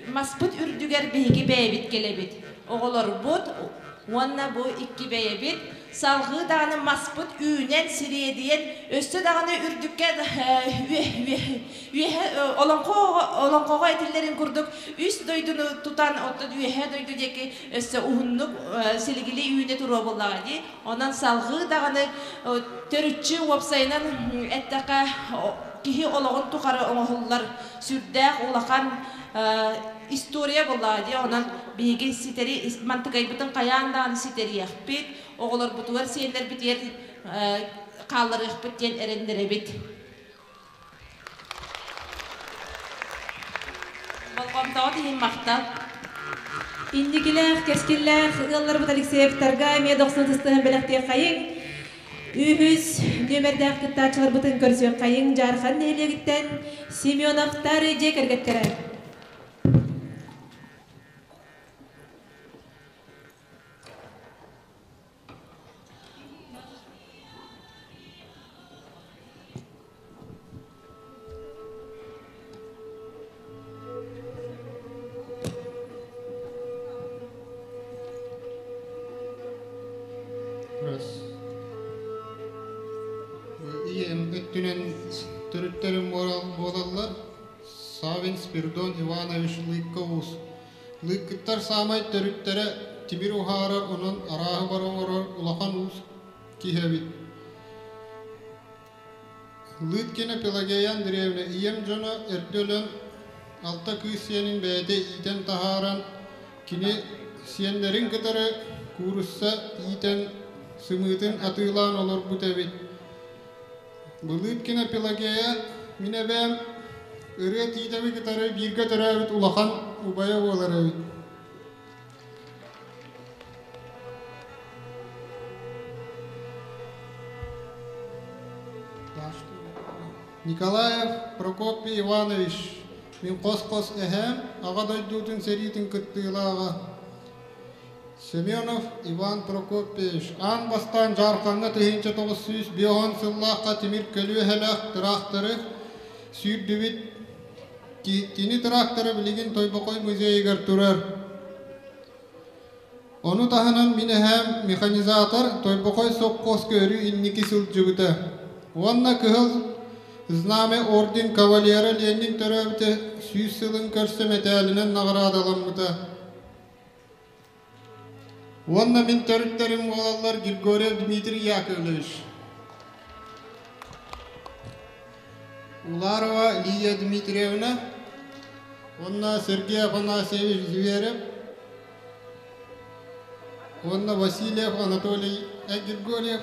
[SPEAKER 5] маспыт үрдүгэр биһиги бэйэбит кэлэбит. Оҕолорбут уонна бу икки бэйэбит Салгыы даҕаны маспыт үүнэн, сириэдийэн, өссө даҕаны үрдүккэ үөһэ олоҥхоҕо этиллэрин курдук үс дойдуну тутан, оттон үөһэ дойду диэки өссө уһуннук силигилии үүнэ туруо буоллаҕа дии. Онон салгыы даҕаны төрүччү уопсайынан эттэххэ, киһи олоҕун тухары оҥоһуллар сүрдээх улахан история буоллаҕа дии. Онон биһиги ситэри мантыкайбытын хайаан даҕаны ситэриэхпит, оҕолорбутугар, сиэннэрбитигэр хаалларыахпыт диэн эрэннэрэбит. Болҕомтоҕут иһин махтал.
[SPEAKER 3] Инникилээх, кэскиллээх ыалларбыт Алексеевтарга эмиэ дохсун ытыстыһан бэлэхтиэххэйиҥ. Үһүс нүөмэрдээх кыттааччыларбытын көрсүөххэйиҥ Дьаархан нэһилиэгиттэн Семеновтар дьиэ кэргэттэрэ.
[SPEAKER 14] Ийэм өттүнэн төрүттэрим буолаллар Савин Спиридон Иванович Лыыкка-Уус. Лыыккыттар саамай төрүттэрэ тимир уһаарар, онон арааһы бары оҥорор улахан уус киһи эбит. Лыткина Пелагея Андреевна ийэм дьоно эрдэ өлөн, алта кыыс сиэнин бэйэтэ иитэн таһааран, кини сиэннэрин кытары куурусса иитэн, сымыытын атыылаан олорбут эбит. Былыткина Пелагея мин эбээм Ырыа Тиитэби кытары бииргэ төрөөбүт улахан убайа буолар эбит. Николаев Прокопий Иванович, мин хос-хос эһээм, Аҕа дойдутун сэриитин кыттыылааҕа. Семенов Иван Прокопьевич, аан бастаан Дьаархаҥҥа 1950 сыллаахха тимир көлүөһэлээх тыраахтары сүүрдүбүт. Кини тыраахтара билигин Тойбохой музейыгар турар. Ону таһынан мин эһээм механизатор Тойбохой сопхуоска өрүү инники сылдьыбыта. Уонна Кыһыл Знамя орден кавалера Ленин төрөөбүтэ 100 сылын көрсө мэтээлинэн наҕараадаламмыта. Уонна мин төрүттэрим буолаллар Григорьев Дмитрий Яковлевич, Уларова Лия Дмитриевна уонна Сергей Афанасьевич Зверев уонна Васильев Анатолий Григорьев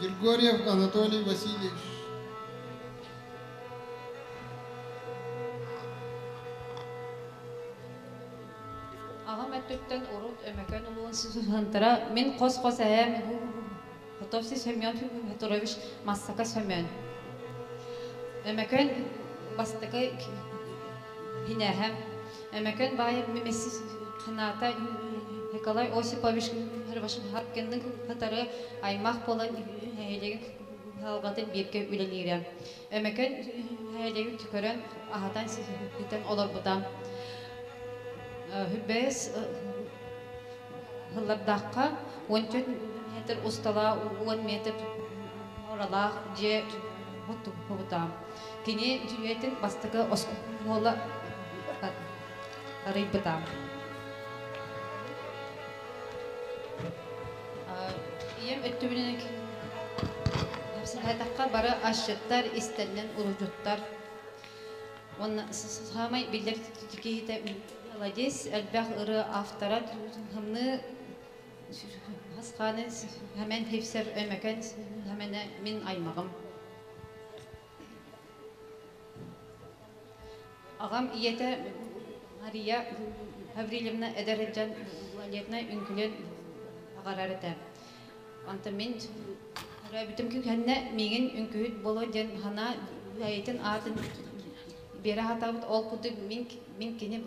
[SPEAKER 14] Григорьев Анатолий Васильевич.
[SPEAKER 16] Аҕам өттүттэн урут Өмөкөн улуун сыһыантара мин хос-хос эһээм Готовцев Семен Петрович Массака Семен. Өмөкөн бастакы кинээһэм. Өмөкөн баай хынаата Николай Осипович Харкиннык кытары аймах буолан нэһилиэгин кыһалҕатын бииргэ үлэлиирэ. Өмөкөн нэһилиэгин көрөн аһатан ситэн олорбута. Бэс ыллардаахха 14 метр усталаах, 10 метр оралаах дьиэ туттубута. Кини дьиэтин бастакы оскуола арыйбыта. Ийэм өттүбүнэн кэпсээтэххэ бары асчыттар, истэннэн уручуттар. Уонна саамай биллэр киһитэ Молодец, элбэх ырыа автора тымныы хасхааны хэмэн хипсэр өмөкөн хэмэнэ мин аймаҕым. Аҕам ийэтэ Мария Гаврильевна эдэр сылдьан балетнай үҥкүлүөн баҕарар этэ. Онтон мин төрөөбүтүм кэннэ миигин үҥкүүһүт буолуо диэн санаа бэйэтин аатын биэрэ сатаабыт. Ол курдук мин, мин кини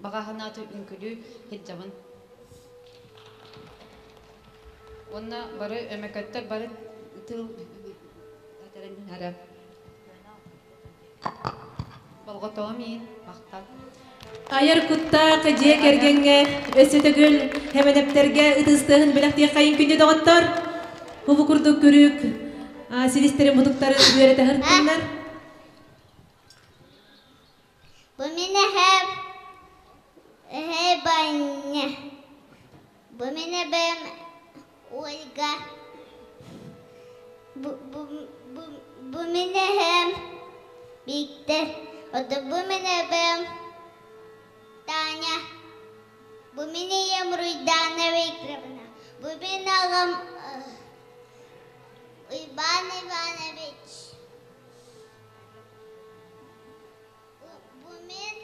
[SPEAKER 16] баҕа санааты үҥкүлүү сылдьабын. Уонна бары өмөкөттөр бары тыл этэрин Болҕотоҕум иһин махтал.
[SPEAKER 3] Айар куттаах дьиэ кэргэҥҥэ өссө төгүл Хэмэнэптэргэ ытыстыаһын бэлэхтиэххэйин күндү доҕоттор. Бу курдук күрүүк силистэрин мутуктарын үөрэтэ сырыттыннар.
[SPEAKER 11] Бу мин эһэм, эһээ Баня. Бу мин эбэм Ольга. Бу, бу, бу, бу мин эһэм Виктор. Ото бу мин эбэм Таня. Бу мин ийэм Руйдана Викторовна. Бу мин аҕам Иван Иванович. Бу мин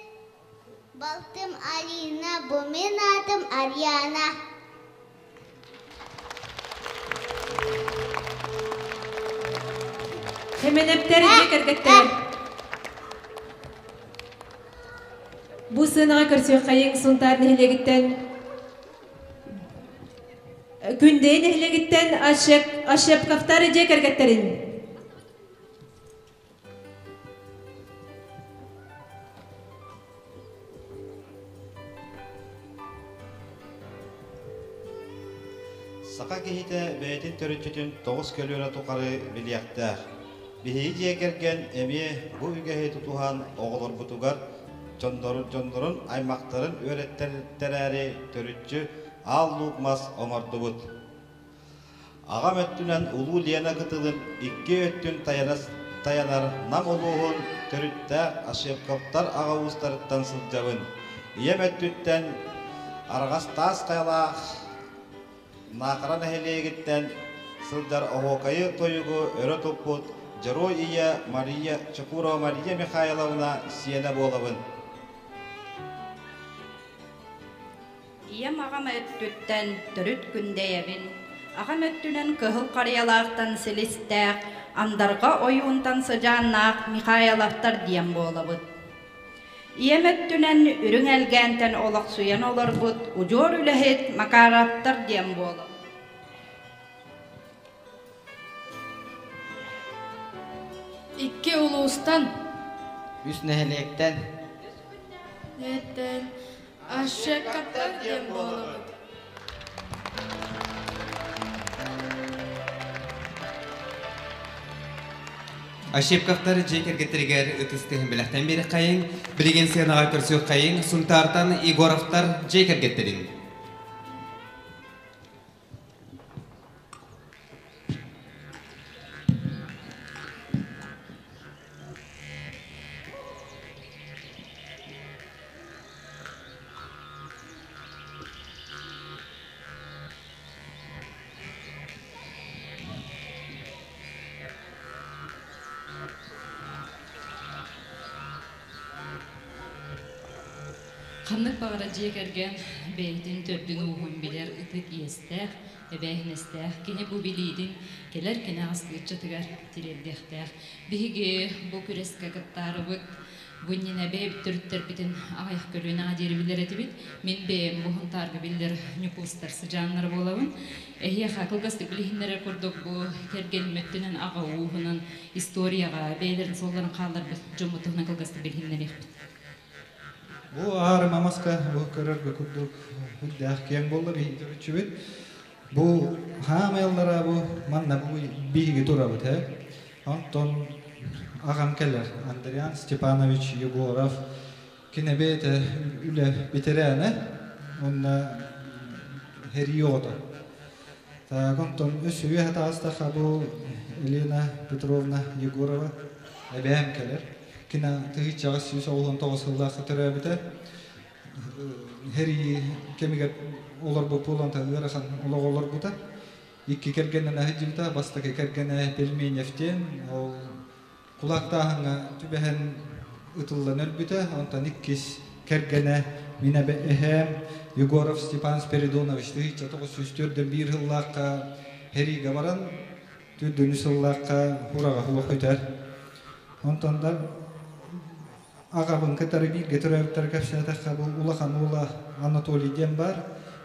[SPEAKER 11] балтым Алина, бу мин аатым Ариана.
[SPEAKER 3] Хэмэнэптэр дьиэ кэргэттэр. Бу сыанаҕа көрсүөххэйиҥ Сунтаар нэһилиэгиттэн Күндэйи нэһилиэгиттэн Ощепковтар дьиэ кэргэттэрин.
[SPEAKER 18] Саха киһитэ бэйэтин төрүччүтүн тоҕус көлүөнэ тухары билиэхтээх. Биһиги дьиэ кэргэн эмиэ бу үгэһи тутуһан оҕолорбутугар дьоннорун, дьоннорун аймахтарын үөрэттэрээри төрүччү аал луук мас оҥордубут. Аҕам өттүнэн Улуу Лена кытылын икки өттүн тайанар Нам улууһун төрүттээх Ошепковтар аҕа уустарыттан сылдьабын. Ийэм өттүттэн Араҕас таас хайалаах Наахара нэһилиэгиттэн сылдьар оһуокайы тойугу өрө туппут Дьоруой ийэ Мария Чокурова Мария Михайловна сиэнэ буолабын.
[SPEAKER 13] Ийэм аҕам өттүттэн төрүт Күндэйэбин, аҕам өттүнэн Кыһыл Харыйалаахтан силистээх, Андарҕа ойуунтан сыдьааннаах Михайловтар диэн буолабыт. Ийэм өттүнэн Үрүҥ Элгээнтэн олохсуйан олорбут удьуор үлэһит Макаровтар диэн буолабыт.
[SPEAKER 19] Икки улуустан
[SPEAKER 8] Үс нэһилиэктэн.
[SPEAKER 17] Нэттэн Ащепкаттар диэн буолабыт.
[SPEAKER 15] Ощепковтар дьиэ кэргэттэригэр ытыс тыһын бэлэхтэн биэрэххэйиҥ, билигин сыанаҕа көрсүөххэйиҥ Сунтаартан Егоровтар дьиэ кэргэттэрин.
[SPEAKER 22] Ханнык баҕара дьиэ кэргэн бэйэтин төрдүн-ууһун билэр ытык иэстээх, эбээһинэстээх. Кини бу билиитин кэлэр кэнэҕэс ыччатыгар тириэрдиэхтээх. Биһиги бу күрэскэ кыттаарыбыт бу иннинэ бэйэбит төрүттэрбитин аҕыйах көлүөнэҕэ диэри билэр этибит. Мин бэйэм бу Һунтаарга биллэр Ньукуустар сыдьааннара буолабын. Эһиэхэ кылгастык билиһиннэрэр курдук бу кэргэним өттүнэн аҕа ууһунан историяҕа бэйэлэрин суолларын хаалларбыт дьоммут туһунан кылгастык билиһиннэриэхпит.
[SPEAKER 19] Бу аһары мамаска бу көрөргө курдук үрдээх киэҥ буолла биһиги төрүччүбүт. Бу хаамайаллара бу манна бу биһиги турабыт э. Онтон аҕам кэлэр Андриан Степанович Егоров кини бэйэтэ үлэ бэтэрээнэ уонна һэрии оҕото. Так онтон өссө үөһэ таҕыстахха бу Елена Петровна Егорова эбээм кэлэр. Кини 1899 сыллаахха төрөөбүтэ. Һэрии кэмигэр олорбут буолан ыарахан олох олорбута. Икки кэргэнинэн сылдьыбыта. Бастакы кэргэнэ Пельменев диэн, ол кулаактааһыҥҥа түбэһэн ытыллан өлбүтэ. Онтон иккис кэргэнэ мин эһээм Егоров Степан Спиридонович 1904 сыллаахха һэриигэ баран түрдүнү сыллаахха хураҕа хуох үтэр. Онтон да аҕабын кытары бииргэ төрөөбүттэр кэпсээтэххэ бу улахан уола Анатолий диэн баар.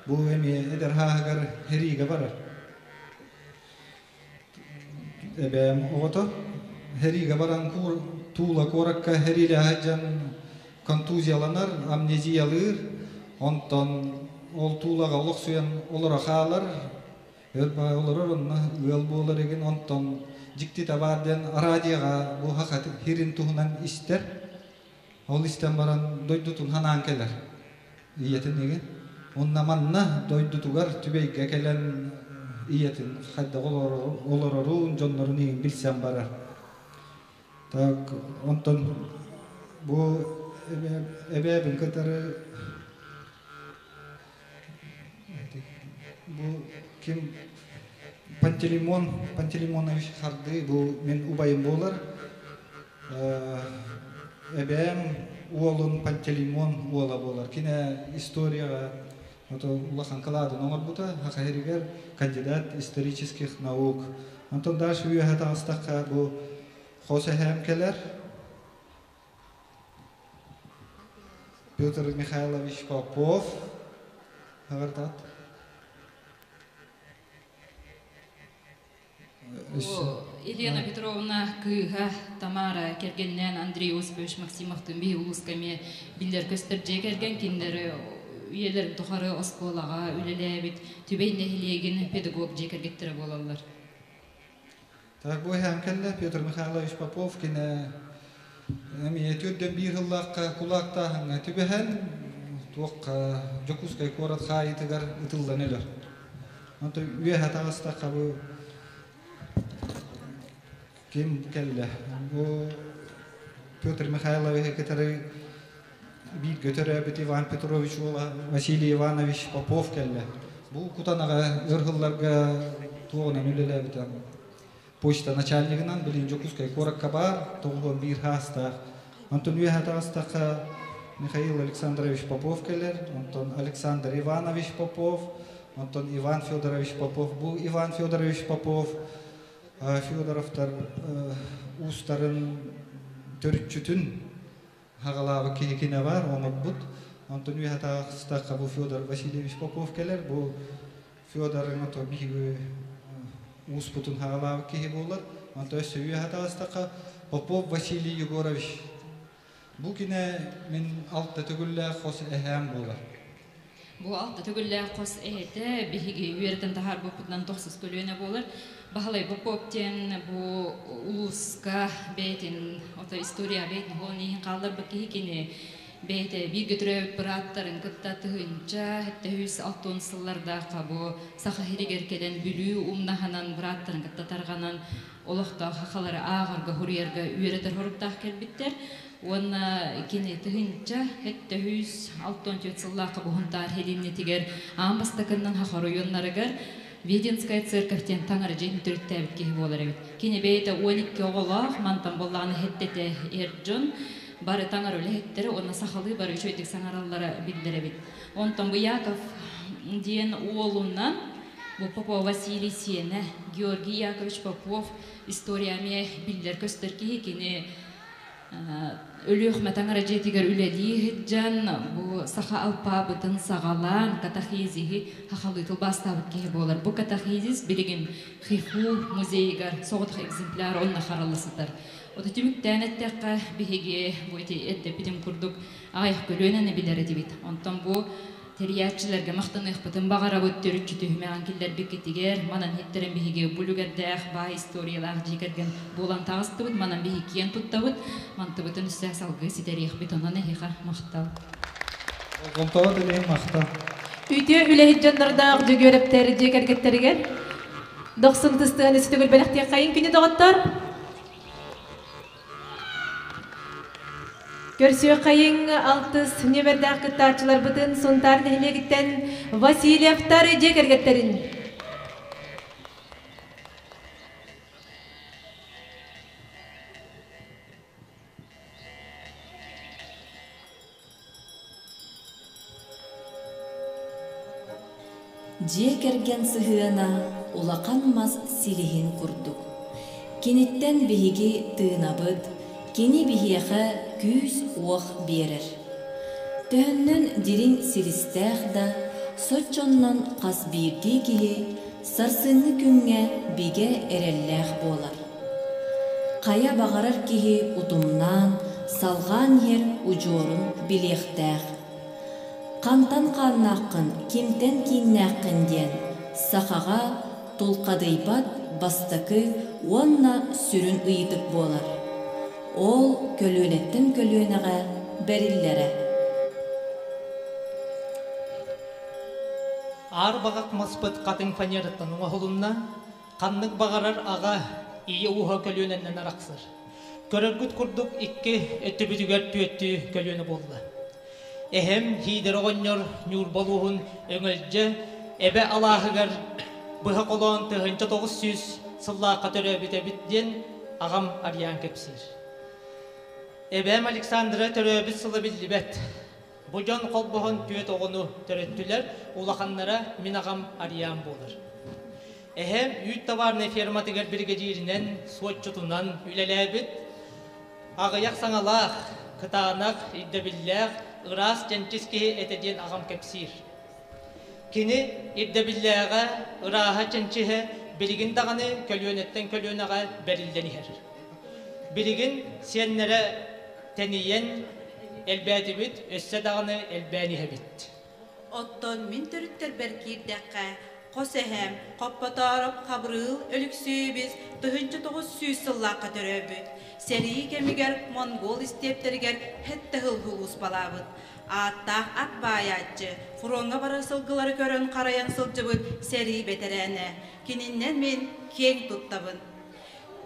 [SPEAKER 19] Бу эмиэ эдэр хааһыгар һэриигэ барар. Эбээм оҕото һэриигэ баран Туула куоракка һэриилээх дьон контузияланар, амнезиялыыр. Онтон ол Туулаҕа олохсуйан олоро хаалар. Өр баҕайы олорор онно ыал буолар игин онтон дьиктитэ баар диэн радиоҕа бу хахат хирин туһунан истэр. Ол истэн баран дойдутун ханаан кэлэр. Ийэтин игин. Онно манна дойдутугар Түбэйгэ кэлэн ийэтин хайдах олорорун, дьоннорун игин билсэн барар. Так онтон бу эбээбин кытары Бу ким Пантелеймон Пантелеймонович Харды бу мин убайым буолар. Эбээм уолун Пантелеймон уола буолар. Кинэ историяҕа улахан кылаатын оҥорбута. Саха сиригэр кандидат исторических наук. Онтон дальше үөһэ таҕыстахха бу хос эһээм кэлэр. Петр Михайлович Попов. Аҕырдаат.
[SPEAKER 22] Елена Петровна кыыһа Тамара кэргэнинээн Андрей Осипович Максимовтыын биһи улууска эмиэ биллэр-көстөр дьиэ кэргэн кинилэр үйэлэрин тухары оскуолаҕа үлэлээбит Түбэй нэһилиэгин педагог дьиэ кэргэттэрэ буолаллар.
[SPEAKER 19] Так бу эһээм кэллэ Петр Михайлович Попов кини эмиэ түрдэн биир сыллаахха кулаактааһыҥҥа түбэһэн туохха Дьокуускай куорат хаайыытыгар ытыллан өлөр. Онтон үөһэ таҕыстахха бу ким кэллэ? Бу Петр Михайловиһы кытары бииргэ төрөөбүт Иван Петрович уола Василий Иванович Попов кэллэ. Бу Кутанаҕа өр сылларга туоҕунан үлэлээбитэ. Почта начальнигынан билин Дьокуускай куоракка баар, 91 хаастаах. Онтон үөһэ таҕыстахха Михаил Александрович Попов кэлэр, онтон Александр Иванович Попов, онтон Иван Федорович Попов. Бу Иван Федорович Попов Федоровтар уустарын төрүччүтүн хаҕалаабыт киһи кинэ баар, оҥорбут. Онтон үөһэ таҕыстахха бу Федор Васильевич Попов кэлэр. Бу Федор ото биһиги ууспутун хаҕалаабыт киһи буолар. Онтон өссө үөһэ таҕыстахха Попов Василий Егорович. Бу кинэ мин алта төгүллээх хос эһээм буолар.
[SPEAKER 22] Бу алта төгүллээх хос эһэтэ биһиги үөрэтэн таһаарбыппытынан тохсус көлүөнэ буолар. Баһылай Попов диэн бу улууска бэйэтин ото история бэйэтин хуон иһин хаалларбыт киһи кини бэйэтэ бииргэ төрөөбүт бырааттарын кытта 1760 сыллардаахха бу Саха сиригэр кэлэн Бүлүү умнаһынан бырааттарын кытта тарҕанан олохтоох сахалары ааҕарга, суруйарга үөрэтэр соруктаах кэлбиттэр. Уонна кини 1764 сыллаахха бу Һунтаар сэлиэнньэтигэр аан бастакыннан саха оройуоннарыгар Веденская церковь диэн таҥара дьиэтин төрүттээбит киһи буолар эбит. Кини бэйэтэ 12 оҕолоох, мантан буоллаҕына сэттэтэ эр дьон, бары таҥара үлэһиттэрэ уонна сахалыы бары үчүгэйдик саҥараллара биллэр эбит. Онтон бу Яков диэн уолунан Бу Попов Василий сиэнэ Георгий Яковлевич Попов история эмиэ биллэр-көстөр киһи. Кини Өлүөхүмэ таҥара дьиэтигэр үлэлии сылдьан бу саха алпаабытын саҕалаан катахизиһи сахалыы тылбаастаабыт киһи буолар. Бу катахизис билигин ХИФУ музейыгар соҕотох экземпляр онно харалла сытар. Ото түмүктээн эттэххэ, биһиги бу ити эрдэппитим курдук аҕыйах көлүөнэни билэр этибит. Онтон бу Тэрийээччилэргэ махтаныахпытын баҕарабыт төрүччү түһүмэҕин киллэрбиккитигэр, манан иһиттэрин биһиги бу үлүгэрдээх баай историялаах дьиэ кэргэн буолан таҕыстыбыт, манан биһиги киэн туттабыт, мантыбытын өссө салгыы ситэриэхпит, онон эһиэхэ махтал.
[SPEAKER 19] Болҕомтоҕо төлөһүн махтал.
[SPEAKER 3] Үтүө үлэһит дьоннордоох Дьөгүөрэптэр дьиэ кэргэттэригэр дохсун тыстыан үс төгүл бэлэхтиэххэйин күнү доҕоттор. Көрсүөххэйиҥ алтыс нүөмэрдээх кыттааччыларбытын Сунтаар нэһилиэгиттэн Васильевтар дьиэ кэргэттэрин.
[SPEAKER 2] Дьиэ кэргэн сыһыана улахан мас силиһин курдук. Киниттэн биһиги тыынабыт, кини биһиэхэ күүс-уох биэрэр. Төһөннөн дириҥ силистээх да, соччоннон хас биирдии киһи сарсыҥҥы күҥҥэ бигэ эрэллээх буолар. Хайа баҕарар киһи утумнаан, салҕаан иһэр удьуорун билиэхтээх. Хантан хааннааххын, кимтэн кииннээххин диэн сахаҕа тулхадыйбат бастакы уонна сүрүн ыйытык буолар. Ол көлүөнэттэн көлүөнэҕэ бэриллэрэ.
[SPEAKER 6] Аар баҕах маспыт хатыҥ фанераттан оҥоһулунна, Ханнык баҕарар аҕа, ийэ ууһа көлүөнэннэн арахсар. Көрөргүт курдук икки өттүбүтүгэр түөттүү көлүөнэ буолла. Эһэм Һиидэр оҕонньор Ньурба улууһун Өҥөлдьө эбэ алааһыгар быһа холоон 1900 сыллаахха төрөөбүт эбит диэн аҕам Арыйаан кэпсиир. Эбээм Александра төрөөбүт сыла биллибэт. Бу дьон холбоһон түөрт оҕону төрөттүлэр, улаханнара мин аҕам Арыйаан буолар. Эһэм үүт товарнай ферматыгар биригэдьииринэн, суотчутунан үлэлээбит. Аҕыйах саҥалаах, кытаанах, ирдэбиллээх, ыраас чэнчис киһи этэ диэн аҕам кэпсиир. Кини ирдэбиллээҕэ, ырааһа чэнчиһэ билигин даҕаны көлүөнэттэн көлүөнэҕэ бэриллэн иһэр. Билигин сиэннэрэ тэнийэн элбээтибит, өссө даҕаны элбээн иһэбит.
[SPEAKER 20] Оттон мин төрүттэрбэр киирдэххэ, хос эһээм Хоппотоороп Хабырыыл Өлүксүөйэбис 1900 сыллаахха төрөөбүт. Сэрии кэмигэр монгол истиэптэригэр сэттэ сыл сулууспалаабыт. Ааттаах ат баайааччы, фроҥҥа барар сылгылары көрөн-харайан сылдьыбыт сэрии бэтэрээнэ. Кининнэн мин киэҥ туттабын.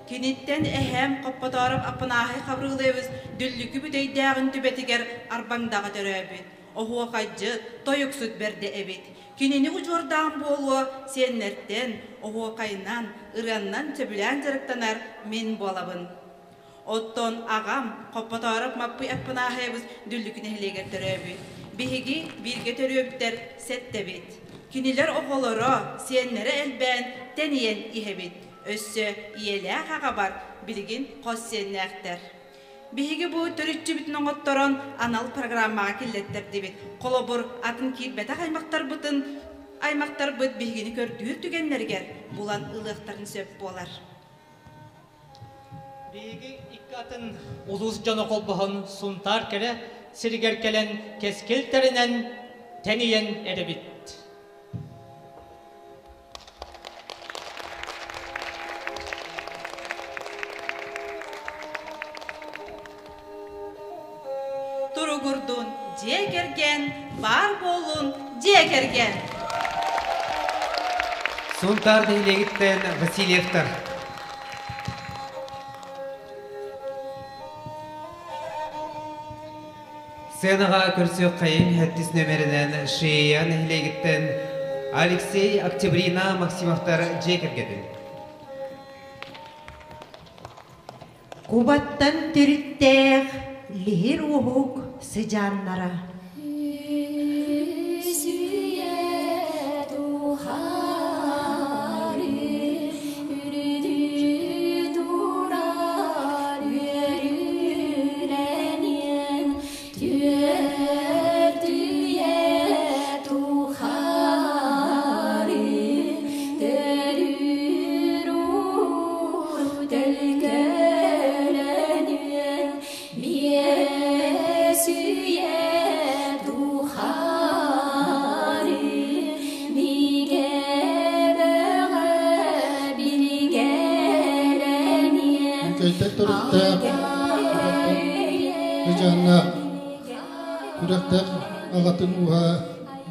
[SPEAKER 20] Киниттэн эһээм Хоппотоороп Аппанааһай Хабырыылаевич Дүллүкү Бүтэйдээҕин түбэтигэр Арбаҥдаҕа төрөөбүт. Оһуохайдьыт, тойуксут бэрдэ эбит. Кинини удьуордаан буолуо сиэннэртэн, оһуохайынан, ырыаннан сөбүлээн дьарыктанар мин буолабын. Оттон аҕам Хоппотоороп Маппый Аппанааһайабыс Дүллүкү нэһилиэгэр төрөөбүт. Биһиги бииргэ төрүөбүттэр сэттэбит. Кинилэр оҕолоро, сиэннэрэ элбээн, тэнийэн иһэбит. Өссө ийэлээх аҕабар билигин хос сиэннээхтэр. Биһиги бу төрүччүбүтүн оҥотторон анал программаҕа киллэттэрдибит. Холобур, атын киирбэтэх аймахтарбытын аймахтарбыт биһигини көрдүүр түгэннэригэр булан ылыахтарын сөп буолар.
[SPEAKER 6] Биһиги икки атын улуус дьоно холбоһон Сунтаар кэрэ сиригэр кэлэн кэскил тэринэн тэнийэн эрэбит.
[SPEAKER 20] Туругурдун дьиэ кэргэн, баар буоллун дьиэ кэргэн!
[SPEAKER 15] Сунтаар нэһилиэгиттэн Васильевтар. Сценаҕа көрсүөххэйиҥ сэттис нүөмэринэн Шея нэһилиэгиттэн Алексей Октябрина Максимовтар дьиэ кэргэтин.
[SPEAKER 4] Кубаттан төрүттээх лиһир уоһук сыдьааннара.
[SPEAKER 14] Кэйтэн төрүттээх Ыдьааннаах күрэхтээх аҕатын ууһа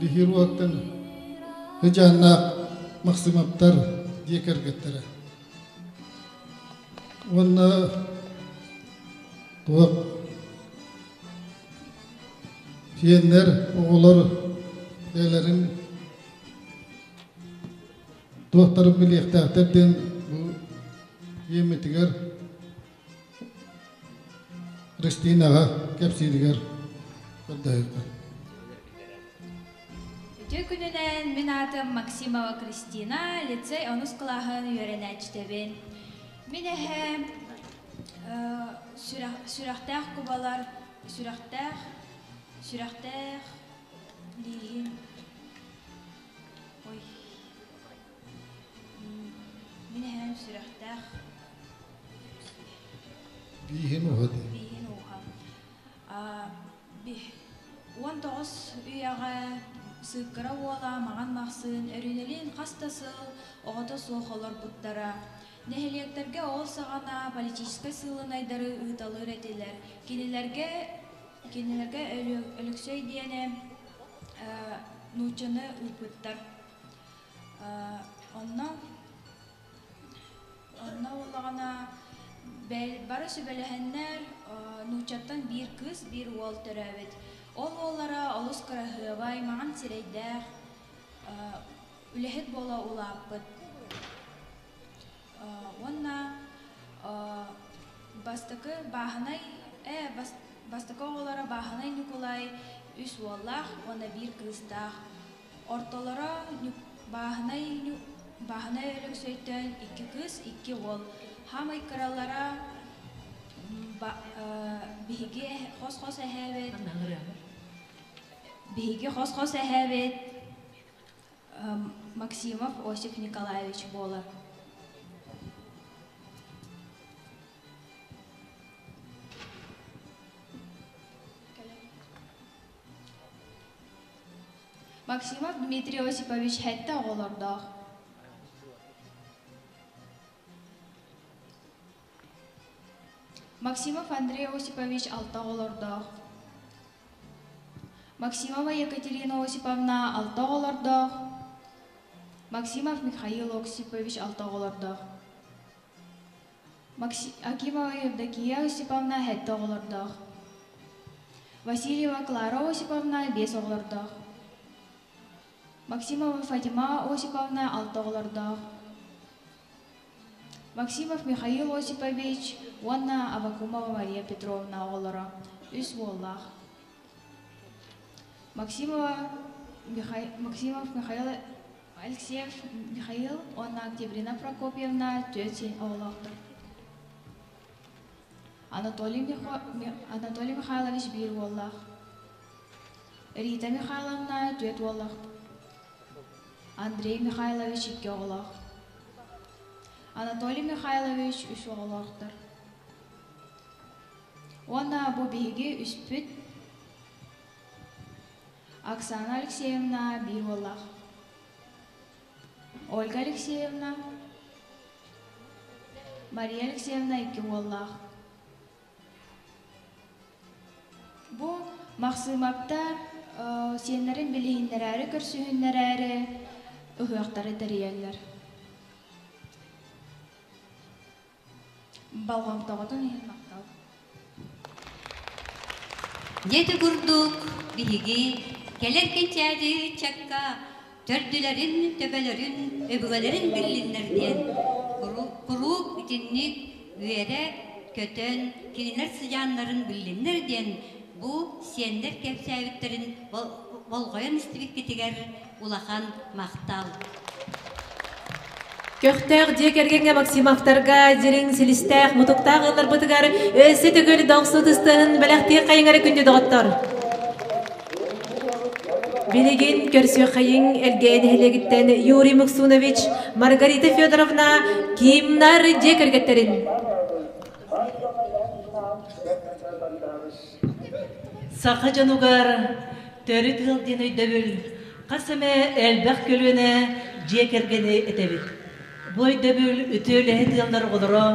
[SPEAKER 14] Лиһир уоттан Ыдьааннаах Максимовтар дьиэ кэргэттэрэ. Уонна туох сиэннэр, оҕолор бэйэлэрин туохтарын билиэхтээхтэр диэн бу ийэммитигэр Христинаҕа кэпсииригэр көрдөһүөххэ.
[SPEAKER 9] Үтүө күнүнэн мин аатым Максимова Кристина, лицей онус кылааһын үөрэнээччитэбин. Мин эһээм сүрэхтээх кубалар, сүрэхтээх, сүрэхтээх лииһин Ой. Мин эһээм сүрэхтээх
[SPEAKER 14] Бииһин ууһа дии.
[SPEAKER 9] Бииһин ууһа. 19 үйэҕэ Сыыккыра уола Маҕан Махсыын Өрүүнэлиин хас да сыл оҕото суох олорбуттара. Нэһилиэктэргэ ол саҕана политическай сыылынайдары ыыталыыр этилэр. Кинилэргэ кинилэргэ Өлөксөй диэни нууччаны ыыппыттар. Онно онно буоллаҕына бары сүбэлэһэннэр нууччаттан биир кыыс, биир уол төрөөбүт. Ол уоллара олус кыраһыабай, маҥан сирэйдээх, үлэһит буола улааппыт. Уонна бастакы бааһынай бастакы оҕолоро Бааһынай Ньукулай үс уоллаах уонна биир кыыстаах. Ортолоро Бааһынай Бааһынай Өлөксөйтөн икки кыыс, икки уол. Хаамай кыралара биһиги хос-хос эһээбит биһиги хос-хос эһээбит Максимов Осип Николаевич буолар. Максимов Дмитрий Осипович сэттэ оҕолордоох. Максимов Андрей Осипович алта оҕолордоох. Максимова Екатерина Осиповна алта оҕолордоох. Максимов Михаил Осипович алта оҕолордоох. Акимова Евдокия Осиповна сэттэ оҕолордоох. Васильева Клара Осиповна биэс оҕолордоох. Максимова Фатима Осиповна алта оҕолордоох. Максимов Михаил Осипович уонна Авакумова Мария Петровна оҕолоро үс уоллаах. Максимова Максимов Михаил Алексеев Михаил уонна Октябрина Прокопьевна түөрт сиэн оҕолоохтор. Анатолий, Анатолий Михайлович биир уоллаах. Рита Михайловна түөрт уоллаах. Андрей Михайлович икки оҕолоох. Анатолий Михайлович үс оҕолоохтор. Уонна бу биһиги үспүт Оксана Алексеевна биир уоллаах. Ольга Алексеевна, Мария Алексеевна икки уоллаах. Бу Махсыымаптар сиэннэрин билиһиннэрээри көрсүһүннэрээри ыһыахтары тэрийэллэр. Болҕомтоҕутун иһин махтал.
[SPEAKER 10] Дьэ курдук биһиги кэлэр кэнчээри ыччакка төрдүлэрин, төбөлөрүн, өбүгэлэрин биллиннэр диэн куруук итинник үөрэ көтөн кинилэр сыдьааннарын биллиннэр диэн бу сиэннэр кэпсээбиттэрин болҕойон истибиккитигэр улахан махтал.
[SPEAKER 3] Көхтөөх дьиэ кэргэҥҥэ Максимовтарга дириҥ силистээх, мутуктаах ыалларбытыгар өссө төгүл дохсу тыстыһын бэлэхтиир хайыҥ эрэ күндү доҕоттор. Билигин көрсүөххэйиҥ Элгээйи нэһилиэгиттэн Юрий Муксунович, Маргарита Федоровна Кимнар дьиэ кэргэттэрин.
[SPEAKER 12] Саха дьонугар төрүт ыал диэн өйдөбүл хас эмэ элбэх көлүөнэ дьиэ кэргэни этэбит. Бу өйдөбүл үтүө үлэһит ыаллар оҕолоро,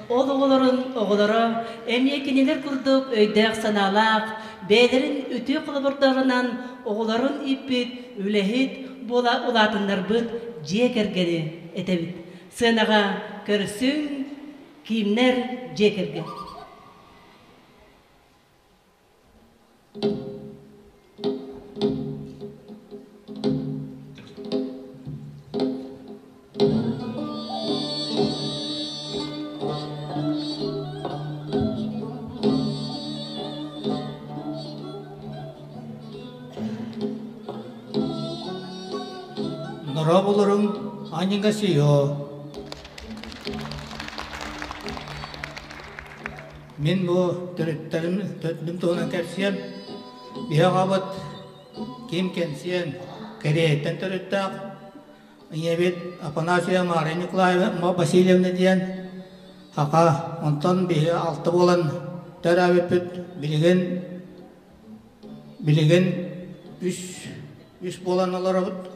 [SPEAKER 12] ол оҕолорун оҕолоро эмиэ кинилэр курдук өйдөөх-санаалаах, бэйэлэрин үтүө холобурдарынан оҕолорун ииппит үлэһит буола улаатыннарбыт дьиэ кэргэни этэбит. Сыанаҕа көрсүҥ, киимнэр дьиэ кэргэн.
[SPEAKER 23] Дорооболоруҥ, Анньыгасио. Мин бу төрүттэрим төрдүм туһунан кэпсиэм. Биһи аҕабыт Ким Кэнсиэн Кэриэйэттэн төрүттээх. Ийэбит Афанасия Мария Николаевна Васильевна диэн аҕа. Онтон биһи алта буолан төрөөбүппүт. Билигин билигин үс үс буолан олоробут.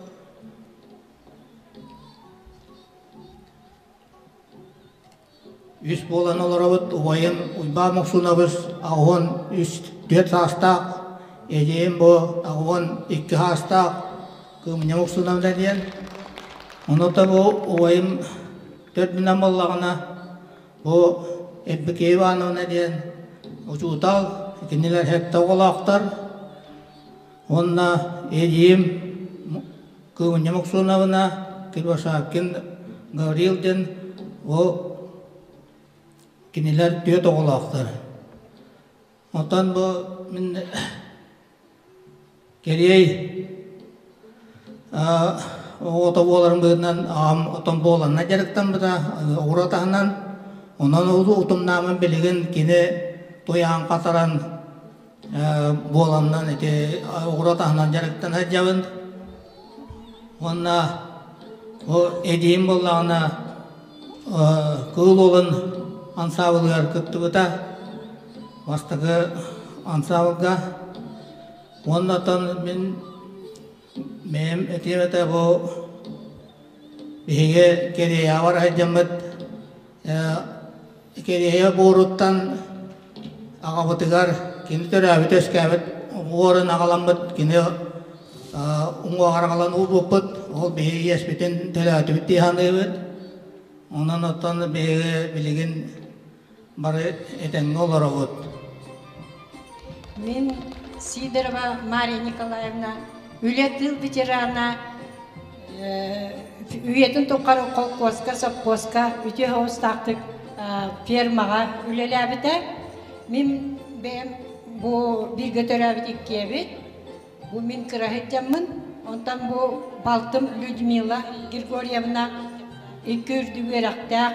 [SPEAKER 23] Үс буолан олоробут, убайым Уйбаан Муксунабыс 83 түөрт саастаах, эдьиийим бу 82 саастаах Кыымньа Муксуновна диэн. Онуота бу убайым төрдүнэн буоллаҕына, бу Евдокия Ивановна диэн учуутал, кинилэр сэттэ оҕолоохтор. Уонна эдьиийим Кыымньа Муксуновна, Кривошапкин Гаврил диэн бу кинилэр түөрт оҕолоохтор. Оттон бу мин кэриэй оҕото буоларым быһыытынан аҕам отон буоланна дьарыктаммыта оҕуруот аһынан онон утумнааммын билигин кини туйаан хатаран буоланнан ити оҕуруот аһынан дьарыктана сылдьабын. Уонна бу эдьиийим буоллаҕына Кыыл Уолун ансаабылыгар кыттыбыта. Бастакы ансаабылга. Уонна оттон мин бэйэм этиэм этэ бу биһиги Кэриэйэҕэ бара сылдьаммыт Кэриэйэ буоруттан аҕабытыгар кини төрөөбүт-үөскээбит буорун аҕаламмыт кини уҥуоҕар аҕалан уурбуппут. Ол биһиги иэспитин төлөөтүбүт дии саныыбыт. Онон оттон биһиги билигин бары этэҥҥэ олоробут.
[SPEAKER 4] Мин Сидорова Мария Николаевна үлэ тыыл ветерана үйэтин тухары холкуоска, сопхуоска үтүө соҕустаахтык фермаҕа үлэлээбитэ. Мин бэйэм бу бииргэ төрөөбүт иккиэбит. Бу мин кыра сылдьаммын. Онтон бу балтым Людмила Григорьевна икки үрдүк үөрэхтээх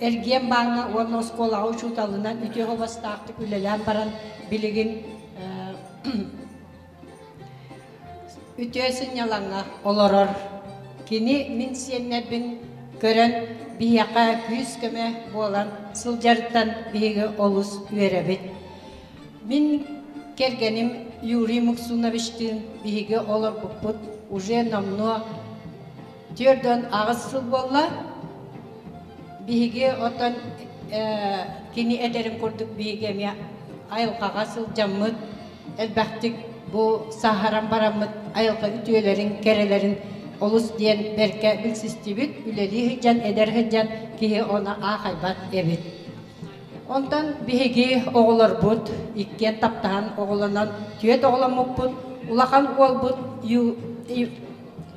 [SPEAKER 4] эргиэн бааҥҥа уонна оскуолаҕа учууталынан үтүө суобастаахтык үлэлээн баран билигин үтүө сынньалаҥҥа олорор. Кини мин сиэннэрбин көрөн биһиэхэ күүс-көмө буолан сылдьарыттан биһиги олус үөрэбит. Мин кэргэним Юрий Муксуновичтыын биһиги олорбуппут уже номнуо 48 сыл буолла. Биһиги оттон кини этэрин курдук биһиги эмиэ айылҕаҕа сылдьаммыт элбэхтик бу сааһыран бараммыт айылҕа үтүөлэрин, кэрэлэрин олус диэн бэркэ билсистибит, үлэлии сылдьан, эдэр сылдьан киһи ону аахайбат эбит. Онтон биһиги оҕолорбут иккиэн таптаһан оҕолонон түөрт оҕоломмуппут. Улахан уолбут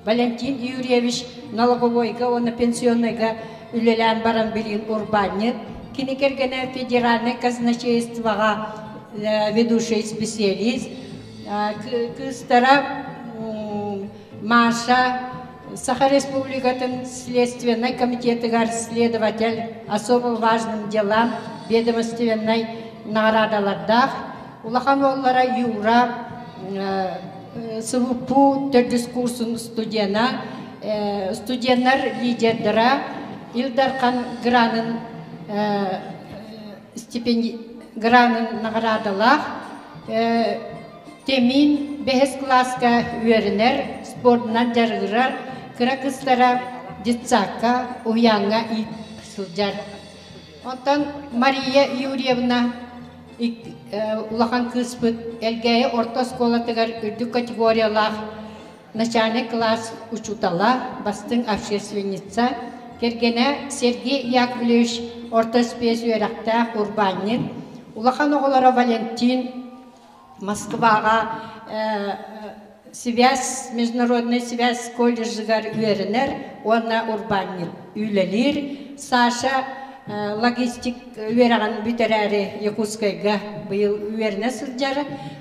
[SPEAKER 4] Валентин Юрьевич налоговойга уонна пенсионнайга үлэлээн баран билигин урбаанньыт. Кини кэргэнэ федеральнай казначействоҕа ведущий специалист. Кыыстара Маша Саха Республикатын Следственнай комитетыгар следователь особо важным делам ведомственнай наҕараадалардаах. Улахан уоллара Юра СВПУ төрдүс курсун студена, студеннар лидердара Ил Дархан гранын стипендий гранын наҕараадалаах Темин бэһис кылааска үөрэнэр, спордунан дьарыгырар, кыра кыстара детсадка, уһуйааҥҥа сылдьар. Онтон Мария Юрьевна улахан кыыспыт Элгээйи орто оскуолатыгар үрдүк категориялаах начальный класс учуутала, бастыҥ общественница, кэргэнэ Сергей Яковлевич орто спец үөрэхтээх урбаанньыт, улахан оҕолоро Валентин Москваҕа связь международный связь колледжыгар үөрэнэр уонна урбаанньыт үлэлиир. Саша логистик үөрэҕин бүтэрээри Якутскайга быйыл үөрэнэ сылдьар.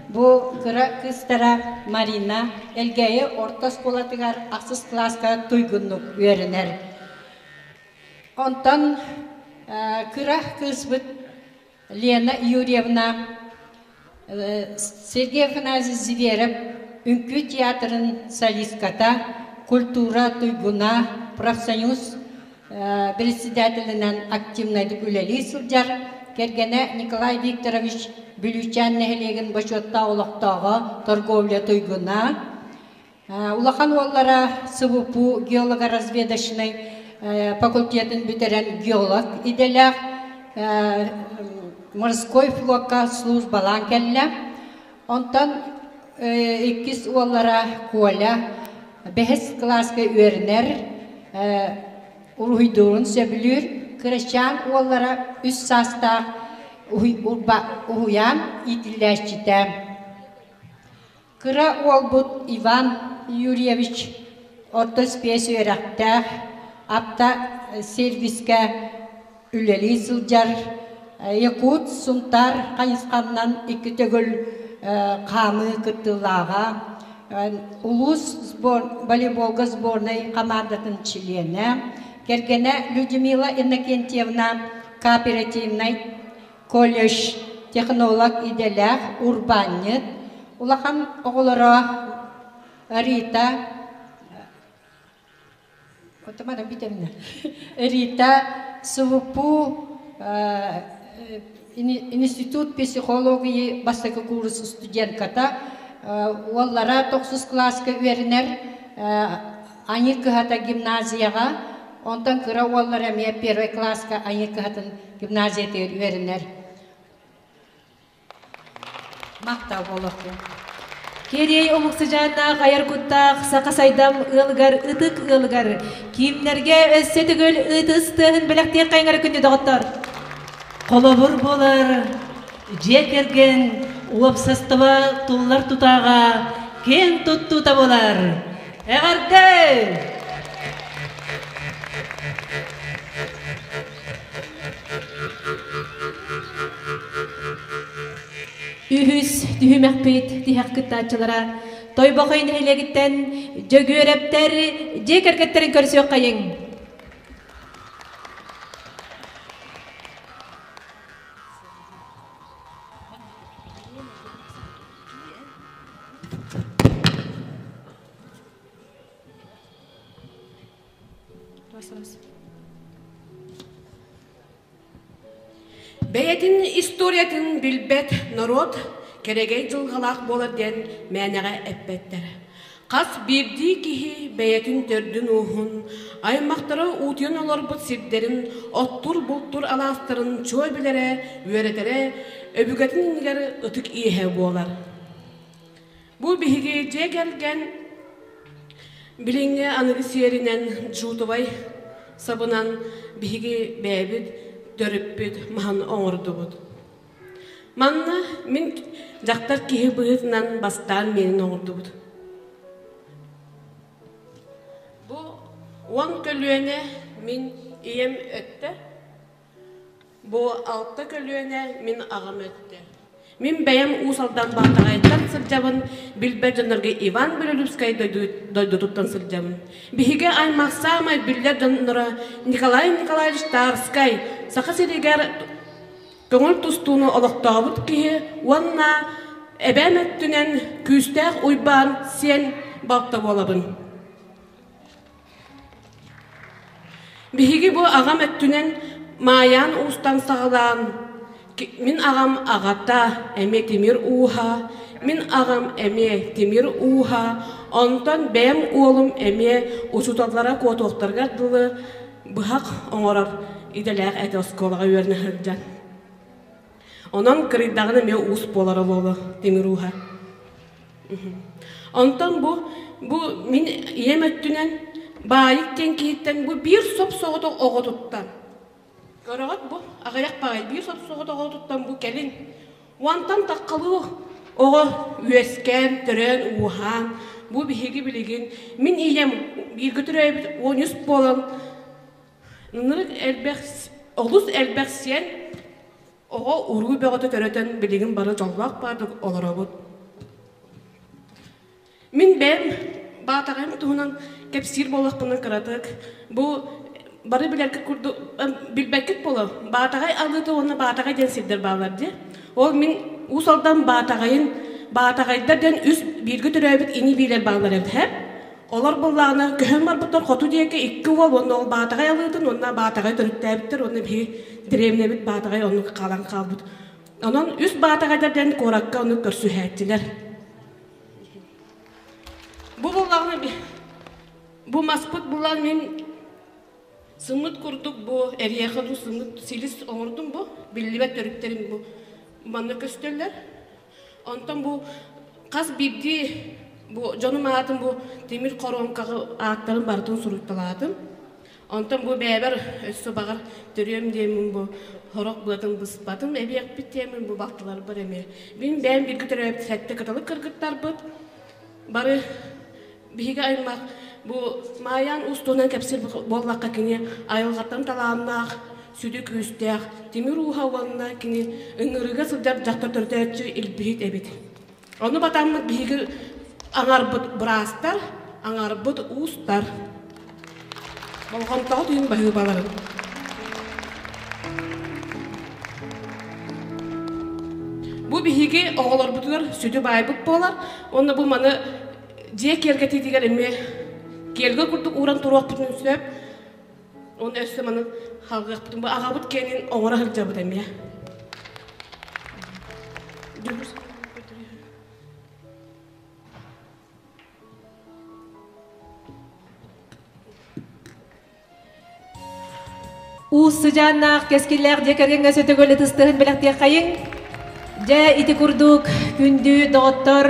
[SPEAKER 4] Бу кыра кыыстара Марина Элгээйи орто оскуолатыгар ахсыс кылааска туйгуннук үөрэнэр. Онтон кыра кыыспыт Лена Юрьевна Сергей Афанасьевич Зверев үҥкүү театрын солистката, культура туйгуна, профсоюз председателинэн активнайдык үлэлии сылдьар, кэргэнэ Николай Викторович Бүлүүчээн нэһилиэгин бочуоттаах олохтооҕо, торговля туйгуна, Улахан уоллара СВПУ геолого-разведочнай факультетын бүтэрэн геолог идэлээх морской флокка службалаан кэллэ. Онтон иккис уоллара Коля бэһис кылааска үөрэнэр, уруһуйдуурун сөбүлүүр. Кырачаан уоллара үс саастаах уһуйаан иитиллээччитэ. Кыра уолбут Иван Юрьевич орто спец үөрэхтээх, апта сервискэ үлэлии сылдьар, Якут Сунтаар хайысханнан икки төгүл хаамыы кыттыылааҕа, улуус волейболга сборнай хамаандатын чилиэнэ, кэргэнэ Людмила Иннокентьевна кооперативнай колледж технолог идэлээх урбаанньыт, улахан оҕолоро Рита Рита СВПУ институт психологии бастакы курс студентката, уоллара тохсус кылааска үөрэнэр Айыы кыһата гимназияҕа, онтон кыра уоллара эмиэ первый кылааска Айыы кыһатын гимназиятыгар үөрэнэр. Махтал буолуохтун.
[SPEAKER 3] Кэриэй омук сыдьааннаах айар куттаах саха сайдам ыалыгар ытык ыалыгар кимнэргэ өссө төгүл ытыс тыаһын бэлэхтиэх хайыҥара күндү доҕоттор.
[SPEAKER 12] Холобур буолар дьиэ кэргэн уопсастыба туллар тутааҕа киэн туттуута буолар. Эҕэрдэ!
[SPEAKER 3] Үһүс түһүмэхпит тиһэх кыттааччылара Тойбохой нэһилиэгиттэн Дьөгүөрэптэр дьиэ кэргэттэрин көрсүөххэйиҥ.
[SPEAKER 1] Бэйэтин историятын билбэт норуот кэрэгэй дьылҕалаах буолар диэн мээнэҕэ эппэттэр. Хас биирдии киһи бэйэтин төрдүн-ууһун, аймахтара уутуйан олорбут сирдэрин, оттуур-бултуур алаастарын чуо билэрэ, үөрэтэрэ өбүгэтин иннигэр ытык иэһэ буолар. Бу биһиги дьиэ кэргэн билиҥҥи аныгы сиэринэн джутовай сабынан биһиги бэйэбит төрүппүт маһын оҥордубут. Манна мин дьахтар киһи быһыытынан бастаан миэнин оҥордубут. Бу 10 көлүөнэ мин ийэм өттө, Бу алта көлүөнэ мин аҕам өттө. Мин бэйэм Уус Алдан Баатаҕайыттан сылдьабын, билбэт дьоннорго Иван Белолюбскай дойдутуттан сылдьабын. Биһиги аймах саамай биллэр дьонноро Николай Николаевич Тарскай, Саха сиригэр көҥүл тустууну олохтообут киһи уонна эбээм өттүнэн Күүстээх Уйбаан сиэн балта буолабын. Биһиги бу аҕам өттүнэн Маайаан уустан саҕалаан, мин аҕам аҕата эмиэ тимир ууһа, мин аҕам эмиэ тимир ууһа, онтон бэйэм уолум эмиэ учууталлара куотуохтарыгар дылы быһах оҥорор идэлээх этэ оскуолаҕа үөрэнэ сылдьан. Онон кырыйдаҕына эмиэ уус буолара буолуо тимир ууһа. Онтон бу бу мин ийэм өттүнэн баайык диэн киһиттэн бу биир соп-соҕотох оҕотуттан көрөҕүт бу аҕыйах баҕайы биир соп-соҕотох оҕотуттан бу кэлин уонтан таххалыы оҕо үөскээн төрөөн ууһаан бу биһиги билигин мин ийэм бииргэ төрөөбүт 13 буолан ынырык элбэх олус элбэх сиэн Оҕо уруу бөҕөтө төрөтөн билигин бары дьоллоох баардык олоробут. Мин бэйэм Баатаҕайым туһунан кэпсиир буоллахпына кыратык бу бары билэргит курдук билбэккит буолуо Баатаҕай алыыта уонна Баатаҕай диэн сирдэр бааллар дии. Ол мин Уус Алдан Баатаҕайын Баатаҕайдар диэн үс бииргэ төрөөбүт ини-биилэр бааллар эбит һэ. Олор буоллаҕына көһөн барбыттар хоту диэки икки уол уонна ол Баатаҕай алыытын уонна Баатаҕай төрүттээбиттэр уонна биһиги дэриэбинэбит Баатаҕай оннук хаалан хаалбыт. Онон үс Баатаҕайдар диэн куоракка ону көрсүһээччилэр. Бу буоллаҕына бу маспыт булан мин сыммыт курдук бу эриэхэ дуу сыммыт силис оҥордум бу биллибэт төрүттэрим бу манна көстөллөр. Онтон бу хас биирдии бу дьонум аатын бу тимир хоруоҥкаҕа ааттарын барытын суруйталаатым. Онтон бу бэйэбэр өссө баҕар төрүөм диэммин бу сорох быатын быспатым, эбиэхпит диэммин бу балтыларбар эмиэ. Мин бэйэм бииргэ төрөөбүт сэттэ кыталык кыргыттарбыт. Бары биһиги аймах бу Маайаан устунан кэпсиир буоллахха кини айылҕаттан талааннаах, сүдү күүстээх тимир ууһа уонна кини ыҥырыыга сылдьар дьахтар төрүтээччи илбиһит эбит. Ону батаммыт биһиги аҥарбыт быраастар, аҥарбыт уустар. Болҕомтоҕо түүн баһыыбаларын. Бу биһиги оҕолорбутугар сүдү баайбыт буолар. Уонна бу маны дьиэ киэргэтиитигэр эмиэ киэргэ курдук ууран туруохпутун сөп. Уонна өссө маны халгыахпытын бу аҕабыт киэнин оҥоро сылдьабыт эмиэ.
[SPEAKER 3] Уус сыдьааннаах кэскиллээх дьиэ кэргэҥҥэ сөтөгөл ытыстыһын бэлэхтиэххэйиҥ. Дьэ ити курдук күндү доҕоттор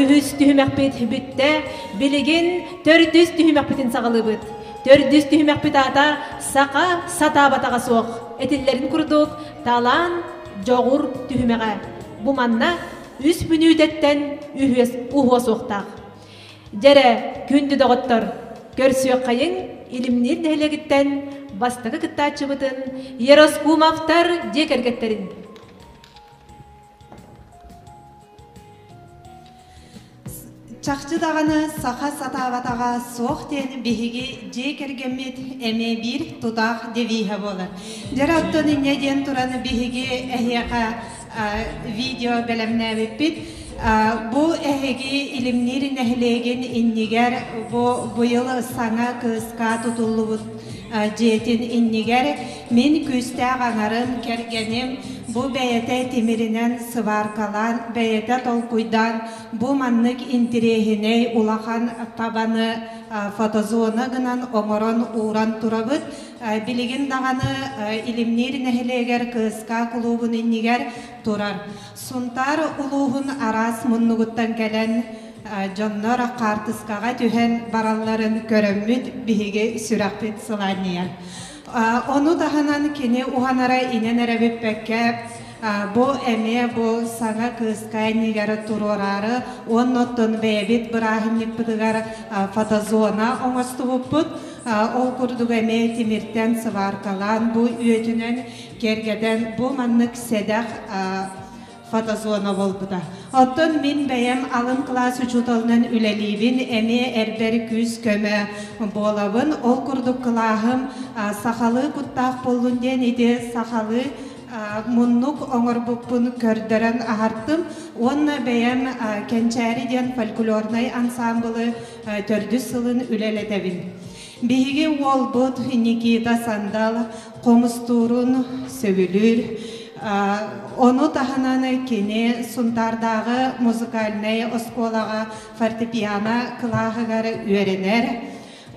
[SPEAKER 3] үһүс түһүмэхпит бүттэ. Билигин төрдүс түһүмэхпитин саҕалыыбыт. Төрдүс түһүмэхпит аата саха сатаабатаҕа суох. Этиллэрин курдук талаан дьоҕур түһүмэҕэ. Бу манна үс мүнүүтэттэн үһүөс уһуо суохтаах. Дьэрэ, күндү доҕоттор, көрсүөххэйиҥ Илимниир нэһилиэгиттэн бастакы кыттааччыбытын Ероскумовтар дьиэ кэргэттэрин.
[SPEAKER 7] Чахчы даҕаны саха сатаабатаҕа суох диэн биһиги дьиэ кэргэммит эмиэ биир тутаах девиһэ буолар. Дьэрэ оттон инньэ диэн туран биһиги эһиэхэ видео бэлэмнээбиппит. Бу эһиги Илимниир нэһилиэгин иннигэр бу быйыл саҥа кыыска тутуллубут дьиэтин иннигэр мин күүстээх аҥарым, кэргэним бу бэйэтэ тимиринэн сыбааркалаан, бэйэтэ толкуйдаан бу маннык интириэһинэй улахан табаны фотозона гынан оҥорон ууран турабыт. Билигин даҕаны Илимниир нэһилиэгэр Кыыска кулуубун иннигэр турар. Сунтаар улууһун араас муннугуттан кэлэн дьоннор хаартыскаҕа түһэн баралларын көрөммүт биһиги сүрэхпит сылаанньыйар. Ону таһынан кини уһанара инэн эрэ бүппэккэ бу эмиэ бу саҥа кыыска иннигэр туруораары уонна оттон бэйэбит бырааһынньыкпытыгар фотозона оҥостубуппут. Ол курдук эмиэ тимиртэн сыбааркалаан бу үөтүнэн киэргэтэн бу маннык сэдэх фотозона буолбута. Оттон мин бэйэм алын кылаас учууталынан үлэлиибин, эмиэ эрбэр күүс-көмө буолабын. Ол курдук кылааһым сахалыы куттаах буоллун диэн ити сахалыы муннук оҥорбуппун көрдөрөн аһартым уонна бэйэм Кэнчээри диэн фольклорнай ансаамбылы төрдүс сылын үлэлэтэбин. Биһиги уолбут Никита Сандал хомустуурун сөбүлүүр. Ону таһынан кини Сунтаардааҕы музыкальнай оскуолаҕа фортепиано кылааһыгар үөрэнэр.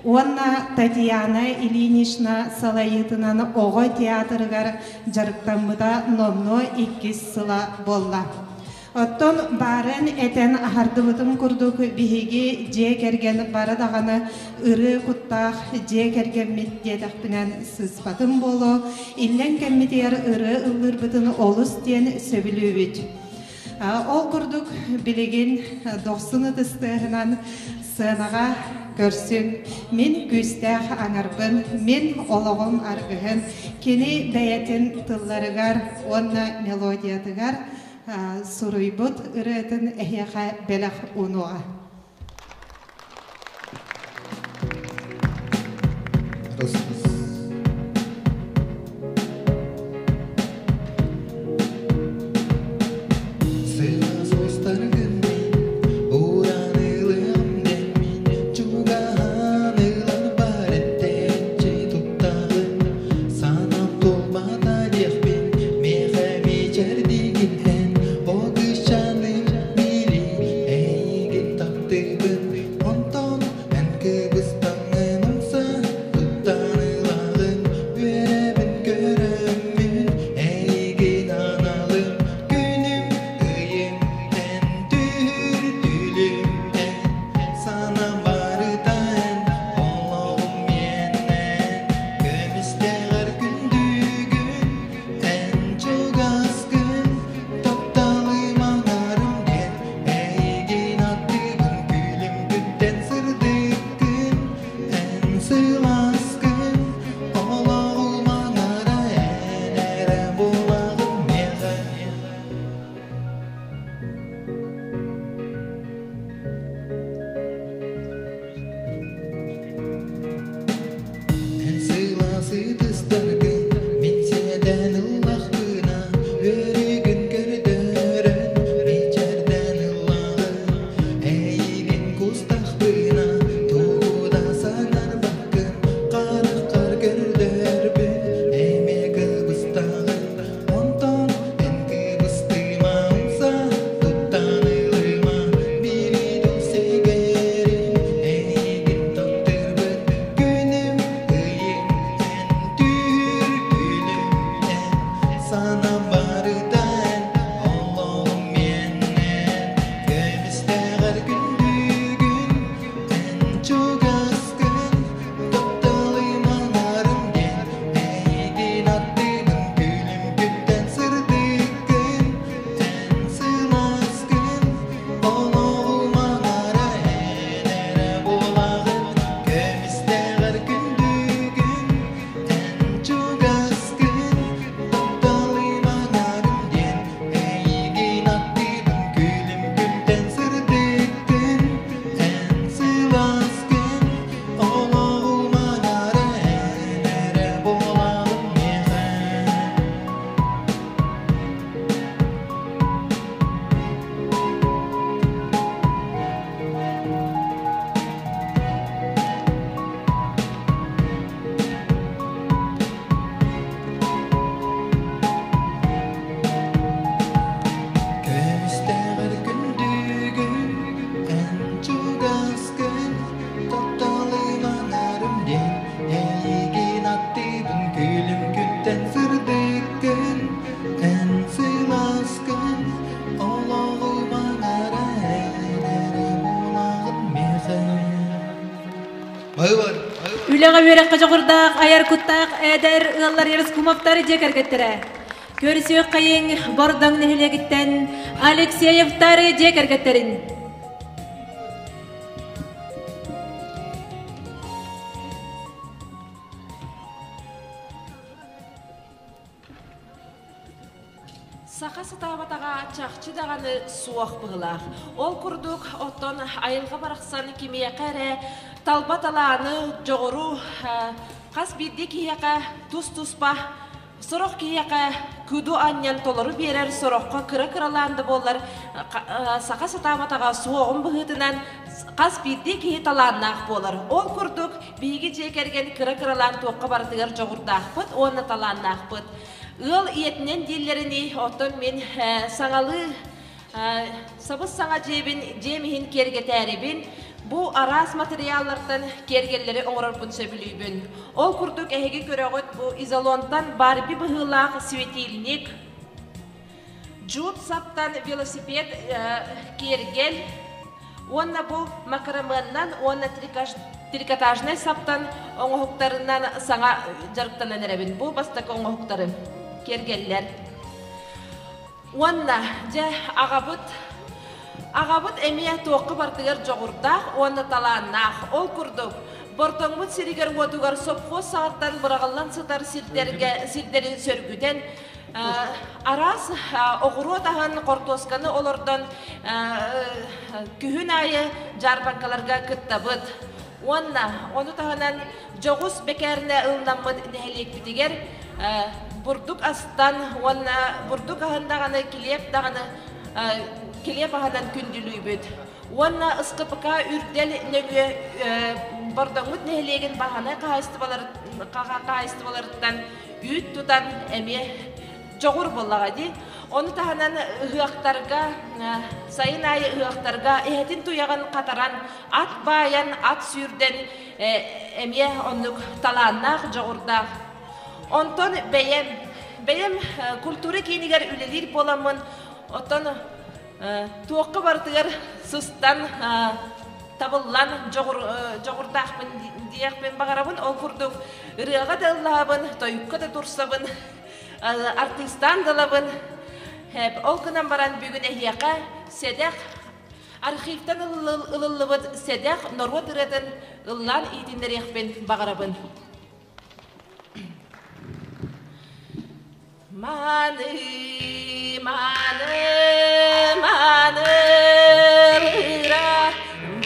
[SPEAKER 7] Уонна Татьяна Ильинична салайыытынан оҕо театрыгар дьарыктаммыта номнуо иккис сыла буолла. Оттон баарын этэн аһардыбытым курдук биһиги дьиэ кэргэн бары даҕаны ырыа куттаах дьиэ кэргэммит диэтэхпинэн сыыспатым буолуо, иллэҥ кэммитигэр ырыа ыллыырбытын олус диэн сөбүлүүбүт. Ол курдук билигин дохсун ытыстыаһынан сыанаҕа көрсүн мин күүстээх аҥарбын, мин олоҕум аргыһын кини бэйэтин тылларыгар уонна мелодиятыгар суруйбут ырыатын эһиэхэ бэлэх уунуоҕа.
[SPEAKER 5] Эйигин аттыгын күлүм күттен сырдыккын.
[SPEAKER 3] Үлэҕэ үөрэххэ дьоҕурдаах, айар куттаах эдэр ыаллар Ерскумовтар дьиэ кэргэттэрэ. Көрсүөххэйиҥ Бордоҥ нэһилиэгиттэн Алексеевтар дьиэ кэргэттэрин.
[SPEAKER 5] Саха сатаабатаҕа чахчы даҕаны суох быһыылаах. Ол курдук, оттон айылҕа барахсан кимиэхэ эрэ талба талааны, дьоҕуру хас биирдии киһиэхэ тус-туспа сорох киһиэхэ куду анньан толору биэрэр, сороххо кыра-кыралаан да буоллар саха сатаабатаҕа суоҕун быһыытынан хас биирдии киһи талааннаах буолар. Ол курдук, биһиги дьиэ кэргэн кыра-кыралаан туохха барытыгар дьоҕурдаахпыт уонна талааннаахпыт. Ыал ийэтинэн дииллэринии, оттон мин саҥалыы сабыс-саҥа дьиэбин, дьиэм иһин киэргэтээрибин, бу араас матырыйааллартан киэргэллэри оҥорорбун сөбүлүүбүн. Ол курдук эһиги көрөҕүт бу изолонтан Барби быһыылаах светильник, джут саптан велосипед киэргэл уонна бу макрамыаннан уонна трикотажнай саптан оҥоһуктарынан саҥа дьарыктанан эрэбин. Бу бастакы оҥоһуктарым киэргэллэр. Уонна дьэ аҕабыт аҕабыт эмиэ туохха барытыгар дьоҕурдаах уонна талааннаах. Ол курдук Бордоҥмут сиригэр-уотугар сопхуос саҕаттан быраҕыллан сытар сирдэргэ сирдэри сөргүтэн Араас оҕуруот аһын, хортуосканы олордон күһүн аайы дьаарбаҥкаларга кыттабыт. Уонна ону таһынан дьоҕус бэкээринэ ылынаммыт нэһилиэкпитигэр бурдук астан уонна бурдук аһын даҕаны, килиэп даҕаны килиэп аһынан күндүлүүбүт. Уонна СКПК Үрдэл нөҥүө Бордоҥмут нэһилиэгин бааһынай хаһаайыстыбаларыттан үүт тутан эмиэ дьоҕур буоллаҕа дии. Ону таһынан ыһыахтарга, сайын аайы ыһыахтарга эһэтин туйаҕын хатаран, ат баайан, ат сүүрдэн эмиэ оннук талааннаах, дьоҕурдаах. Онтон бэйэм, бэйэм культура киинигэр үлэлиир буоламмын, оттон туохха барытыгар сыстан, табыллан дьоҕурдаахпын диэхпин баҕарабын. Ол курдук ырыаҕа да ыллаабын, тойукка да турсабын, артыыстаан да ылабын. Ол гынан баран бүгүн эһиэхэ сэдэх архивтан ылыллыбыт сэдэх норуот ырыатын ыллаан иитиннэриэхпин баҕарабын. Маны, маны, манылыра,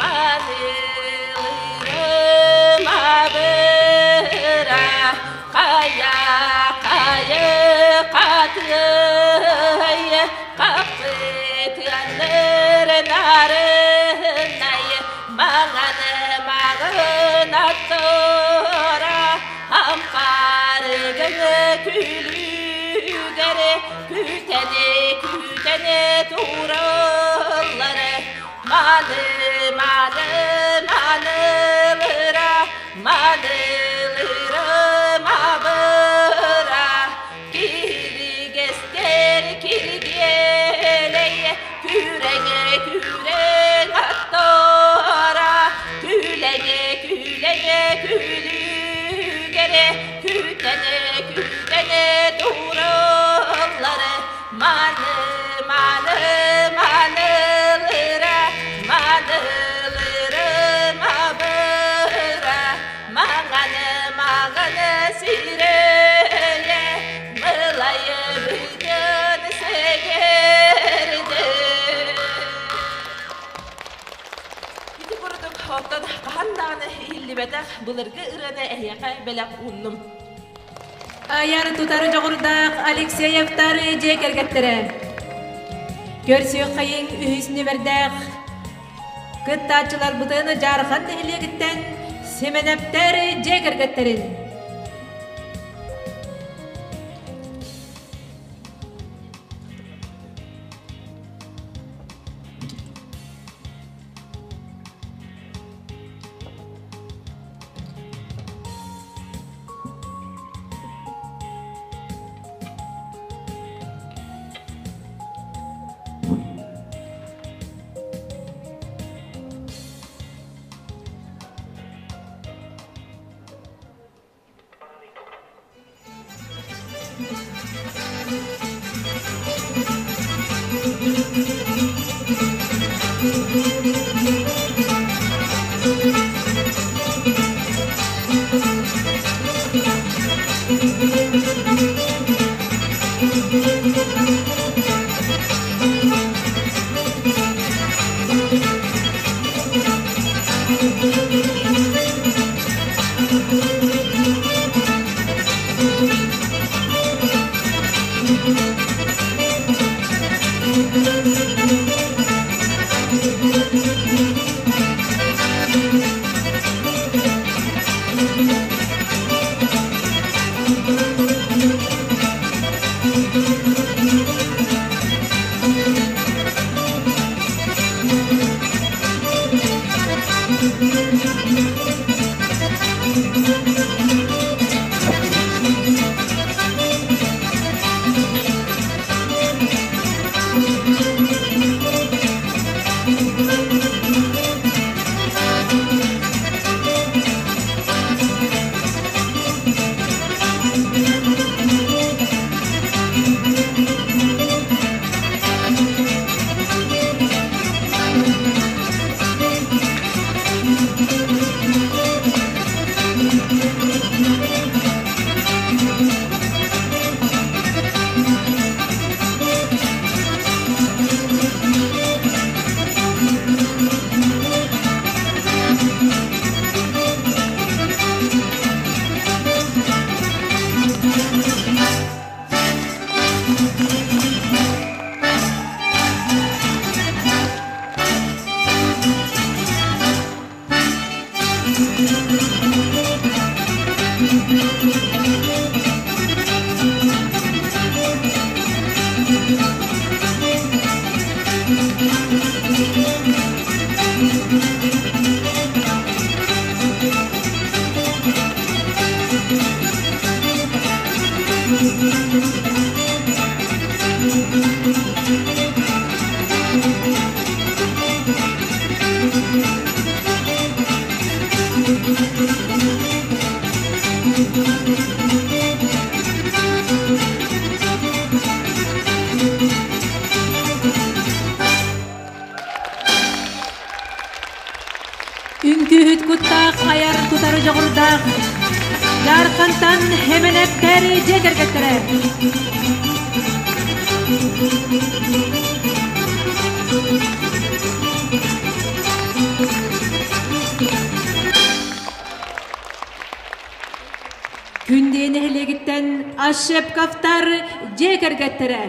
[SPEAKER 5] манылыра, мабыра, хайа, хайа, хатыай, хаппытыанныр нарынай, маҥаны маҕын аттара, Ампаарыгыҥы күлүгэри күтэни күтэни тураллары маны маны манылыра манылыра мабыра киригэстэр киргиэлэй күрэҥэ күрэҥ аттара күлэҥэ күлэҥэ күлүгэрэ күтэнэ күтэнэ тураллары маны маны манылыра манылыра мабыра маҥаны маҥаны сирэйэ мылайы бүтүн сэгэрдэ Ити курдук оттон хаһан даҕаны иһиллибэтэх былыргы ырыаны эһиэхэ бэлэх ууннум.
[SPEAKER 3] Айар тутар дьоҕурдаах Алексеевтар дьиэ кэргэттэрэ. Көрсүөххэйиҥ үһүс нүмэрдээх кыттааччыларбытын Дьаархан нэһилиэгиттэн Симэнэптэр дьиэ кэргэттэрин. Үҥкүүһүт куттаах айар тутар дьоҕурдаах Дьаархантан Хэмэнэптэр дьиэ кэргэттэрэ. Күндэ нэһилиэгиттэн Ащепковтар дьиэ кэргэттэрэ.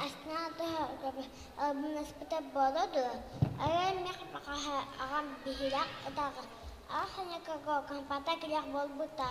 [SPEAKER 11] астына албыннаспыта буолуо дуо? Арай миэхэ аҕам биһилэх ытааҕар аах компата кэлиэх буолбута.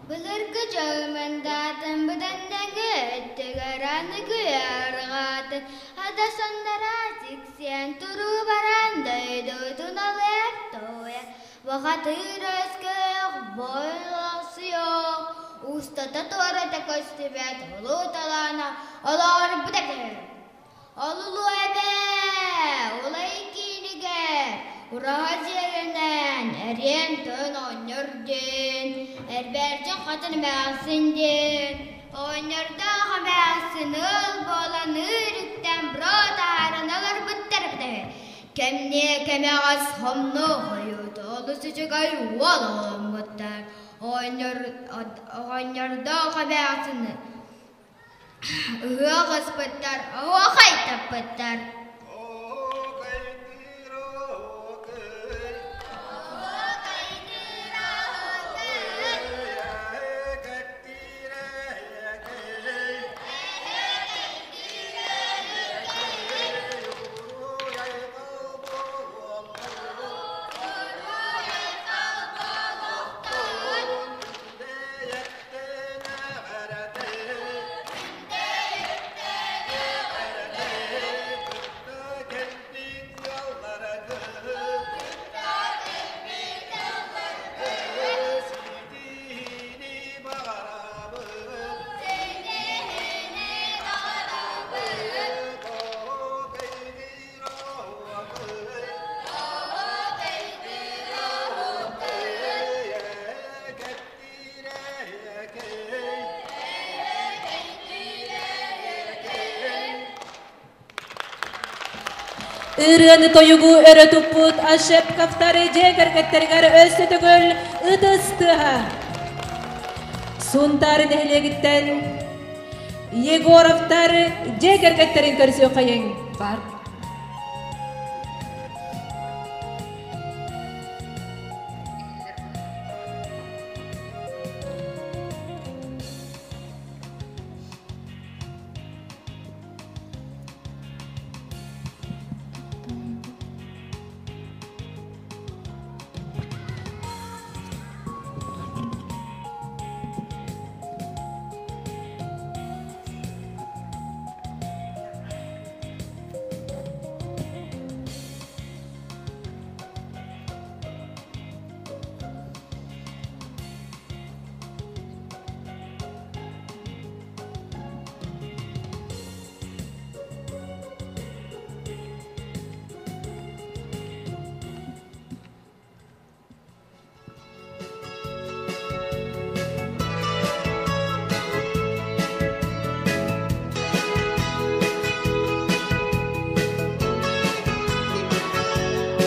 [SPEAKER 16] Былыргы дьомундаатын быдандаҥы өттүгэр аныгы арҕаатын адасоннара сиксиэн туруу баран дойдутун алыар туойан бухатыыр өскөөх бойлохсуйуох устата туората көстүбэт улуу талаана олоорбут этэ. Олулуу эбээ, улай киинигэр ураһа дьиэлэнэн эриэн тойон оҕонньор диэн, эрбээрдьин хатын эмээхсин диэн, оҕонньордоох эмээхсин ыал буолан ыырыттан бро таһааран олорбуттар эбитэ. Кэмниэ кэмэҕэс хомнуо хойут олус үчүгэй уол оҕоломмуттар. Оҕонньордоох эмээхсин ыһыах ыспыттар, оһуохай таппыттар.
[SPEAKER 3] Ырыаны тойугу өрө туппут Ашепковтары дьиэ кэргэттэригэр өссө төгүл ытыс тыаһа. Сунтаар нэһилиэгиттэн Егоровтар дьиэ кэргэттэрин көрсүөххэйиҥ. Бар.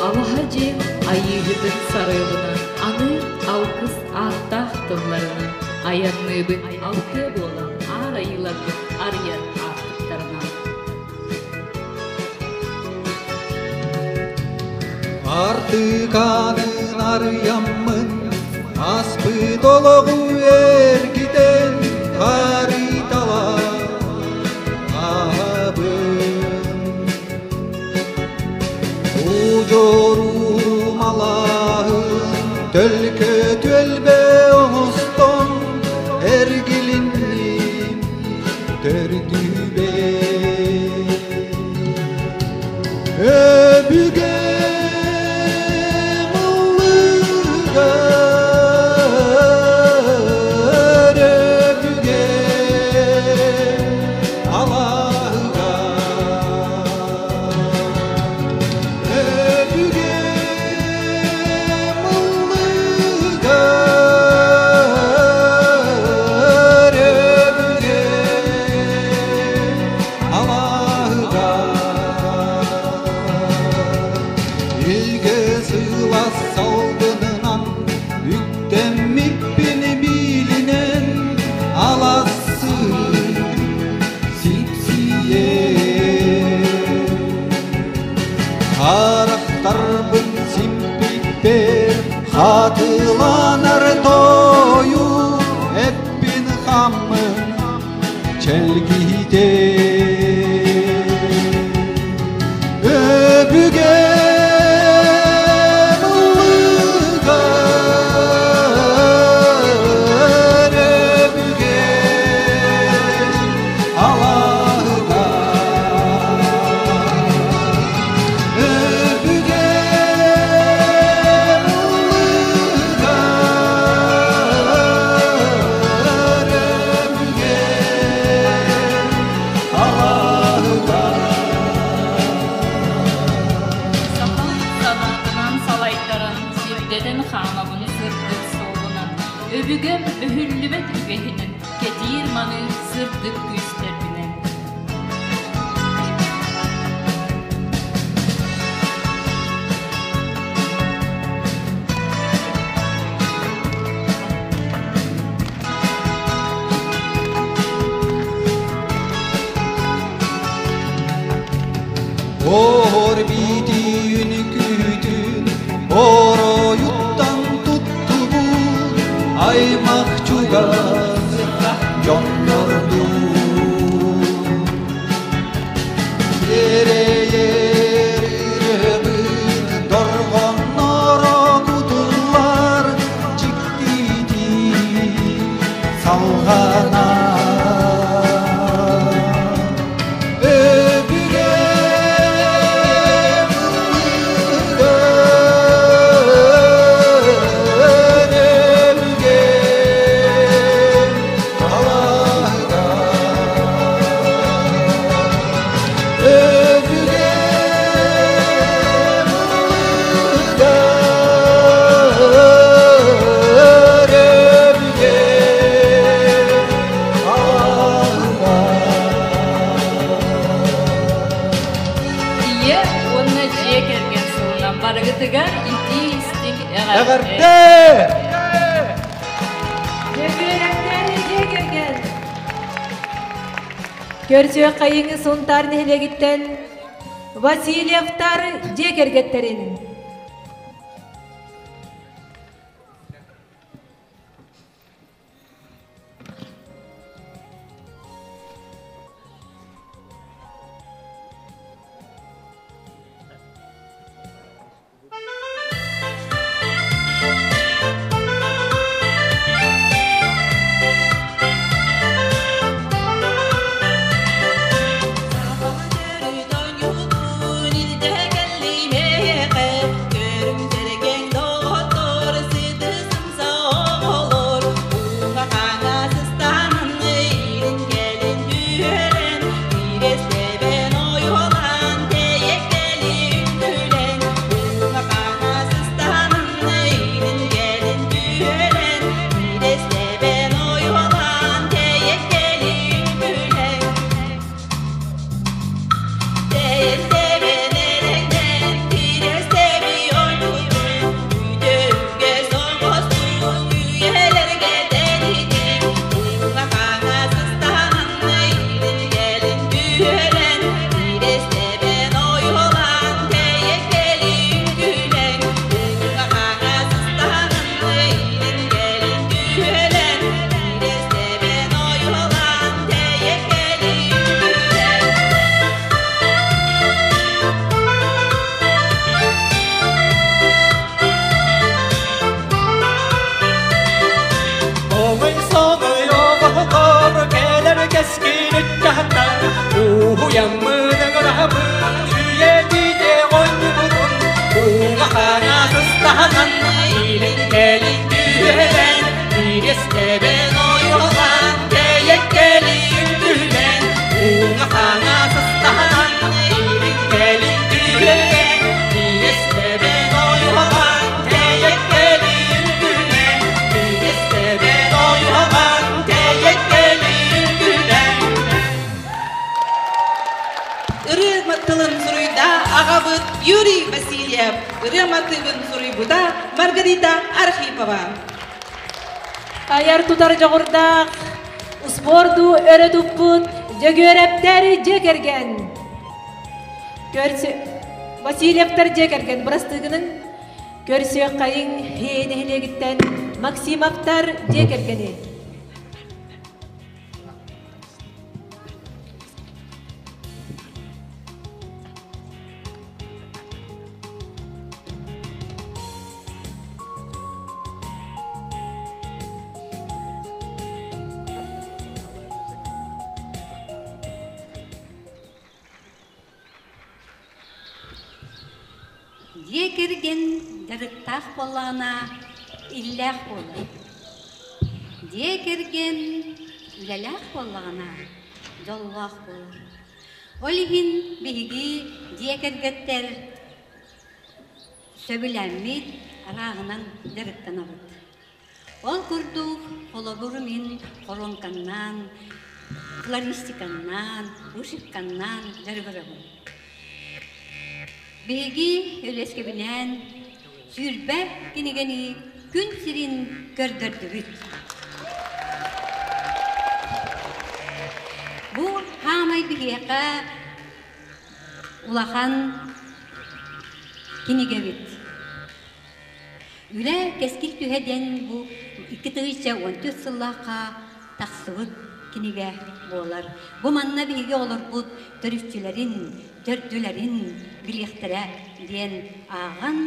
[SPEAKER 22] Алаһа дьиэ айыыһытын сарыалынан аныыр алгыс ааттаах тылларынан айанныыбыт алтыа буолан аар айыыларбыт арыйар аартыктарынан.
[SPEAKER 19] Артыканын арыйаммын, аспыт олоҕу эргитэн харыйталаабын. Удьуорум алааһын төлкө түөлбэ оҥостон эргилинним төрдүбэ. Өбүгэм ыллыгар
[SPEAKER 13] Атыланар тою эппин хаммын чэлгиһитэ. Өбүгэм ыллыгар, өбүгэм алаһыгар. Өбүгэм ыллыгар, өбүгэм алаһыгар.
[SPEAKER 22] Сахам санаатынан салайтаран, сирдэтэн хаамабын сырдык суолунан, өбүгэм өһүллүбэт үгэһинэн, кэтиир маны сырдык күүстэрбинэн.
[SPEAKER 13] Ор битиин күүтүн оройуттан туттубут аймах чугас дьоннордуу. Эрэйэр ырыабыт дорҕонноро кутуллар дьиктитии салҕанар. Өбүгэм ыллыгар, өбүгэм алаһыгар. Өбүгэм ыллыгар, өбүгэм алаһыгар.
[SPEAKER 22] Ийэ уонна дьиэ кэргэн сылынан барыгытыгар итии-истиҥ эҕэрдэ!
[SPEAKER 13] Эҕэрдэ!
[SPEAKER 3] Дьөгүөрэптэр дьиэ кэргэн. Көрсүөх хайыҥы Сунтаар нэһилиэгиттэн Васильевтар дьиэ кэргэттэрин.
[SPEAKER 6] Оҥой соҥой оҕоһотор кэлэр кэскил ыччаттар Уһуйаммын ыҥырабын үйэтитэ оонньуубутун Ууга хаҥа сыстаһанан илин кэлин түһэрэн Бириэстэбэн ойуолаан кэйэккэлин түһүлэн Ууга хаҥа сыстаһанан илин кэлин түһэрэн Бириэстэбэн ойуолаан кэйэккэлин түһүлэн Бириэстэбэн ойуолаан кэйэккэлин түһүлэн
[SPEAKER 20] Ырыа тылын суруйда аҕабыт Юрий Васильев, ырыа матыыбын суруйбута Маргарита Архипова.
[SPEAKER 3] Айар тутар дьоҕурдаах, успуорду өрө туппут Дьөгүөрэптэр дьиэ кэргэн. Көрсө Васильевтар дьиэ кэргэн бырастыгынын. Көрсүөххэйиҥ Һиэй нэһилиэгиттэн Максимовтар дьиэ кэргэни.
[SPEAKER 10] Дьиэ кэргэн дьарыктаах буоллаҕына, иллээх буолар. Дьиэ кэргэн үлэлээх буоллаҕына, дьоллоох буолар. Ол иһин биһиги дьиэ кэргэттэр сөбүлээммит арааһынан дьарыктанабыт. Ол курдук, холобур, мин хоруоҥканнаан, флористиканнаан, вышивканнаан дьарыгырабын. Биһиги Өлүөскэбинээн 20 кинигэни күн сирин көрдөрдүбүт. Бу хаамай биһиэхэ улахан кинигэбит. Үлэ кэскил түһэ диэн бу 2014 сыллаахха тахсыбыт кинигэ буолар. Бу манна биһиги олорбут төрүччүлэрин, төрдүлэрин билиэхтэрэ диэн ааҕан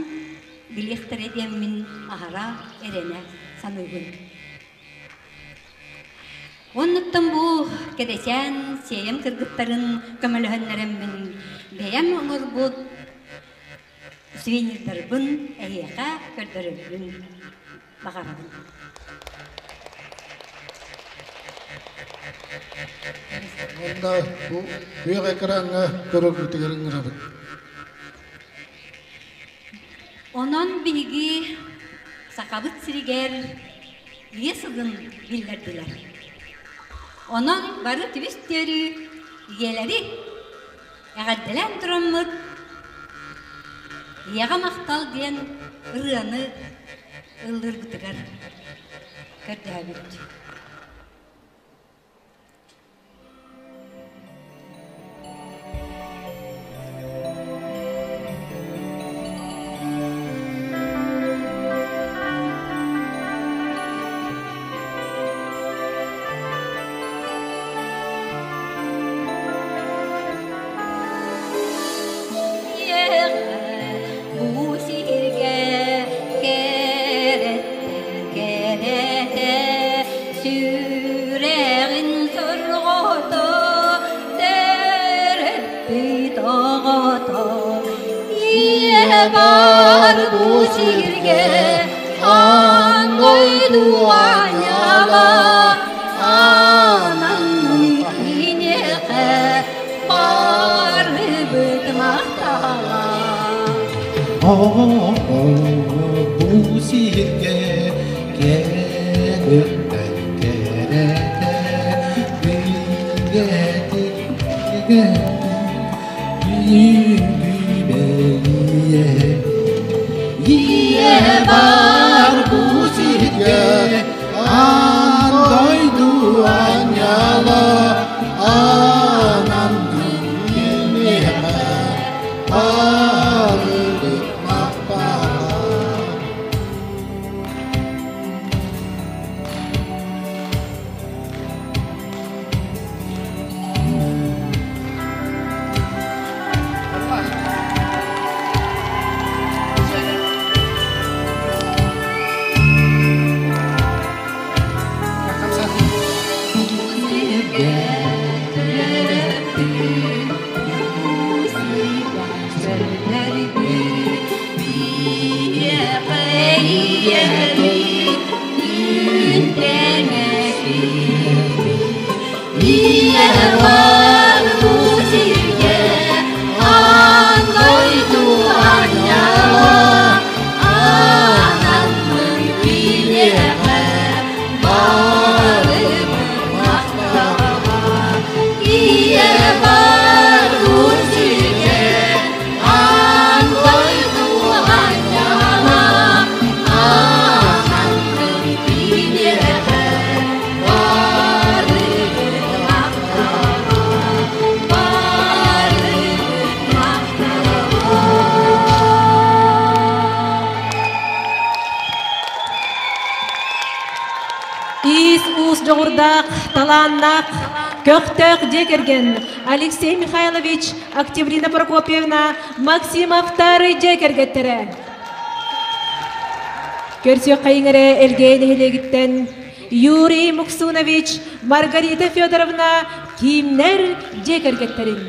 [SPEAKER 10] билиэхтэрэ диэммин аһара эрэнэ саныыбын. Оннуттан бу кэдэчээн сиэйэм кыргыттарын көмөлөһөннөрөммүн бэйэм оҥорбут сувенирдарбын эһиэхэ көрдөрөрбүн баҕарабын.
[SPEAKER 8] Уонна бу күөх экраҥҥа көрөргүтүгэр ыҥырабыт.
[SPEAKER 10] Онон биһиги Сахабыт сиригэр ийэ сылын биллэрдилэр. Онон бары түбүс түөрүү ийэлэри эҕэрдэлээн тураммыт Ийэҕэ махтал диэн ырыаны ыллыырбытыгар көрдөһөбүт. Сүрэҕин сорҕото төрөппүт оҕото Ийэ бар бу сиргэ аан дойду аанньала ананнын киниэхэ барыбыт махтала
[SPEAKER 13] Бу сиргэ кэрэтэ кэрэтэ билгэтик Ийэ бар бу сиргэ аан дойду аанньала ананнын киниэхэ барыбыт махтала.
[SPEAKER 3] Иис-уус дьоҕурдаах, талааннаах, көхтөөх дьиэ кэргэн Алексей Михайлович, Октябрина Прокопьевна Максимовтар дьиэ кэргэттэрэ. Көрсүөххэйиҥ эрэ Элгээйи нэһилиэгиттэн Юрий Муксунович, Маргарита Федоровна Киимнэр дьиэ кэргэттэрин.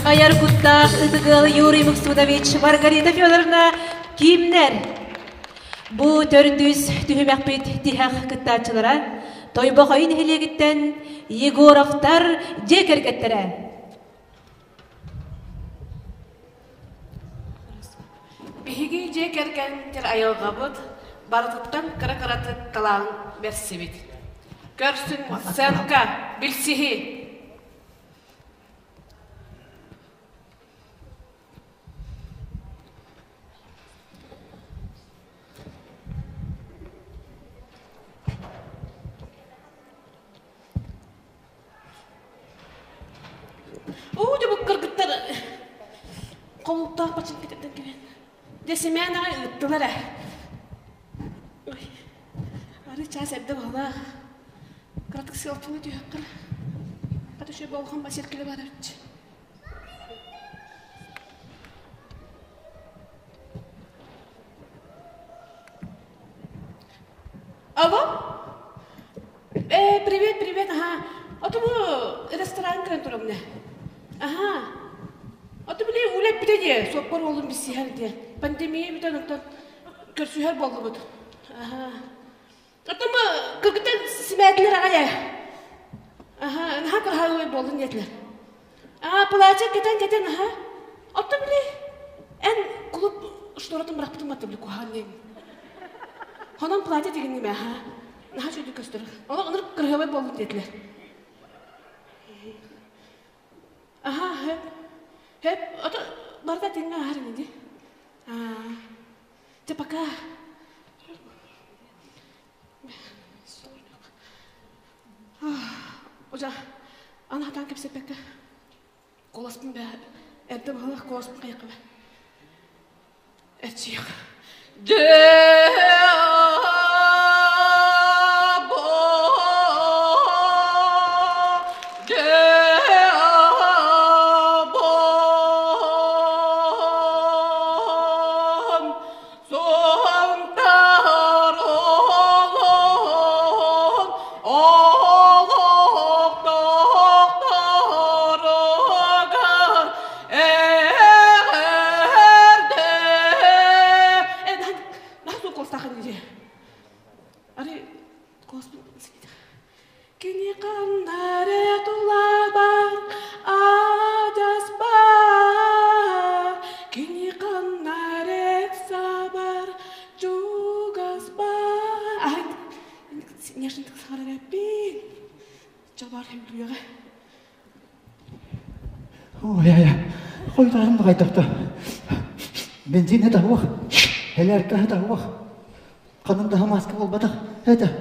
[SPEAKER 3] Айар куттаах ытыгыл Юрий Муксудович, Маргарита Федоровна кимнэр? Бу төрдүс түһүмэхпит тиһэх кыттааччылара Тойбохой нэһилиэгиттэн Егоровтар дьиэ кэргэттэрэ.
[SPEAKER 1] Биһиги дьиэ кэргэн айылҕабыт барытыттан кыра-кыратык талаан бэрсибит. Көрсүн сценка, билсиһи. Уу, дьэ бу кыргыттар хомуктаах бачыҥкытыттан кэлэн. Дьэ Семен аҕай ыыттылар ээ. Ой, арыы чаас эрдэ баһылаах. Кыратык сыалтыла түһэххин. Хата үчүгэй болҕом басиркиле бар эбит. Алло? Э, привет, привет, ага. А то бу ресторан кэлэн турабын. Ага. А то били үлэппитэ дии, суоппар уолум билсиһэр диэн. Пандемия бүтэн оттон көрсүһэр буоллубут. Ага. Оттон бу кыргыттар симээтилэр аҕай ээ. Аха, наһаа кыраһыабай буоллун диэтилэр. Аа, платье кэтэн-кэтэн, аха. Оттон били эн кулуп шторатын бырахпытын батта били куһаҕан диэн. Онон платье тигинним аха. Наһаа үчүгэй көстөр. Ону онор кырыһабай буолбут диэтилэр. Аха, хөп. Хөп, ото барыта тиҥҥэ аһар ини дии. Аа. Чэ, пока. Ожа, аны хатаан кэпсэппэккэ. Куоласпын бээ, эрдэ быһылах куоласпын хайыахха бэ. Эрчийэх. Кини ханна тулабар адьас баар, кини ханна сабар чугас баар. Нежный саҕарараппин. Чабар хөбүлүөҕэ.
[SPEAKER 17] Ой, ай, хойутаарым да Бензин это уох, элэрка это уох. Ханан да маска буолбатах. Это,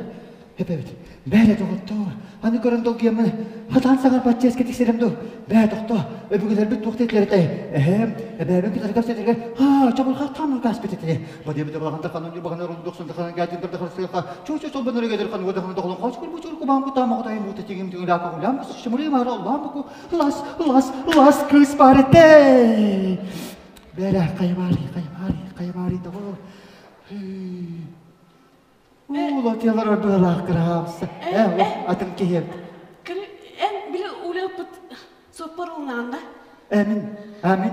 [SPEAKER 17] эпэбит. Бээрэ доҕоттоор, аны көрөн долгуйаммын, хатаан саҥарбат чиэскэ тиксэрим дуу. Бээ тохтоо, өбүгэлэрбит туох диэтилэр этэй? Эһээм, эбээбин кытары кэпсэтэргэ, аа, чабырҕа таамыр кааспыт этини. Бадыабыта балаҕан таханан ньурбаҕан орун дохсун таханан гаатын тардахан сыаха, чуу-чуу солбонор эгедер хан уодахан доҕолон хоочкур бучур кубаан кутаама хотайым уута тигим тигилака гулям шымыры мара улаам лас лас лас кыыс бар этэй. Бээрэ, хайабари, хайабари, хайабари тоҕо. Уулатыалар ордугалаах кыраһаабыса. Э, атын киһи.
[SPEAKER 1] Эн били улаппыт соппор улнаанда.
[SPEAKER 17] Эмин, амин.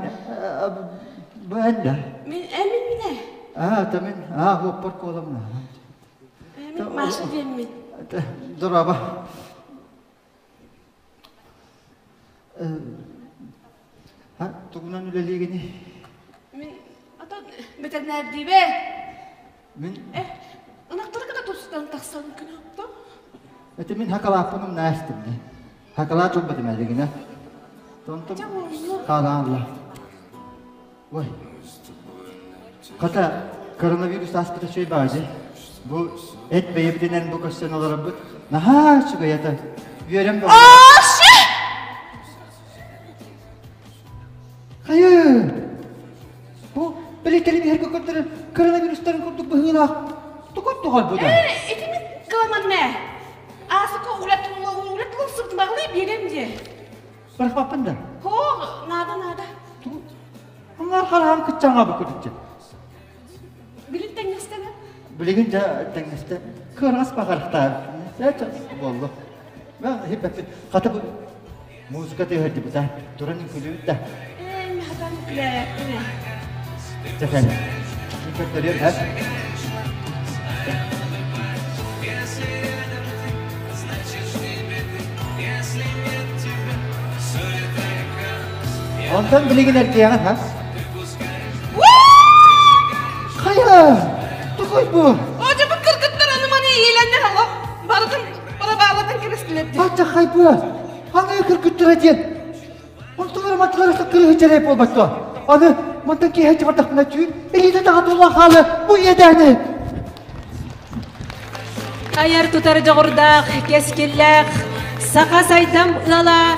[SPEAKER 17] Бу эн да.
[SPEAKER 1] Мин эмин мине.
[SPEAKER 17] А, тамин, а, хоппор коламна.
[SPEAKER 1] Мин Маша диэммин.
[SPEAKER 17] Дороба. Ха, тугунан үлэлиигини?
[SPEAKER 1] Мин ата бэтэрнээрдиибэ.
[SPEAKER 17] Мин
[SPEAKER 1] Э, ынахтары кыта тустан тахсан күнөптө.
[SPEAKER 17] Это мин хакалааппын умнаастым. Хакалаат ылбатым әлигинэ. Тонтум хаалаан Ой. Хата коронавирус ааспыта үчүгэй баҕайы. Бу эт бэйэбитинэн бу көрсөн олоробут. Наһаа үчүгэй ата. Үөрэн бөҕө. Хайы! Бу билиттэрин иһэргэ көрдөрөр коронавирустарын курдук быһыылаах. Тугун тугар бу да?
[SPEAKER 1] Э, итини кыламан мэ. Аасыка улатылын сыртмаҕлыы биэрем дии.
[SPEAKER 17] Барахпаппын да.
[SPEAKER 1] Хоо, наада наада.
[SPEAKER 17] Аңар хараһан кытчаҥа бу күтүччэ.
[SPEAKER 1] Билин тэҥнэстэ да?
[SPEAKER 17] Билигин дьэ тэҥнэстэ. Кыарҕас баҕарахтаар. Буоллу. Хиппэппит. Хата бу музыка тыаһырдыбыт а. Туран үҥкүлүүт да.
[SPEAKER 1] Ээ, хатан үҥкүлээппин ээ.
[SPEAKER 17] Чэхэн. Көрдөрүөм һэ. Онтон билигин эргийэҕин ха? Хайа! Тукуй бу?
[SPEAKER 1] Ожа бу кыргыттар аны маны иилэннэ аллах барытын барабаалатын кэбистилэр дии.
[SPEAKER 17] Бачча хайбыа! Аны кыргыттара диэн. Онтулара матылара кырыһы чэрэй буолбатто. Аны мантан киэһэ бардахпына түүн илиитэ таҕа тулла хаалы бу иэдээни.
[SPEAKER 3] Айар тутар дьоҕурдаах, кэскиллээх саха сайдам ыала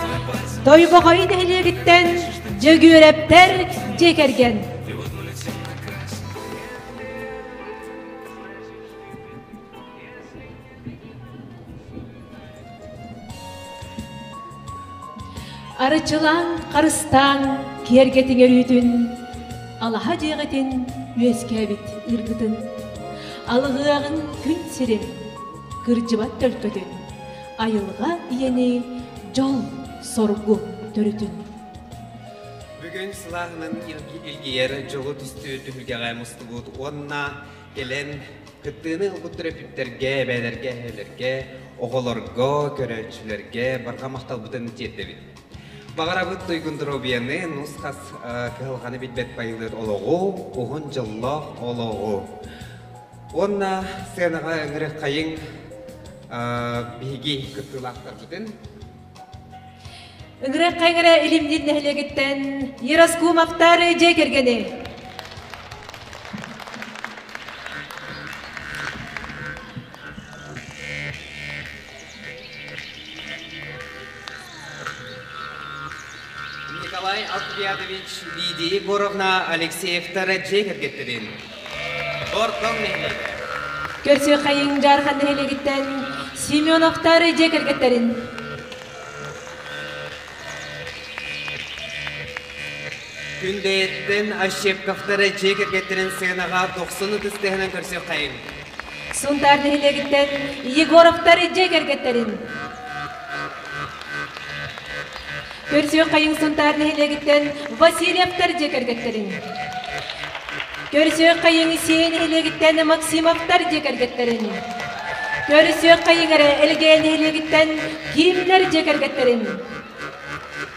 [SPEAKER 3] Тойбохой нэһилиэгиттэн Дьөгүөрэптэр дьиэ кэргэн. Арычылаан, харыстаан, киэргэтиҥ өрүүтүн, алаһа дьиэҕитин үөскээбит ыргытын, алыһыаҕын күн сирин, кырдьыбат төлкөтүн, айылҕа ийэни дьол соргу төрүтүн.
[SPEAKER 15] Бүгүн сылааһынан илгийэр дьолу түстүүр түһүлгэҕэ мустубут уонна кэлэн кыттыыны ылбыт төрөппүттэргэ, эбээлэргэ, эһээлэргэ, оҕолорго, көрөөччүлэргэ барҕа махталбытын тиэрдэбит. Баҕарабыт туйгун доруобуйаны, нус-хас кыһалҕаны билбэт байылыат олоҕу, уһун дьоллоох олоҕу. Уонна сыанаҕа ыҥырык хайыҥ биһиги кыттыылаахтарбытын.
[SPEAKER 3] Ыҥырык хайыҥ эрэ Илимниир нэһилиэгиттэн Ераскумовтар дьиэ кэргэни.
[SPEAKER 15] Николай Алквиадович, Лидия Егоровна Алексеевтар дьиэ кэргэттэрин. Бордоҥ нэһилиэгэ.
[SPEAKER 3] Көрсүө хайыҥ Дьаархан нэһилиэгиттэн Семеновтар дьиэ кэргэттэрин.
[SPEAKER 15] Күндэйэттэн Ощепковтар дьиэ кэргэттэрин сыанаҕа дохсун ытыс тыаһынан көрсүөххэйиҥ.
[SPEAKER 3] Сунтаар нэһилиэгиттэн Егоровтар дьиэ кэргэттэрин. Көрсүөх хайыҥ Сунтаар нэһилиэгиттэн Васильевтар дьиэ кэргэттэрин. Көрсүөх хайыҥ Сиэ нэһилиэгиттэн Максимовтар дьиэ кэргэттэрин. Көрсүөх хайыҥ эрэ Элгээн нэһилиэгиттэн Кимнэр дьиэ кэргэттэрин.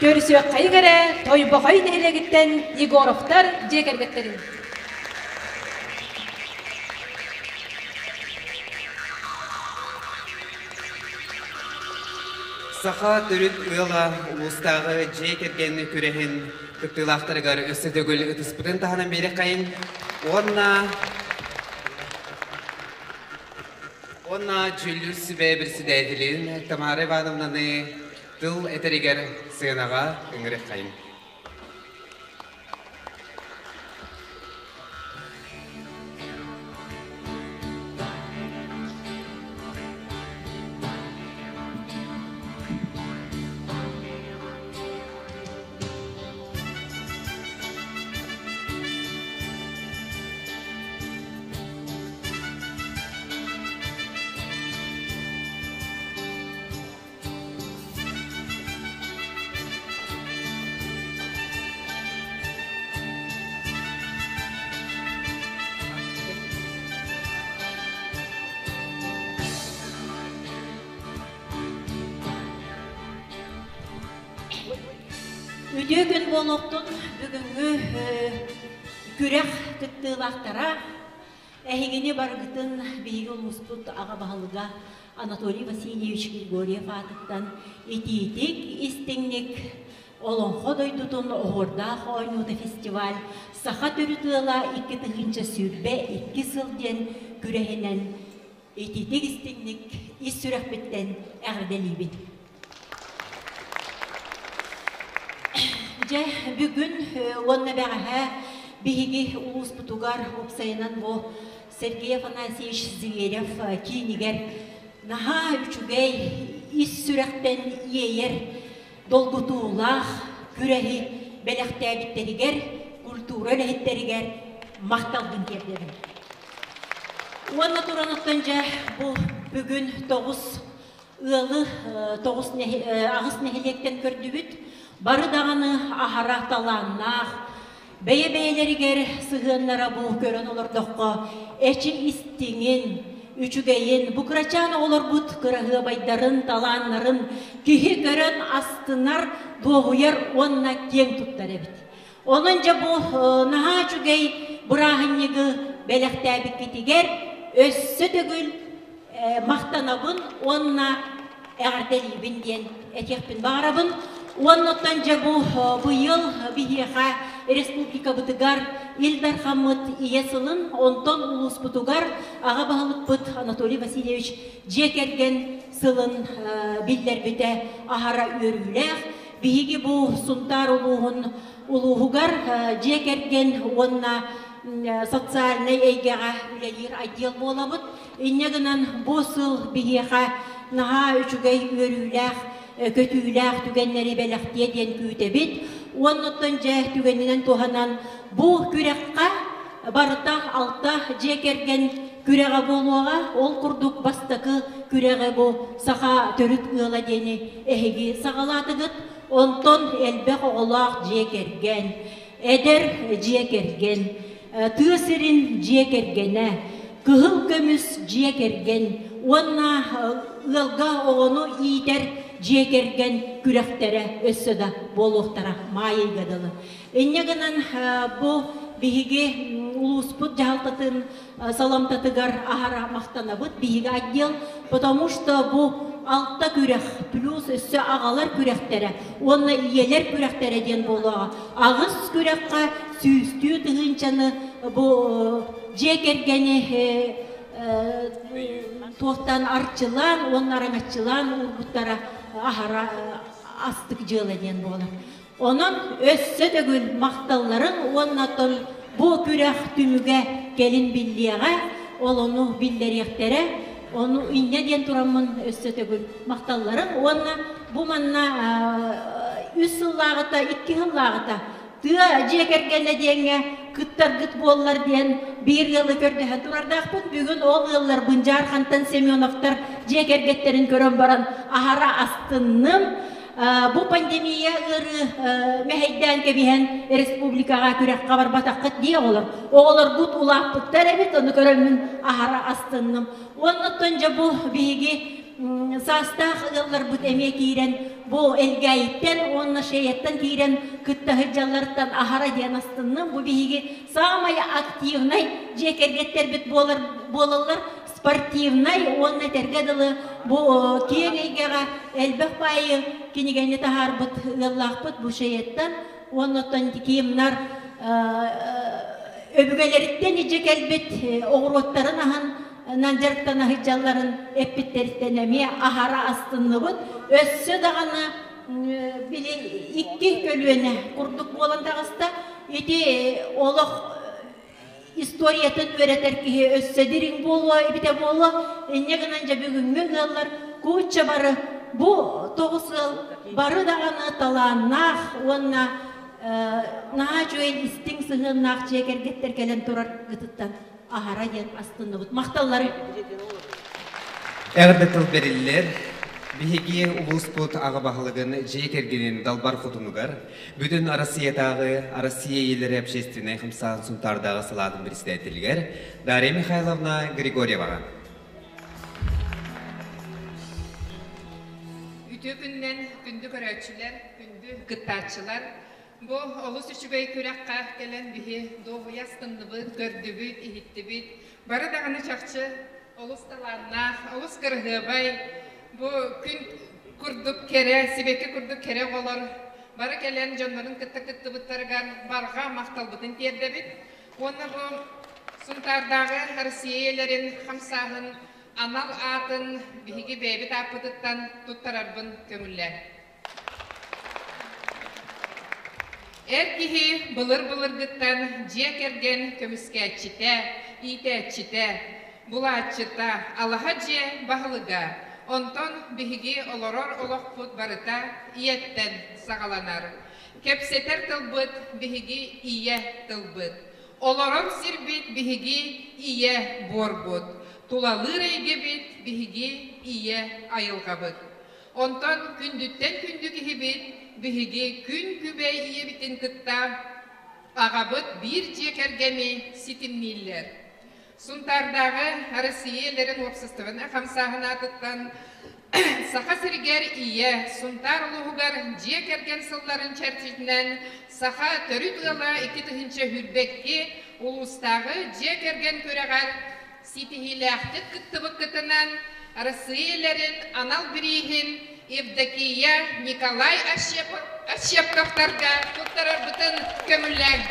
[SPEAKER 3] Көрсүөх хайыҥ эрэ Тойбохой нэһилиэгиттэн Егоровтар дьиэ кэргэттэрин.
[SPEAKER 15] Саха төрүт ыала улуустааҕы дьиэ кэргэн күрэһин кыттыылаахтарыгар өссө төгүл ытыспытын таһынан биэриэххэйин уонна уонна дьүүллүүр сүбэ председателин Тамара Ивановнаны тыл этэригэр сыанаҕа ыҥырыаххайын.
[SPEAKER 2] Үтүө күн буолуохтун бүгүҥҥү күрэх кыттыылаахтара Эһигини барыгытын биһиги улууспут аҕа баһылыга Анатолий Васильевич Григорьев аатыттан итиитик, истиҥник Олоҥхо дойдутун оһуордаах оонньуута фестиваль Саха төрүт ыала 2022 сыл диэн күрэһинэн итиитик истиҥник ис сүрэхпиттэн эҕэрдэлиибин. Дьэ, бүгүн уонна бэҕэһээ биһиги улууспутугар уопсайынан бу Сергей Афанасьевич Зверев киинигэр наһаа үчүгэй, ис сүрэхтэн иэйэр долгутуулаах күрэһи бэлэхтээбиттэригэр культура үлэһиттэригэр махталбын тиэрдэбин. Уонна туран оттон дьэ бу бүгүн тоҕус Ыалы тоҕус аҕыс нэһилиэктэн көрдүбүт. Бары даҕаны аһара талааннаах, бэйэ-бэйэлэригэр сыһыаннара бу көрөн олордоххо эчи истиҥин, үчүгэйин, бу кырачаан оҕолорбут кыраһыабайдарын, талааннарын киһи көрөн астынар, дуоһуйар уонна киэҥ туттар эбит. Онон дьэ бу наһаа үчүгэй бырааһынньыгы бэлэхтээбиккитигэр өссө төгүл махтанабын уонна эҕэрдэлиибин диэн этиэхпин баҕарабын. Уоннаттан дьэ бу быйыл биһиэхэ республикабытыгар Ил Дархаммыт Ийэ сылын, онтон улууспутугар аҕа баһылыкпыт Анатолий Васильевич дьиэ кэргэн сылын биллэрбитэ аһара үөрүүлээх. Биһиги бу Сунтаар улууһун улууһугар дьиэ кэргэн уонна социальнай эйгэҕэ үлэлиир отдел буолабыт. Инньэ гынан бу сыл биһиэхэ наһаа үчүгэй үөрүүлээх, көтүүлээх түгэннэри бэлэхтиэ диэн күүтэбит. Уоннаттан дьэ түгэнинэн туһанан бу күрэххэ барыта алта дьиэ кэргэн күрэҕэ буолуоҕа. Ол курдук бастакы күрэҕи бу саха төрүт ыала диэни эһиги саҕалаатыгыт. Онтон элбэх оҕолоох дьиэ кэргэн, эдэр дьиэ кэргэн, тыа сирин дьиэ кэргэнэ, кыһыл көмүс дьиэ кэргэн уонна ыалга оҕону иитэр дьиэ кэргэн күрэхтэрэ өссө да буолуохтара маай ыйга дылы. Инньэ гынан бу биһиги улууспут дьаһалтатын саламтатыгар аһара махтанабыт биһиги отдел, потому что бу алта күрэх плюс өссө аҕалар күрэхтэрэ уонна ийэлэр күрэхтэрэ диэн буолуоҕа. Аҕыс күрэххэ сүүстүү тыһыынчаны бу дьиэ кэргэни туохтан арчылаан уонна араҥаччылаан уурбуттара аһара астык дьыала диэн буолар. Онон өссө төгүл махталларын уонна оттон бу күрэх түмүгэ кэлин биллиэҕэ, ол ону биллэриэхтэрэ. Ону инньэ диэн тураммын өссө төгүл махталларын уонна бу манна үс сыллааҕыта, икки сыллааҕыта тыа дьиэ кэргэнэ диэҥҥэ кыттаргыт буоллар диэн биир ыалы көрдөһөн турардаахпыт. Бүгүн ол ыалларбын Дьаархантан Семеновтар дьиэ кэргэттэрин көрөн баран аһара астынным. Бу пандемия ыарыы мэһэйдээн кэбиһэн республикаҕа күрэххэ барбатаххыт дии оҕолор. Оҕолоргут улааппыттар эбит, ону көрөммүн аһара астынным. Уонна оттон дьэ бу биһиги саастаах ыалларбыт эмиэ киирэн бу Элгээйиттэн уонна Шеяттан киирэн кытта сылдьалларыттан аһара диэн астынным. Бу биһиги саамай активнай дьиэ кэргэттэрбит буолар буолаллар. Спортивнай уонна этэргэ дылы бу киэҥ эйгэҕэ элбэх баайы кинигэни таһаарбыт ыаллаахпыт бу Шеяттан уонна оттон Кимнар өбүгэлэриттэн илдьэ кэлбит оҕуруоттарын аһын дьарыктана сылдьалларын эппиттэриттэн эмиэ аһара астынныбыт. Өссө даҕаны били икки көлүөнэ курдук буолан таҕыста. Ити олох историятын үөрэтэр киһи өссө дириҥ буолуо эбитэ буолуо. Инньэ гынан дьэ бүгүҥҥү ыаллар куучча бары бу тоҕус ыал бары даҕаны талааннаах уонна наһаа үчүгэй истиҥ сыһыаннаах дьиэ кэргэттэр кэлэн турар гытыттан аһара диэн астынныбыт. Махталлары.
[SPEAKER 15] Эҕэрдэ тыл бэриллэр. Биһиги улууспут аҕа баһылыгын дьиэ кэргэнин далбар хотунугар бүтүн Арассыйатааҕы Россия ийэлэрэ общественнай хамсааһын Сунтаардааҕы салаатын председателигэр Дарья Михайловна Григорьеваҕа.
[SPEAKER 14] Үтүө күнүнэн күндү көрөөччүлэр, күндү кыттааччылар! Бу олус үчүгэй күрэххэ кэлэн биһи дуоһуйа астынныбыт, көрдүбүт, иһиттибит. Бары даҕаны чахчы олус талааннаах, олус кыраһыабай, бу күн курдук кэрэ, сибэкки курдук кэрэ оҕолор бары кэлэн дьоннорун кытта кыттыбыттарыгар барҕа махталбытын тиэрдэбит. Уонна бу Сунтаардааҕы Россия ийэлэрин хамсааһын анал аатын биһиги бэйэбит ааппытыттан туттарарбын көҥүллээн. Эр киһи былыр-былыргыттан дьиэ кэргэн көмүскээччитэ, иитээччитэ, булааччыта, алаһа дьиэ баһылыга. Онтон биһиги олорор олохпут барыта ийэттэн саҕаланар. Кэпсэтэр тылбыт биһиги ийэ тылбыт. Олорор сирбит биһиги ийэ буорбут. Тулалыыр эйгэбит биһиги ийэ айылҕабыт. Онтон күндүттэн күндү киһибит биһиги күн күбэй ийэбитин кытта аҕабыт биир дьиэ кэргэни ситимнииллэр. Сунтаардааҕы Россия ийэлэрин уопсастыбаннай хамсааһын аатыттан Саха сиригэр Ийэ, Сунтаар улууһугар дьиэ кэргэн сылларын чэрчитинэн Саха төрүт ыала 2022 улуустааҕы дьиэ кэргэн күрэҕэр Ситиһиилээхтик кыттыбыккытынан Арассыыйа ийэлэрин анал бирииһин Евдокия, Николай Ощепковтарга туттарарбытын көҥүллээҥ.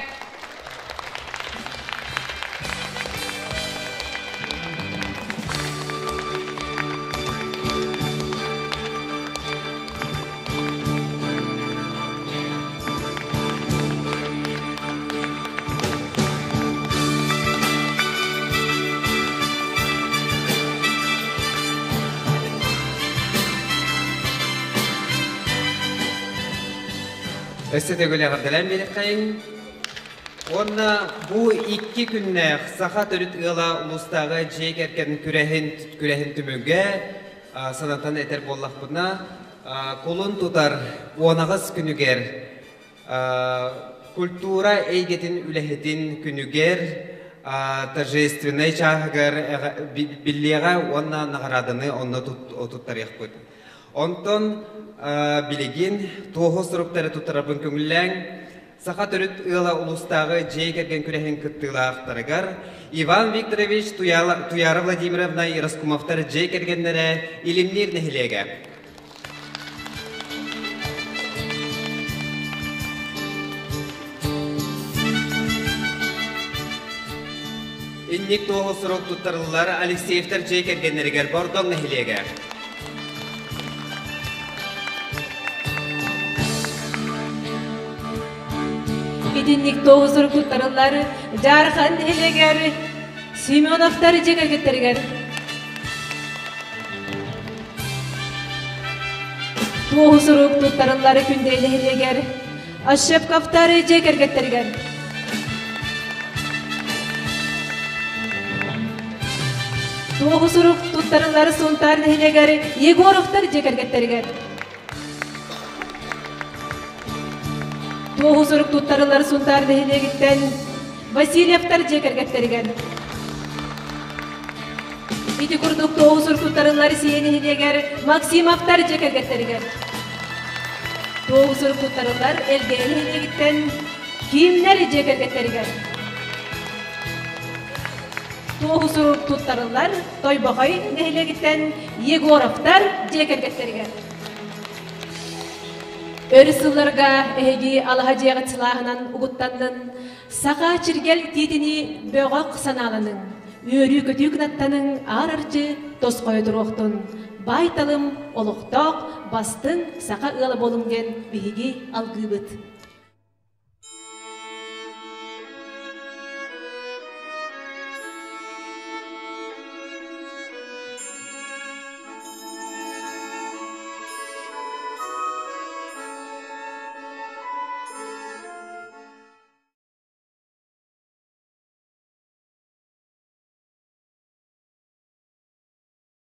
[SPEAKER 15] Өссө төгүл эҕэрдэлээн биэриэххэйиҥ. Уонна бу икки күннээх саха төрүт ыала улуустааҕы дьиэ кэргэн күрэһин күрэһин түмүгэ санатан этэр буоллахпына кулун тутар уон аҕыс күнүгэр культура эйгэтин үлэһитин күнүгэр торжественнай чааһыгар биллиэҕэ уонна наҕарааданы онно туттарыахпыт. Онтон билигин туоһу суруктары туттарарбын көҥүллээҥ. Саха төрүт ыала улуустааҕы дьиэ кэргэн күрэһин кыттыылаахтарыгар Иван Викторович Туяра Владимировна Ираскумовтар дьиэ кэргэннэрэ Илимниир нэһилиэгэ. Инник туоһу сурук туттарыллар Алексеевтар дьиэ кэргэннэригэр Бордоҥ нэһилиэгэ.
[SPEAKER 3] Итинник туоһу сурук туттарыллар Дьаархан нэһилиэгэр Семеновтар дьиэ кэргэттэригэр. Туоһу сурук туттарыллар Күндэй нэһилиэгэр Ощепковтар дьиэ кэргэттэригэр. Туоһу сурук туттарыллар Сунтаар нэһилиэгэр Егоровтар дьиэ кэргэттэригэр. Туоһу сурук туттарыллар Сунтаар нэһилиэгиттэн Васильевтар дьиэ кэргэттэригэр. Ити курдук туоһу сурук туттарыллар Сиэ нэһилиэгэр Максимовтар дьиэ кэргэттэригэр. Туоһу сурук туттарыллар Элгээйи нэһилиэгиттэн Киимнэр дьиэ кэргэттэригэр. Туоһу сурук туттарыллар Тойбохой нэһилиэгиттэн Егоровтар дьиэ кэргэттэригэр. Өр сылларга эһиги алаһа дьиэҕит сылааһынан угуттаннын, саха чиргэл тиитини бөҕөх санааланыҥ, үөрүү-көтүү кынаттаныҥ аар-арчы тосхойо туруохтун, баай-талым олохтоох бастыҥ саха ыала буолуҥ диэн биһиги алгыыбыт.